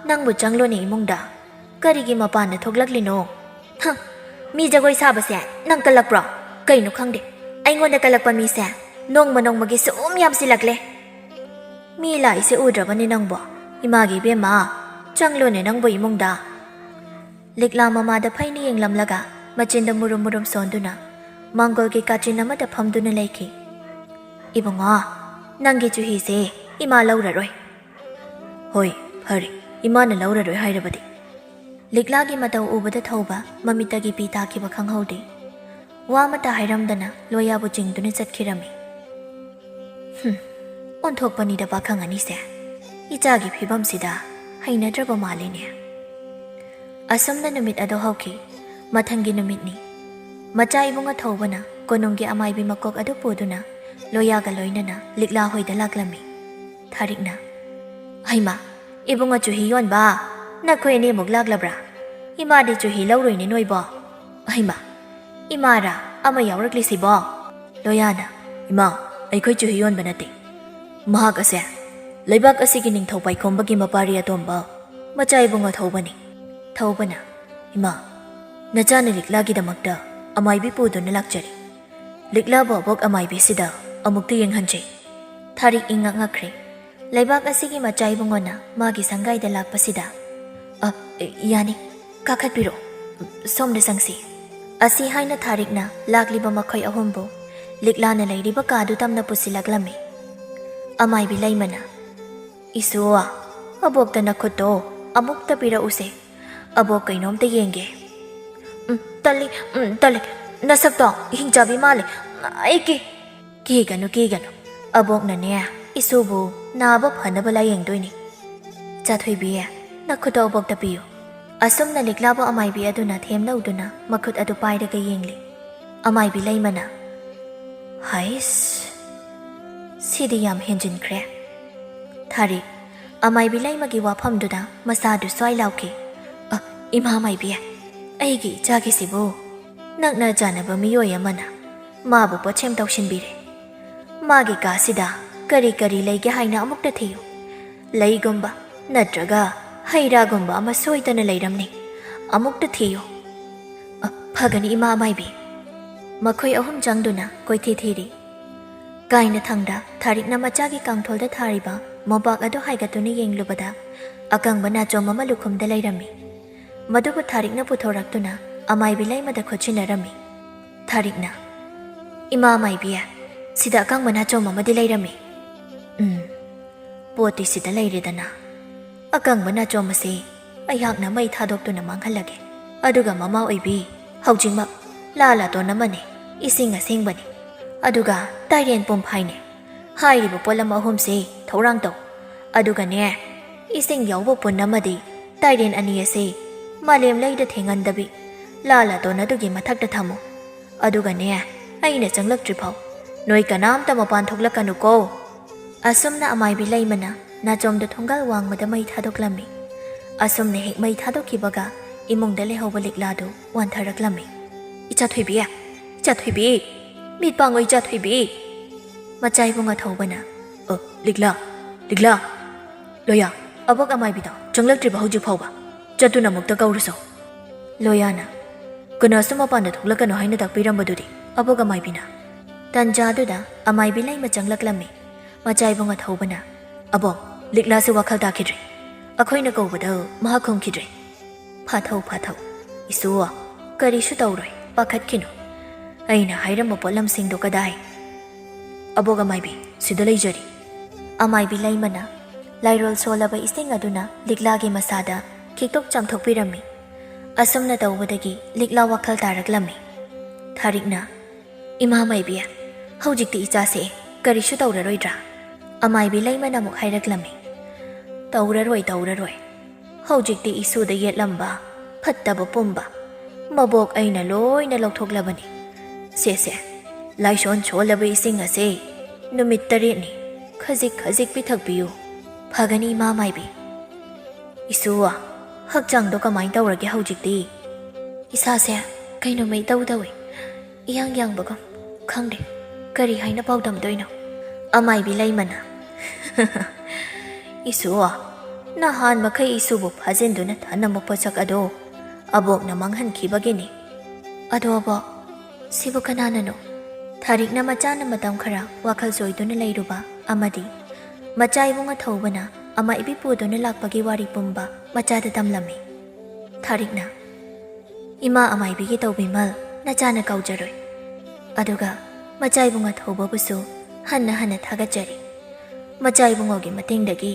"ꯅꯪꯕꯨ ꯆꯪꯂꯣꯅꯦ ꯏꯃꯨꯡꯗ꯫ ꯀꯔꯤꯒꯤ ꯃꯄꯥꯟꯗ ꯊꯣꯛꯂꯛꯂꯤꯅꯣ?" "ꯍ, ꯃꯤ ꯖꯒꯣꯏ ꯁꯥꯕꯁꯦ ꯅꯪ ꯀꯜꯂꯛꯄ꯭ꯔꯣ? ꯀꯩꯅꯣ ꯈꯪꯗꯦ, ꯑꯩꯉꯣꯟꯗ ꯀꯜꯂꯛꯄ ꯃꯤꯁꯦ ꯅꯣꯡꯃ ꯅꯣꯡꯃꯒꯤ ꯁꯨꯝ ꯌꯥꯝꯁꯤꯜꯂꯛꯂꯦ꯫ ꯃꯤ ꯂꯥꯛꯏꯁꯦ ꯎꯗ꯭ꯔꯕꯅꯦ ꯅꯪꯕꯣ? ꯏꯃꯥꯒꯤ ꯏꯕꯦꯝꯃ, ꯆꯪꯂꯣꯅꯦ ꯅꯪꯕꯨ ꯏꯃꯨꯡꯗ꯫" ꯂꯤꯛꯂꯥ ꯃꯃꯥꯗ ꯐꯩꯅ ꯌꯦꯡꯂꯝꯂꯒ ꯃꯆꯤꯟꯗ ꯃꯨꯔꯨꯝ ꯃꯨꯔꯨꯝ ꯁꯣꯟꯗꯨꯅ ꯃꯥꯡꯒꯣꯜꯒꯤ ꯀꯥꯆꯤꯟ ꯑꯃꯗ ꯐꯝꯗꯨꯅ ꯂꯩꯈꯤ꯫ "ꯏꯕꯨꯡꯉꯣ, ꯅꯪꯒꯤ ꯆꯨꯍꯤꯁꯦ ꯏꯃꯥ ꯂꯧꯔꯔꯣꯏ꯫" "ꯍꯣꯏ, ꯐꯔꯦ, ꯏꯃꯥꯅ ꯂꯧꯔꯔꯣꯏ ꯍꯥꯏꯔꯕꯗꯤ꯫" ꯂꯤꯛꯂꯥꯒꯤ ꯃꯇꯧ ꯎꯕꯗ ꯊꯧꯕ ꯃꯃꯤꯠꯇꯒꯤ ꯄꯤ ꯇꯥꯈꯤꯕ ꯈꯪꯍꯧꯗꯦ꯫ ꯋꯥ ꯑꯃꯠꯇ ꯍꯥꯏꯔꯝꯗꯅ ꯂꯣꯌꯥꯕꯨ ꯆꯤꯡꯗꯨꯅ ꯆꯠꯈꯤꯔꯝꯃꯤ꯫ "ꯍꯨꯝ, ꯑꯣꯟꯊꯣꯛꯄꯅꯤꯗ ꯄꯥꯈꯪ ꯑꯅꯤꯁꯦ꯫ ꯏꯆꯥꯒꯤ ꯐꯤꯕꯝꯁꯤꯗ ꯍꯩꯅꯗ꯭ꯔꯕ ꯃꯥꯜꯂꯤꯅꯦ꯫" ꯑꯁꯨꯝꯅ ꯅꯨꯃꯤꯠ ꯑꯗꯨ ꯍꯧꯈꯤ꯫ ꯃꯊꯪꯒꯤ ꯅꯨꯃꯤꯠꯅꯤ꯫ ꯃꯆꯥ ꯏꯕꯨꯡ ꯑꯊꯧꯕꯅ ꯀꯣꯅꯨꯡꯒꯤ ꯑꯃꯥꯏꯕꯤ ꯃꯀꯣꯛ ꯑꯗꯨ ꯄꯨꯗꯨꯅ ꯂꯣꯌꯥꯒ ꯂꯣꯏꯅꯅ ꯂꯤꯛꯂꯥ ꯍꯣꯏꯗ ꯂꯥꯛꯂꯝꯃꯤ꯫ ꯊꯥꯔꯤꯛꯅ, "ꯍꯩꯃꯥ, ꯏꯕꯨꯡ ꯑꯆꯨꯍꯤ ꯌꯣꯟꯕ, ꯅꯈꯣꯏ ꯑꯅꯤꯃꯨꯛ ꯂꯥꯛꯂꯕ꯭ꯔꯥ? ꯏꯃꯥꯗꯤ ꯆꯨꯍꯤ ꯂꯧꯔꯣꯏꯅꯦ ꯅꯣꯏꯕꯣ꯫ ꯍꯩꯃꯥ, ꯏꯃꯥꯔꯥ ꯑꯃ ꯌꯥꯎꯔꯛꯂꯤꯁꯤꯕꯣ?" ꯂꯣꯌꯥꯅ, "ꯏꯃꯥ, ꯑꯩꯈꯣꯏ ꯆꯨꯍꯤ ꯌꯣꯟꯕ ꯅꯠꯇꯦ꯫ ꯃꯍꯥꯛ ꯑꯁꯦ ꯂꯩꯕꯥꯛ ꯑꯁꯤꯒꯤ ꯅꯤꯡꯊꯧ ꯄꯥꯏꯈꯣꯝꯕꯒꯤ ꯃꯄꯥꯔꯤ ꯑꯇꯣꯝꯕ ꯃꯆꯥ ꯏꯕꯨꯡ ꯑꯊꯧꯕꯅꯤ꯫" ꯊꯧꯕꯅ, "ꯏꯃꯥ, ꯅꯆꯥꯅ ꯂꯤꯛꯂꯥꯒꯤꯗꯃꯛꯇ ꯑꯃꯥꯏꯕꯤ ꯄꯨꯗꯨꯅ ꯂꯥꯛꯆꯔꯤ꯫ ꯂꯤꯛꯂꯥꯕꯨ ꯑꯕꯣꯛ ꯑꯃꯥꯏꯕꯤꯁꯤꯗ ꯑꯃꯨꯛꯇ ꯌꯦꯡꯍꯟꯖꯩ꯫" ꯊꯥꯔꯤꯛ ꯏꯉꯛ ꯉꯛꯈ꯭ꯔꯦ꯫ ꯂꯩꯕꯥꯛ ꯑꯁꯤꯒꯤ ꯃꯆꯥ ꯏꯕꯨꯡꯉꯣꯅ ꯃꯥꯒꯤ ꯁꯪꯒꯥꯏꯗ ꯂꯥꯛꯄꯁꯤꯗ, "ꯑ, ꯌꯥꯅꯤ, ꯀꯥꯈꯠꯄꯤꯔꯣ, ꯁꯣꯝꯗ ꯆꯪꯁꯤ꯫" ꯑꯁꯤ ꯍꯥꯏꯅ ꯊꯥꯔꯤꯛꯅ ꯂꯥꯛꯂꯤꯕ ꯃꯈꯣꯏ ꯑꯍꯨꯝꯕꯨ ꯂꯤꯛꯂꯥꯅ ꯂꯩꯔꯤꯕ ꯀꯥꯗꯨ ꯇꯝꯅ ꯄꯨꯁꯤꯜꯂꯛꯂꯝꯃꯤ꯫ ꯑꯃꯥꯏꯕꯤ ꯂꯩꯃꯅ, "ꯏꯁꯨ, ꯑꯕꯣꯛꯇ ꯅꯈꯨꯠꯇꯣ ꯑꯃꯨꯛꯇ ꯄꯤꯔꯛꯎꯁꯦ꯫ ꯑꯕꯣꯛ ꯀꯩꯅꯣꯝꯇ ꯌꯦꯡꯒꯦ꯫" "ꯎꯝ, ꯇꯜꯂꯤ, ꯎꯝ, ꯇꯜꯂꯤ꯫ ꯅꯁꯛꯇꯣ ꯍꯤꯡꯆꯥꯕꯤ ꯃꯥꯜꯂꯦ꯫ ꯑꯩ ꯀꯤ꯫" "ꯀꯤꯒꯅꯨ, ꯀꯤꯒꯅꯨ꯫ ꯑꯕꯣꯛꯅꯅꯦ, ꯏꯁꯨꯕꯨ ꯅꯥꯕ ꯐꯅꯕ ꯂꯥꯌꯦꯡꯗꯣꯏꯅꯤ꯫ ꯆꯥꯊꯣꯏꯕꯤ, ꯅꯈꯨꯠꯇꯣ ꯑꯕꯣꯛꯇ ꯄꯤꯌꯨ꯫" ꯑꯁꯨꯝꯅ ꯂꯤꯛꯂꯥꯕꯨ ꯑꯃꯥꯏꯕꯤ ꯑꯗꯨꯅ ꯊꯦꯝꯂꯧꯗꯨꯅ ꯃꯈꯨꯠ ꯑꯗꯨ ꯄꯥꯏꯔꯒ ꯌꯦꯡꯂꯤ꯫ ꯑꯃꯥꯏꯕꯤ ꯂꯩꯃꯅ, "ꯍꯩꯁ, ꯁꯤꯗꯤ ꯌꯥꯝ ꯍꯦꯟꯖꯤꯟꯈ꯭ꯔꯦ꯫" ꯊꯥꯔꯤꯛ, ꯑꯃꯥꯏꯕꯤ ꯂꯩꯃꯒꯤ ꯋꯥꯐꯝꯗꯨꯗ ꯃꯁꯥꯗꯨ ꯁ꯭ꯋꯥꯏ ꯂꯥꯎꯈꯤ꯫ "ꯑ, ꯏꯃꯥ ꯃꯥꯏꯕꯤ, ꯑꯩꯒꯤ ꯏꯆꯥꯒꯤꯁꯤꯕꯨ ꯅꯛꯅ ꯆꯥꯟꯅꯕ ꯃꯤꯑꯣꯏ ꯑꯃꯅ ꯃꯥꯕꯨ ꯄꯣꯠꯁꯦꯝ ꯇꯧꯁꯤꯟꯕꯤꯔꯦ꯫ ꯃꯥꯒꯤ ꯀꯥꯁꯤꯗ ꯀꯔꯤ ꯀꯔꯤ ꯂꯩꯒꯦ ꯍꯥꯏꯅ ꯑꯃꯨꯛꯇ ꯊꯤꯌꯨ꯫ ꯂꯩꯒꯨꯝꯕ ꯅꯠꯇ꯭ꯔꯒ ꯍꯩ ꯔꯥꯒꯨꯝꯕ ꯑꯃ ꯁꯣꯏꯗꯅ ꯂꯩꯔꯝꯅꯤ꯫ ꯑꯃꯨꯛꯇ ꯊꯤꯌꯨ꯫ "ꯑ, ꯐꯒꯅꯤ, ꯏꯃꯥ ꯑꯃꯥꯏꯕꯤ꯫" ꯃꯈꯣꯏ ꯑꯍꯨꯝ ꯆꯪꯗꯨꯅ ꯀꯣꯏꯊꯤ ꯊꯤꯔꯤ꯫ ꯀꯥꯏꯅꯊꯪꯗ ꯊꯥꯔꯤꯛꯅ ꯃꯆꯥꯒꯤ ꯀꯥꯡꯊꯣꯜꯗ ꯊꯥꯔꯤꯕ ꯃꯣꯝꯄꯥꯛ ꯑꯗꯨ ꯍꯥꯏꯒꯠꯇꯨꯅ ꯌꯦꯡꯂꯨꯕꯗ, ꯑꯀꯪꯕ ꯅꯥꯆꯣꯝ ꯑꯃ ꯂꯨꯈꯨꯝꯗ ꯂꯩꯔꯝꯃꯤ꯫ ꯃꯗꯨꯕꯨ ꯊꯥꯔꯤꯛꯅ ꯄꯨꯊꯣꯔꯛꯇꯨꯅ ꯑꯃꯥꯏꯕꯤ ꯂꯩꯃꯗ ꯈꯨꯠꯁꯤꯟꯅꯔꯝꯃꯤ꯫ ꯊꯥꯔꯤꯛꯅ, "ꯏꯃꯥ ꯑꯃꯥꯏꯕꯤ, ꯁꯤꯗ ꯑꯀꯪꯕ ꯅꯥꯆꯣꯝ ꯑꯃꯗꯤ ꯂꯩꯔꯝꯃꯤ꯫" "ꯎꯝ, ꯄꯣꯠꯇꯤ ꯁꯤꯗ ꯂꯩꯔꯦꯗꯅ꯫" "ꯑꯀꯪꯕ ꯅꯥꯆꯣꯝ ꯑꯁꯤ ꯑꯩꯍꯥꯛꯅ ꯃꯩ ꯊꯥꯗꯣꯛꯇꯨꯅ ꯃꯥꯡꯍꯜꯂꯒꯦ꯫ ꯑꯗꯨꯒ ꯃꯃꯥ ꯑꯣꯏꯕꯤ, ꯍꯧꯖꯤꯛꯃꯛ ꯂꯥ ꯂꯥꯇꯣꯟ ꯑꯃꯅꯤ, ꯏꯁꯤꯡ ꯑꯁꯦꯡꯕꯅꯤ, ꯑꯗꯨꯒ ꯇꯥꯏꯔꯦꯟ ꯄꯨꯝꯐꯥꯏꯅꯤ ꯍꯥꯏꯔꯤꯕ ꯄꯣꯠꯂꯝ ꯑꯍꯨꯝꯁꯤ ꯊꯧꯔꯥꯡ ꯇꯧ꯫ ꯑꯗꯨꯒꯅꯦ, ꯏꯁꯤꯡ ꯌꯥꯎꯕ ꯄꯨꯟ ꯑꯃꯗꯤ ꯇꯥꯏꯔꯦꯟ ꯑꯅꯤ ꯑꯁꯤ ꯃꯥꯂꯦꯝ ꯂꯩꯗ ꯊꯦꯡꯍꯟꯗꯕꯤ ꯂꯥ ꯂꯥꯇꯣꯟ ꯑꯗꯨꯒꯤ ꯃꯊꯛꯇ ꯊꯝꯃꯨ꯫ ꯑꯗꯨꯒꯅꯦ, ꯑꯩꯅ ꯆꯪꯂꯛꯇ꯭ꯔꯤꯐꯥꯎ ꯅꯣꯏ ꯀꯅꯥꯝꯇ ꯃꯄꯥꯟ ꯊꯣꯛꯂꯛꯀꯅꯨꯀꯣ꯫" ꯑꯁꯨꯝꯅ ꯑꯃꯥꯏꯕꯤ ꯂꯩꯃꯅ ꯅꯥꯆꯣꯝꯗ ꯊꯣꯡꯒꯥꯜ ꯋꯥꯡꯃꯗ ꯃꯩ ꯊꯥꯗꯣꯛꯂꯝꯃꯤ꯫ ꯑꯁꯨꯝꯅ ꯍꯦꯛ ꯃꯩ ꯊꯥꯗꯣꯛꯈꯤꯕꯒ ꯏꯃꯨꯡꯗ ꯂꯩꯍꯧꯕ ꯂꯤꯛꯂꯥꯗꯨ ꯋꯥꯟꯊꯔꯛꯂꯝꯃꯤ꯫ "ꯏꯆꯥ ꯊꯣꯏꯕꯤ, ꯏꯆꯥ ꯊꯣꯏꯕꯤ, ꯃꯤꯠ ꯄꯥꯡꯉꯣ ꯏꯆꯥ ꯊꯣꯏꯕꯤ!" ꯃꯆꯥ ꯏꯕꯨꯡ ꯑꯊꯧꯕꯅ, "ꯑ, ꯂꯤꯛꯂꯥ, ꯂꯤꯛꯂꯥ! ꯂꯣꯌꯥ, ꯑꯕꯣꯛ ꯑꯃꯥꯏꯕꯤꯗꯣ ꯆꯪꯂꯛꯇ꯭ꯔꯤꯕ ꯍꯧꯖꯤꯛ ꯐꯥꯎꯕ? ꯆꯠꯇꯨꯅ ꯑꯃꯨꯛꯇ ꯀꯧꯔꯨꯁꯣ꯫" ꯂꯣꯌꯥꯅ, "ꯀꯅꯥꯁꯨ ꯃꯄꯥꯟꯗ ꯊꯣꯛꯂꯛꯀꯅꯨ ꯍꯥꯏꯅ ꯇꯥꯛꯄꯤꯔꯝꯕꯗꯨꯗꯤ, ꯑꯕꯣꯛ ꯑꯃꯥꯏꯕꯤꯅ?" ꯇꯟꯖꯥꯗꯨꯗ ꯑꯃꯥꯏꯕꯤ ꯂꯩꯃ ꯆꯪꯂꯛꯂꯝꯃꯤ꯫ ꯃꯆꯥ ꯏꯕꯨꯡ ꯑꯊꯧꯕꯅ, "ꯑꯕꯣꯛ, ꯂꯤꯛꯂꯥꯁꯤ ꯋꯥꯈꯜ ꯇꯥꯈꯤꯗ꯭ꯔꯦ꯫ ꯑꯩꯈꯣꯏꯅ ꯀꯧꯕꯗ ꯃꯍꯥꯛ ꯈꯨꯝꯈꯤꯗ꯭ꯔꯦ꯫" "ꯐꯥꯊꯧ, ꯐꯥꯊꯧ꯫ ꯏꯁꯨ, ꯀꯔꯤꯁꯨ ꯇꯧꯔꯣꯏ, ꯄꯥꯈꯠꯈꯤꯅꯨ꯫ ꯑꯩꯅ ꯍꯥꯏꯔꯝꯕ ꯄꯣꯠꯂꯝꯁꯤꯡꯗꯣ ꯀꯗꯥꯏ?" "ꯑꯕꯣꯛ ꯑꯃꯥꯏꯕꯤ, ꯁꯤꯗ ꯂꯩꯖꯔꯤ꯫" ꯑꯃꯥꯏꯕꯤ ꯂꯩꯃꯅ ꯂꯥꯏꯔꯣꯜ ꯁꯣꯜꯂꯕ ꯏꯁꯤꯡ ꯑꯗꯨꯅ ꯂꯤꯛꯂꯥꯒꯤ ꯃꯁꯥꯗ ꯈꯤꯛꯇꯣꯛ ꯆꯥꯝꯊꯣꯛꯄꯤꯔꯝꯃꯤ꯫ ꯑꯁꯨꯝꯅ ꯇꯧꯕꯗꯒꯤ ꯂꯤꯛꯂꯥ ꯋꯥꯈꯜ ꯇꯥꯔꯛꯂꯝꯃꯤ꯫ ꯊꯥꯔꯤꯛꯅ, "ꯏꯃꯥ ꯃꯥꯏꯕꯤ, ꯍꯧꯖꯤꯛꯇꯤ ꯏꯆꯥꯁꯦ ꯀꯔꯤꯁꯨ ꯇꯧꯔꯔꯣꯏꯗ꯭ꯔꯥ?" ꯑꯃꯥꯏꯕꯤ ꯂꯩꯃꯅ ꯑꯃꯨꯛ ꯍꯥꯏꯔꯛꯂꯝꯃꯤ, "ꯇꯧꯔꯔꯣꯏ, ꯇꯧꯔꯔꯣꯏ꯫ ꯍꯧꯖꯤꯛꯇꯤ ꯏꯁꯨꯗ ꯌꯦꯠꯂꯝꯕ ꯐꯠꯇꯕ ꯄꯨꯝꯕ ꯃꯕꯣꯛ ꯑꯩꯅ ꯂꯣꯏꯅ ꯂꯧꯊꯣꯛꯂꯕꯅꯤ꯫ ꯁꯦ, ꯁꯦ, ꯂꯥꯏꯁꯣꯟ ꯁꯣꯜꯂꯕ ꯏꯁꯤꯡ ꯑꯁꯦ ꯅꯨꯃꯤꯠ ꯇꯔꯦꯠꯅꯤ ꯈꯖꯤꯛ ꯈꯖꯤꯛ ꯄꯤꯊꯛꯄꯤꯌꯨ꯫" "ꯐꯒꯅꯤ, ꯏꯃꯥ ꯃꯥꯏꯕꯤ꯫" "ꯏꯁꯨ, ꯍꯛꯆꯥꯡꯗꯣ ꯀꯃꯥꯏꯅ ꯇꯧꯔꯒꯦ ꯍꯧꯖꯤꯛꯇꯤ?" "ꯏꯁꯥꯁꯦ ꯀꯩꯅꯣꯝꯃ ꯏꯇꯧ ꯇꯧꯏ꯫ ꯏꯌꯥꯡ ꯌꯥꯡꯕꯒꯨꯝ꯫ ꯈꯪꯗꯦ, ꯀꯔꯤ ꯍꯥꯏꯅ ꯄꯥꯎꯗꯝꯗꯣꯏꯅꯣ?" ꯑꯃꯥꯏꯕꯤ ꯂꯩꯃꯅ, "ꯏꯁꯨ, ꯅꯍꯥꯟ ꯃꯈꯩ ꯏꯁꯨꯕꯨ ꯐꯥꯖꯤꯟꯗꯨꯅ ꯊꯅꯝꯕ ꯄꯣꯠꯁꯛ ꯑꯗꯣ ꯑꯕꯣꯛꯅ ꯃꯥꯡꯍꯟꯈꯤꯕꯒꯤꯅꯤ꯫ ꯑꯗꯣ ꯑꯕꯣꯛ, ꯁꯤꯕꯨ ꯀꯅꯥꯅꯅꯣ? ꯊꯥꯔꯤꯛꯅ ꯃꯆꯥꯅ ꯃꯇꯝ ꯈꯔ ꯋꯥꯈꯜ ꯆꯣꯏꯗꯨꯅ ꯂꯩꯔꯨꯕ ꯑꯃꯗꯤ ꯃꯆꯥ ꯏꯕꯨꯡ ꯑꯊꯧꯕꯅ ꯑꯃꯥꯏꯕꯤ ꯄꯨꯗꯨꯅ ꯂꯥꯛꯄꯒꯤ ꯋꯥꯔꯤ ꯄꯨꯝꯕ ꯃꯆꯥꯗ ꯇꯝꯂꯝꯃꯤ꯫ ꯊꯥꯔꯤꯛꯅ, "ꯏꯃꯥ ꯑꯃꯥꯏꯕꯤꯒꯤ ꯇꯧꯕꯤꯃꯜ ꯅꯆꯥꯅ ꯀꯥꯎꯖꯔꯣꯏ꯫ ꯑꯗꯨꯒ ꯃꯆꯥ ꯏꯕꯨꯡ ꯑꯊꯧꯕꯕꯨꯁꯨ ꯍꯟꯅ ꯍꯟꯅ ꯊꯥꯒꯠꯆꯔꯤ꯫ ꯃꯆꯥ ꯏꯕꯨꯡꯉꯣꯒꯤ ꯃꯇꯦꯡꯗꯒꯤ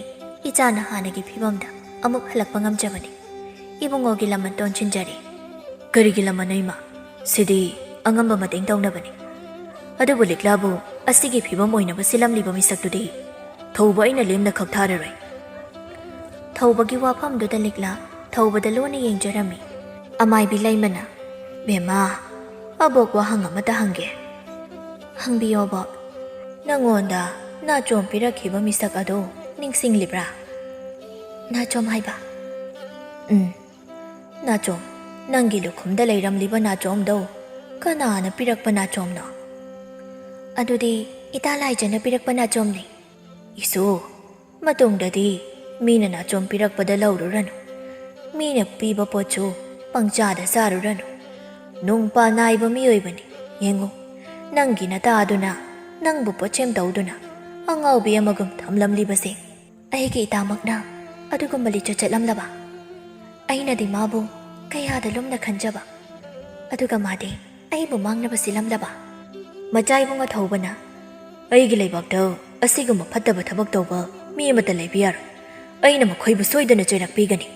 ꯏꯆꯥꯅ ꯍꯥꯟꯅꯒꯤ ꯐꯤꯕꯝꯗ ꯑꯃꯨꯛ ꯍꯜꯂꯛꯄ ꯉꯝꯖꯕꯅꯤ꯫ ꯏꯕꯨꯡꯉꯣꯒꯤ ꯂꯃꯟ ꯇꯣꯟꯁꯤꯟꯖꯔꯤ꯫" "ꯀꯔꯤꯒꯤ ꯂꯃꯟꯅꯣ ꯏꯃꯥ? ꯁꯤꯗꯤ ꯑꯉꯝꯕ ꯃꯇꯦꯡ ꯇꯧꯅꯕꯅꯤ꯫ ꯑꯗꯨꯕꯨ ꯂꯤꯛꯂꯥꯕꯨ ꯑꯁꯤꯒꯤ ꯐꯤꯕꯝ ꯑꯣꯏꯅꯕ ꯁꯤꯜꯂꯝꯂꯤꯕ ꯃꯤꯁꯛꯇꯨꯗꯤ ꯊꯧꯕ ꯑꯩꯅ ꯂꯦꯝꯅ ꯈꯛ ꯊꯥꯔꯔꯣꯏ꯫" ꯊꯧꯕꯒꯤ ꯋꯥꯐꯝꯗꯨꯗ ꯂꯤꯛꯂꯥ ꯊꯧꯕꯗ ꯂꯣꯟꯅ ꯌꯦꯡꯖꯔꯝꯃꯤ꯫ ꯑꯃꯥꯏꯕꯤ ꯂꯩꯃꯅ, "ꯕꯦꯝꯃ, ꯑꯕꯣꯛ ꯋꯥꯍꯪ ꯑꯃꯇ ꯍꯪꯒꯦ꯫" "ꯍꯪꯕꯤꯌꯣ ꯑꯕꯣꯛ꯫" "ꯅꯉꯣꯟꯗ ꯅꯥꯆꯣꯝ ꯄꯤꯔꯛꯈꯤꯕ ꯃꯤꯁꯛ ꯑꯗꯨ ꯅꯤꯡꯁꯤꯡꯂꯤꯕ꯭ꯔꯥ?" "ꯅꯥꯆꯣꯝ ꯍꯥꯏꯕ?" "ꯎꯝ, ꯅꯥꯆꯣꯝ, ꯅꯪꯒꯤ ꯂꯨꯈꯨꯝꯗ ꯂꯩꯔꯝꯂꯤꯕ ꯅꯥꯆꯣꯝꯗꯣ ꯀꯅꯥꯅ ꯄꯤꯔꯛꯄ ꯅꯥꯆꯣꯝꯅꯣ?" "ꯑꯗꯨꯗꯤ ꯏꯇꯥ ꯂꯥꯏꯖꯅ ꯄꯤꯔꯛꯄ ꯅꯥꯆꯣꯝꯅꯤ꯫" "ꯏꯁꯨ, ꯃꯇꯨꯡꯗꯗꯤ ꯃꯤꯅ ꯅꯥꯆꯣꯝ ꯄꯤꯔꯛꯄꯗ ꯂꯧꯔꯨꯔꯅꯨ꯫ ꯃꯤꯅ ꯄꯤꯕ ꯄꯣꯠꯁꯨ ꯄꯪꯆꯥꯗ ꯆꯥꯔꯨꯔꯅꯨ꯫ ꯅꯨꯡꯄꯥ ꯅꯥꯏꯕ ꯃꯤꯑꯣꯏꯕꯅꯤ꯫ ꯌꯦꯡꯉꯨ, ꯅꯪꯒꯤ ꯅꯇꯥꯗꯨꯅ ꯅꯪꯕꯨ ꯄꯣꯠꯁꯦꯝ ꯇꯧꯗꯨꯅ ꯑꯉꯥꯎꯕꯤ ꯑꯃꯒꯨꯝ ꯊꯝꯂꯝꯂꯤꯕꯁꯦ꯫ ꯑꯩꯒꯤ ꯏꯇꯥꯃꯛꯅ ꯑꯗꯨꯒꯨꯝꯕ ꯂꯤꯆꯠ ꯆꯠꯂꯝꯂꯕ? ꯑꯩꯅꯗꯤ ꯃꯥꯕꯨ ꯀꯌꯥꯗ ꯂꯨꯝꯅ ꯈꯟꯖꯕ, ꯑꯗꯨꯒ ꯃꯥꯗꯤ ꯑꯩꯕꯨ ꯃꯥꯡꯅꯕ ꯁꯤꯜꯂꯝꯂꯕ?" ꯃꯆꯥ ꯏꯕꯨꯡ ꯑꯊꯧꯕꯅ, "ꯑꯩꯒꯤ ꯂꯩꯕꯥꯛꯇ ꯑꯁꯤꯒꯨꯝꯕ ꯐꯠꯇꯕ ꯊꯕꯛ ꯇꯧꯕ ꯃꯤ ꯑꯃꯠꯇ ꯂꯩꯕ ꯌꯥꯔꯣꯏ꯫ ꯑꯩꯅ ꯃꯈꯣꯏꯕꯨ ꯁꯣꯏꯗꯅ ꯆꯩꯔꯛ ꯄꯤꯒꯅꯤ꯫"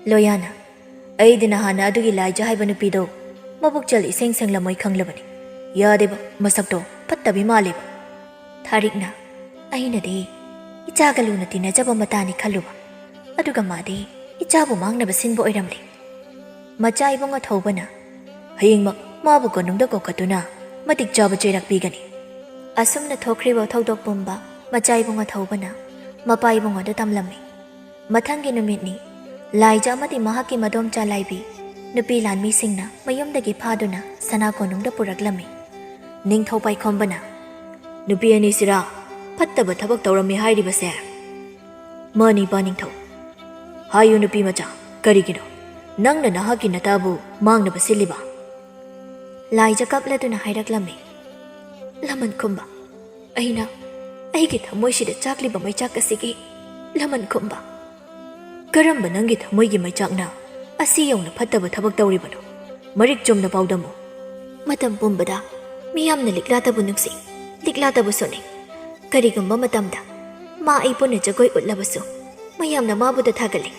ꯂꯣꯌꯥꯅ, "ꯑꯩꯗꯤ ꯅꯍꯥꯟꯅ ꯑꯗꯨꯒꯤ ꯂꯥꯏꯖ ꯍꯥꯏꯕ ꯅꯨꯄꯤꯗꯣ ꯃꯕꯨꯛꯆꯦꯜ ꯏꯁꯦꯡ ꯁꯦꯡꯂꯝꯃꯣꯏ ꯈꯪꯂꯕꯅꯤ꯫ ꯌꯥꯗꯦꯕ, ꯃꯁꯛꯇꯣ ꯐꯠꯇꯕꯤ ꯃꯥꯜꯂꯦꯕ꯫" ꯊꯥꯔꯤꯛꯅ, "ꯑꯩꯅꯗꯤ ꯏꯆꯥꯒ ꯂꯨꯅ ꯇꯤꯟꯅꯖꯕ ꯃꯇꯥꯅꯤ ꯈꯜꯂꯨꯕ, ꯑꯗꯨꯒ ꯃꯥꯗꯤ ꯏꯆꯥꯕꯨ ꯃꯥꯡꯅꯕ ꯁꯤꯟꯕ ꯑꯣꯏꯔꯝꯂꯦ꯫" ꯃꯆꯥ ꯏꯕꯨꯡ ꯑꯊꯧꯕꯅ, "ꯍꯌꯦꯡꯃꯛ ꯃꯥꯕꯨ ꯀꯣꯅꯨꯡꯗ ꯀꯧꯈꯠꯇꯨꯅ ꯃꯇꯤꯛ ꯆꯥꯕ ꯆꯩꯔꯥꯛ ꯄꯤꯒꯅꯤ꯫" ꯑꯁꯨꯝꯅ ꯊꯣꯛꯈ꯭ꯔꯤꯕ ꯊꯧꯗꯣꯛ ꯄꯨꯝꯕ ꯃꯆꯥ ꯏꯕꯨꯡ ꯑꯊꯧꯕꯅ ꯃꯄꯥ ꯏꯕꯨꯡꯉꯣꯗ ꯇꯝꯂꯝꯃꯤ꯫ ꯃꯊꯪꯒꯤ ꯅꯨꯃꯤꯠꯅꯤ꯫ ꯂꯥꯏꯖ ꯑꯃꯗꯤ ꯃꯍꯥꯛꯀꯤ ꯃꯗꯣꯝꯆꯥ ꯂꯥꯏꯕꯤ, ꯅꯨꯄꯤ ꯂꯥꯟꯃꯤꯁꯤꯡꯅ ꯃꯌꯨꯝꯗꯒꯤ ꯐꯥꯗꯨꯅ ꯁꯅꯥ ꯀꯣꯅꯨꯡꯗ ꯄꯨꯔꯛꯂꯝꯃꯤ꯫ ꯅꯤꯡꯊꯧ ꯄꯥꯏꯈꯣꯝꯕꯅ, "ꯅꯨꯄꯤ ꯑꯅꯤꯁꯤꯔꯥ ꯐꯠꯇꯕ ꯊꯕꯛ ꯇꯧꯔꯝꯃꯤ ꯍꯥꯏꯔꯤꯕꯁꯦ?" ꯃꯥꯅꯤ, ꯄꯥꯅꯤꯡꯊꯧ꯫ ꯍꯥꯏꯌꯨ, ꯅꯨꯄꯤ ꯃꯆꯥ, ꯀꯔꯤꯒꯤꯅꯣ ꯅꯪꯅ ꯅꯍꯥꯛꯀꯤ ꯅꯇꯥꯕꯨ ꯃꯥꯡꯅꯕ ꯁꯤꯜꯂꯤꯕ? ꯂꯥꯏꯖ ꯀꯞꯂꯗꯨꯅ ꯍꯥꯏꯔꯛꯂꯝꯃꯤ, "ꯂꯃꯟ ꯈꯨꯝꯕ, ꯑꯩꯅ ꯑꯩꯒꯤ ꯊꯃꯣꯏꯁꯤꯗ ꯆꯥꯛꯂꯤꯕ ꯃꯩꯆꯥꯛ ꯑꯁꯤꯒꯤ ꯂꯃꯟ ꯈꯨꯝꯕ꯫ ꯀꯔꯝꯕ ꯅꯪꯒꯤ ꯊꯃꯣꯏꯒꯤ ꯃꯩꯆꯥꯛꯅ ꯑꯁꯤ ꯌꯧꯅ ꯐꯠꯇꯕ ꯊꯕꯛ ꯇꯧꯔꯤꯕꯅꯣ? ꯃꯔꯤꯛ ꯆꯨꯝꯅ ꯄꯥꯎꯗꯝꯃꯨ꯫" ꯃꯇꯝ ꯄꯨꯝꯕꯗ ꯃꯤꯌꯥꯝꯅ ꯂꯤꯛꯂꯥꯇꯕꯨ ꯅꯨꯡꯁꯤ, ꯂꯤꯛꯂꯥꯇꯕꯨ ꯁꯣꯟꯅꯩ꯫ ꯀꯔꯤꯒꯨꯝꯕ ꯃꯇꯝꯗ ꯃꯥ ꯑꯩ ꯄꯨꯟꯅ ꯖꯒꯣꯏ ꯎꯠꯂꯕꯁꯨ, ꯃꯌꯥꯝꯅ ꯃꯥꯕꯨꯗ ꯊꯥꯒꯠꯂꯤ,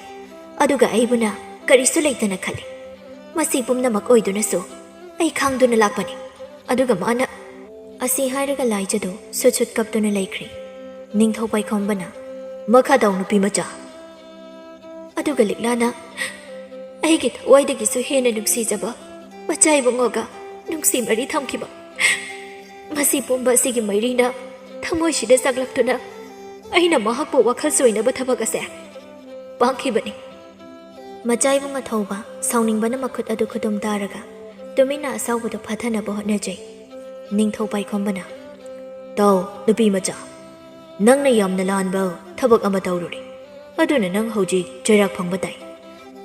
ꯑꯗꯨꯒ ꯑꯩꯕꯨꯅ ꯀꯔꯤꯁꯨ ꯂꯩꯇꯅ ꯈꯜꯂꯤ꯫ ꯃꯁꯤ ꯄꯨꯝꯅꯃꯛ ꯑꯣꯏꯗꯨꯅꯁꯨ ꯑꯩ ꯈꯥꯡꯗꯨꯅ ꯂꯥꯛꯄꯅꯤ꯫ ꯑꯗꯨꯒ ꯃꯥꯅ ꯑꯁꯤ ꯍꯥꯏꯔꯒ ꯂꯥꯏꯖꯗꯨ ꯁꯨꯠ ꯁꯨꯠ ꯀꯞꯇꯨꯅ ꯂꯩꯈ꯭ꯔꯦ꯫ ꯅꯤꯡꯊꯧ ꯄꯥꯏꯈꯣꯝꯕꯅ, "ꯃꯈꯥ ꯇꯥꯎ, ꯅꯨꯄꯤ ꯃꯆꯥ꯫" ꯑꯗꯨꯒ ꯂꯤꯛꯂꯥꯅ ꯑꯩꯒꯤ ꯊꯋꯥꯏꯗꯒꯤꯁꯨ ꯍꯦꯟꯅ ꯅꯨꯡꯁꯤꯖꯕ ꯃꯆꯥ ꯏꯕꯨꯡꯉꯣꯒ ꯅꯨꯡꯁꯤ ꯃꯔꯤ ꯊꯝꯈꯤꯕ꯫ ꯃꯁꯤ ꯄꯨꯝꯕ ꯑꯁꯤꯒꯤ ꯃꯩꯔꯤꯅ ꯊꯃꯣꯏꯁꯤꯗ ꯆꯥꯛꯂꯛꯇꯨꯅ ꯑꯩꯅ ꯃꯍꯥꯛꯄꯨ ꯋꯥꯈꯜ ꯆꯣꯏꯅꯕ ꯊꯕꯛ ꯑꯁꯦ ꯄꯥꯡꯈꯤꯕꯅꯤ꯫ ꯃꯆꯥ ꯏꯕꯨꯡ ꯑꯊꯧꯕ ꯁꯥꯎꯅꯤꯡꯕꯅ ꯃꯈꯨꯠ ꯑꯗꯨ ꯈꯨꯗꯨꯝ ꯇꯥꯔꯒ ꯇꯨꯃꯤꯟꯅ ꯑꯁꯥꯎꯕꯗꯨ ꯐꯥꯊꯅꯕ ꯍꯣꯠꯅꯖꯩ꯫ ꯅꯤꯡꯊꯧ ꯄꯥꯏꯈꯣꯝꯕꯅ, "ꯇꯥꯎ, ꯅꯨꯄꯤ ꯃꯆꯥ, ꯅꯪꯅ ꯌꯥꯝꯅ ꯂꯥꯟꯕ ꯊꯕꯛ ꯑꯃ ꯇꯧꯔꯨꯔꯦ꯫ ꯑꯗꯨꯅ ꯅꯪ ꯍꯧꯖꯤꯛ ꯆꯩꯔꯥꯛ ꯐꯪꯕ ꯇꯥꯏ꯫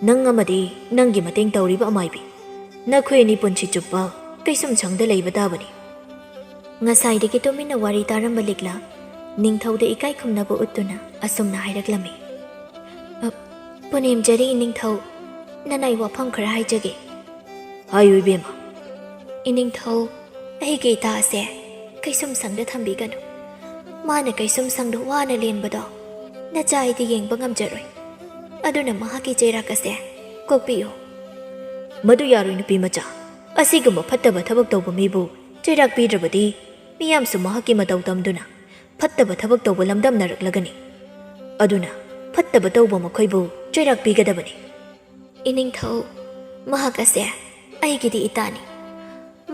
ꯅꯪ ꯑꯃꯗꯤ ꯅꯪꯒꯤ ꯃꯇꯦꯡ ꯇꯧꯔꯤꯕ ꯑꯃꯥꯏꯕꯤ, ꯅꯈꯣꯏ ꯑꯅꯤ ꯄꯨꯟꯁꯤ ꯆꯨꯞꯄ ꯀꯩꯁꯨꯝꯁꯪꯗ ꯂꯩꯕ ꯇꯥꯕꯅꯤ꯫" ꯉꯁꯥꯏꯗꯒꯤ ꯇꯨꯃꯤꯟꯅ ꯋꯥꯔꯤ ꯇꯥꯔꯝꯕ ꯂꯤꯛꯂꯥ ꯅꯤꯡꯊꯧꯗ ꯏꯀꯥꯏ ꯈꯨꯝꯅꯕ ꯎꯠꯇꯨꯅ ꯑꯁꯨꯝꯅ ꯍꯥꯏꯔꯛꯂꯝꯃꯤ, "ꯑ, ꯄꯨꯅꯦꯝꯖꯔꯤ ꯏꯅꯤꯡꯊꯧ, ꯅꯅꯥꯏ ꯋꯥꯐꯝ ꯈꯔ ꯍꯥꯏꯖꯒꯦ꯫" "ꯍꯥꯏꯌꯨ ꯏꯕꯦꯝꯃ꯫" "ꯏꯅꯤꯡꯊꯧ, ꯑꯩꯒꯤ ꯏꯇꯥ ꯑꯁꯦ ꯀꯩꯁꯨꯝꯁꯪꯗ ꯊꯝꯕꯤꯒꯅꯨ꯫ ꯃꯥꯅ ꯀꯩꯁꯨꯝꯁꯪꯗ ꯋꯥꯅ ꯂꯦꯟꯕꯗꯣ ꯅꯆꯥ ꯑꯩꯗꯤ ꯌꯦꯡꯕ ꯉꯝꯖꯔꯣꯏ꯫ ꯑꯗꯨꯅ ꯃꯍꯥꯛꯀꯤ ꯆꯩꯔꯥꯛ ꯑꯁꯦ ꯀꯣꯛꯄꯤꯌꯨ꯫" "ꯃꯗꯨ ꯌꯥꯔꯣꯏ, ꯅꯨꯄꯤ ꯃꯆꯥ꯫ ꯑꯁꯤꯒꯨꯝꯕ ꯐꯠꯇꯕ ꯊꯕꯛ ꯇꯧꯕ ꯃꯤꯕꯨ ꯆꯩꯔꯥꯛ ꯄꯤꯗ꯭ꯔꯕꯗꯤ ꯃꯤꯌꯥꯝꯁꯨ ꯃꯍꯥꯛꯀꯤ ꯃꯇꯧ ꯇꯝꯗꯨꯅ ꯐꯠꯇꯕ ꯊꯕꯛ ꯇꯧꯕ ꯂꯝꯗꯝꯅꯔꯛꯂꯒꯅꯤ꯫ ꯑꯗꯨꯅ ꯐꯠꯇꯕ ꯇꯧꯕ ꯃꯈꯣꯏꯕꯨ ꯆꯩꯔꯥꯛ ꯄꯤꯒꯗꯕꯅꯤ꯫" "ꯏꯅꯤꯡꯊꯧ, ꯃꯍꯥꯛ ꯑꯁꯦ ꯑꯩꯒꯤꯗꯤ ꯏꯇꯥꯅꯤ꯫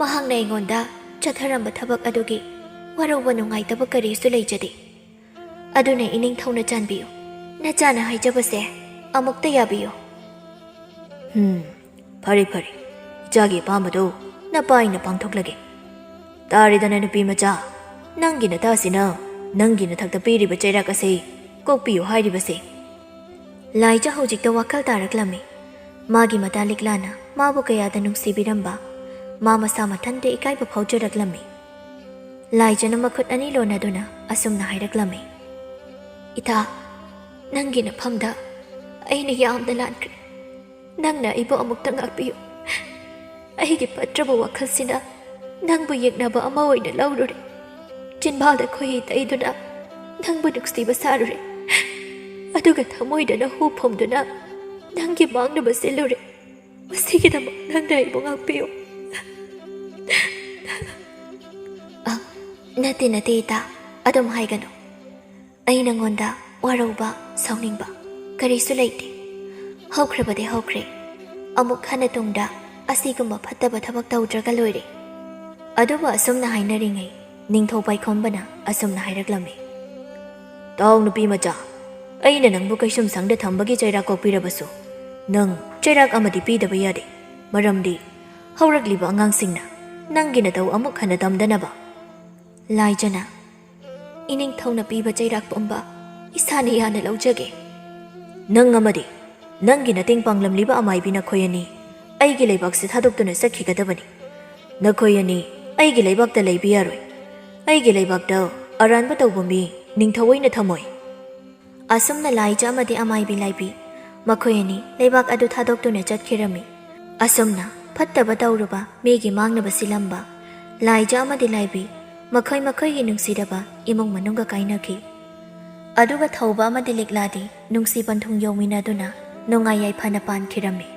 ꯃꯍꯥꯛꯅ ꯑꯩꯉꯣꯟꯗ ꯆꯠꯊꯔꯝꯕ ꯊꯕꯛ ꯑꯗꯨꯒꯤ ꯋꯥꯔꯧꯕ ꯅꯨꯡꯉꯥꯏꯇꯕ ꯀꯔꯤꯁꯨ ꯂꯩꯖꯗꯦ꯫ ꯑꯗꯨꯅ ꯏꯅꯤꯡꯊꯧꯅ ꯆꯥꯟꯕꯤꯌꯨ, ꯅꯆꯥꯅ ꯍꯥꯏꯖꯕꯁꯦ ꯑꯃꯨꯛꯇ ꯌꯥꯕꯤꯌꯨ꯫" "ꯍꯝ, ꯐꯔꯦ, ꯐꯔꯦ꯫ ꯏꯆꯥꯒꯤ ꯑꯄꯥꯝꯕꯗꯣ ꯅꯄꯥ ꯑꯩꯅ ꯄꯥꯡꯊꯣꯛꯂꯒꯦ꯫ ꯇꯥꯔꯦꯗꯅ, ꯅꯨꯄꯤ ꯃꯆꯥ, ꯅꯪꯒꯤ ꯅꯇꯥꯁꯤꯅ ꯅꯪꯒꯤ ꯅꯊꯛꯇ ꯄꯤꯔꯤꯕ ꯆꯩꯔꯥꯛ ꯑꯁꯤ ꯀꯣꯛꯄꯤꯌꯨ ꯍꯥꯏꯔꯤꯕꯁꯦ꯫ ꯂꯥꯏꯖ ꯍꯧꯖꯤꯛꯇ ꯋꯥꯈꯜ ꯇꯥꯔꯛꯂꯝꯃꯤ꯫ ꯃꯥꯒꯤ ꯃꯇꯥ ꯂꯤꯛꯂꯥꯅ ꯃꯥꯕꯨ ꯀꯌꯥꯗ ꯅꯨꯡꯁꯤꯕꯤꯔꯝꯕ, ꯃꯥ ꯃꯁꯥ ꯃꯊꯟꯇ ꯏꯀꯥꯏꯕ ꯐꯥꯎꯖꯔꯛꯂꯝꯃꯤ꯫ ꯂꯥꯏꯖꯅ ꯃꯈꯨꯠ ꯑꯅꯤ ꯂꯣꯟꯅꯗꯨꯅ ꯑꯁꯨꯝꯅ ꯍꯥꯏꯔꯛꯂꯝꯃꯤ, "ꯏꯇꯥ, ꯅꯪꯒꯤ ꯅꯐꯝꯗ ꯑꯩꯅ ꯌꯥꯝꯅ ꯂꯥꯟꯈ꯭ꯔꯦ꯫ ꯅꯪꯅ ꯑꯩꯕꯨ ꯑꯃꯨꯛꯇ ꯉꯥꯛꯄꯤꯌꯨ꯫ ꯑꯩꯒꯤ ꯐꯠꯇ꯭ꯔꯕ ꯋꯥꯈꯜꯁꯤꯅ ꯅꯪꯕꯨ ꯌꯦꯛꯅꯕ ꯑꯃ ꯑꯣꯏꯅ ꯂꯧꯔꯨꯔꯦ꯫ ꯆꯤꯟꯕꯥꯜꯗ ꯈꯣꯏꯍꯤ ꯇꯩꯗꯨꯅ ꯅꯪꯕꯨ ꯅꯨꯡꯁꯤꯕ ꯁꯥꯔꯨꯔꯦ꯫ ꯑꯗꯨꯒ ꯊꯃꯣꯏꯗꯅ ꯍꯨ ꯐꯨꯝꯗꯨꯅ ꯅꯪꯒꯤ ꯃꯥꯡꯅꯕ ꯁꯤꯜꯂꯨꯔꯦ꯫ ꯃꯁꯤꯒꯤꯗꯃꯛ ꯅꯪꯅ ꯑꯩꯕꯨ ꯉꯥꯛꯄꯤꯌꯨ꯫" "ꯑ, ꯅꯠꯇꯦ, ꯅꯠꯇꯦ ꯏꯇꯥ, ꯑꯗꯨꯝ ꯍꯥꯏꯒꯅꯨ꯫ ꯑꯩ ꯅꯉꯣꯟꯗ ꯋꯥꯔꯧꯕ, ꯁꯥꯎꯅꯤꯡꯕ ꯀꯔꯤꯁꯨ ꯂꯩꯇꯦ꯫ ꯍꯧꯈ꯭ꯔꯕꯗꯤ ꯍꯧꯈ꯭ꯔꯦ꯫ ꯑꯃꯨꯛ ꯍꯟꯅ ꯇꯨꯡꯗ ꯑꯁꯤꯒꯨꯝꯕ ꯐꯠꯇꯕ ꯊꯕꯛ ꯇꯧꯗ꯭ꯔꯒ ꯂꯣꯏꯔꯦ꯫" ꯑꯗꯨꯕꯨ ꯑꯁꯨꯝꯅ ꯍꯥꯏꯅꯔꯤꯉꯩ, ꯅꯤꯡꯊꯧ ꯄꯥꯏꯈꯣꯝꯕꯅ ꯑꯁꯨꯝꯅ ꯍꯥꯏꯔꯛꯂꯝꯃꯤ, "ꯇꯥꯎ ꯅꯨꯄꯤ ꯃꯆꯥ, ꯑꯩꯅ ꯅꯪꯕꯨ ꯀꯩꯁꯨꯝꯁꯪꯗ ꯊꯝꯕꯒꯤ ꯆꯩꯔꯥꯛ ꯀꯣꯛꯄꯤꯔꯕꯁꯨ, ꯅꯪ ꯆꯩꯔꯥꯛ ꯑꯃꯗꯤ ꯄꯤꯗꯕ ꯌꯥꯗꯦ꯫ ꯃꯔꯝꯗꯤ ꯍꯧꯔꯛꯂꯤꯕ ꯑꯉꯥꯡꯁꯤꯡꯅ ꯅꯪꯒꯤ ꯅꯇꯧ ꯑꯃꯨꯛ ꯍꯟꯅ ꯇꯝꯗꯅꯕ꯫" ꯂꯥꯏꯖꯅ, "ꯏꯅꯤꯡꯊꯧꯅ ꯄꯤꯕ ꯆꯩꯔꯥꯛ ꯄꯨꯝꯕ ꯏꯁꯥꯅ ꯌꯥꯅ ꯂꯧꯖꯒꯦ꯫" "ꯅꯪ ꯑꯃꯗꯤ ꯅꯪꯒꯤ ꯅꯇꯦꯡ ꯄꯥꯡꯂꯝꯂꯤꯕ ꯑꯃꯥꯏꯕꯤ ꯅꯈꯣꯏ ꯑꯅꯤ ꯑꯩꯒꯤ ꯂꯩꯕꯥꯛꯁꯦ ꯊꯥꯗꯣꯛꯇꯨꯅ ꯆꯠꯈꯤꯒꯗꯕꯅꯤ꯫ ꯅꯈꯣꯏ ꯑꯅꯤ ꯑꯩꯒꯤ ꯂꯩꯕꯥꯛꯇ ꯂꯩꯕ ꯌꯥꯔꯣꯏ꯫ ꯑꯩꯒꯤ ꯂꯩꯕꯥꯛꯇ ꯑꯔꯥꯟꯕ ꯇꯧꯕ ꯃꯤ ꯅꯤꯡꯊꯧ ꯑꯣꯏꯅ ꯊꯝꯃꯣꯏ꯫" ꯑꯁꯨꯝꯅ ꯂꯥꯏꯖ ꯑꯃꯗꯤ ꯑꯃꯥꯏꯕꯤ ꯂꯥꯏꯕꯤ ꯃꯈꯣꯏ ꯑꯅꯤ ꯂꯩꯕꯥꯛ ꯑꯗꯨ ꯊꯥꯗꯣꯛꯇꯨꯅ ꯆꯠꯈꯤꯔꯝꯃꯤ꯫ ꯑꯁꯨꯝꯅ ꯐꯠꯇꯕ ꯇꯧꯔꯨꯕ, ꯃꯤꯒꯤ ꯃꯥꯡꯅꯕ ꯁꯤꯜꯂꯝꯕ ꯂꯥꯏꯖ ꯑꯃꯗꯤ ꯂꯥꯏꯕꯤ ꯃꯈꯣꯏ ꯃꯈꯣꯏꯒꯤ ꯅꯨꯡꯁꯤꯔꯕ ꯏꯃꯨꯡ ꯃꯅꯨꯡꯒ ꯀꯥꯏꯅꯈꯤ꯫ ꯑꯗꯨꯒ ꯊꯧꯕ ꯑꯃꯗꯤ ꯂꯤꯛꯂꯥꯗꯤ ꯅꯨꯡꯁꯤ ꯄꯟꯊꯨꯡ ꯌꯧꯃꯤꯟꯅꯗꯨꯅ ꯅꯨꯡꯉꯥꯏ ꯌꯥꯏꯐꯅ ꯄꯥꯟꯈꯤꯔꯝꯃꯤ꯫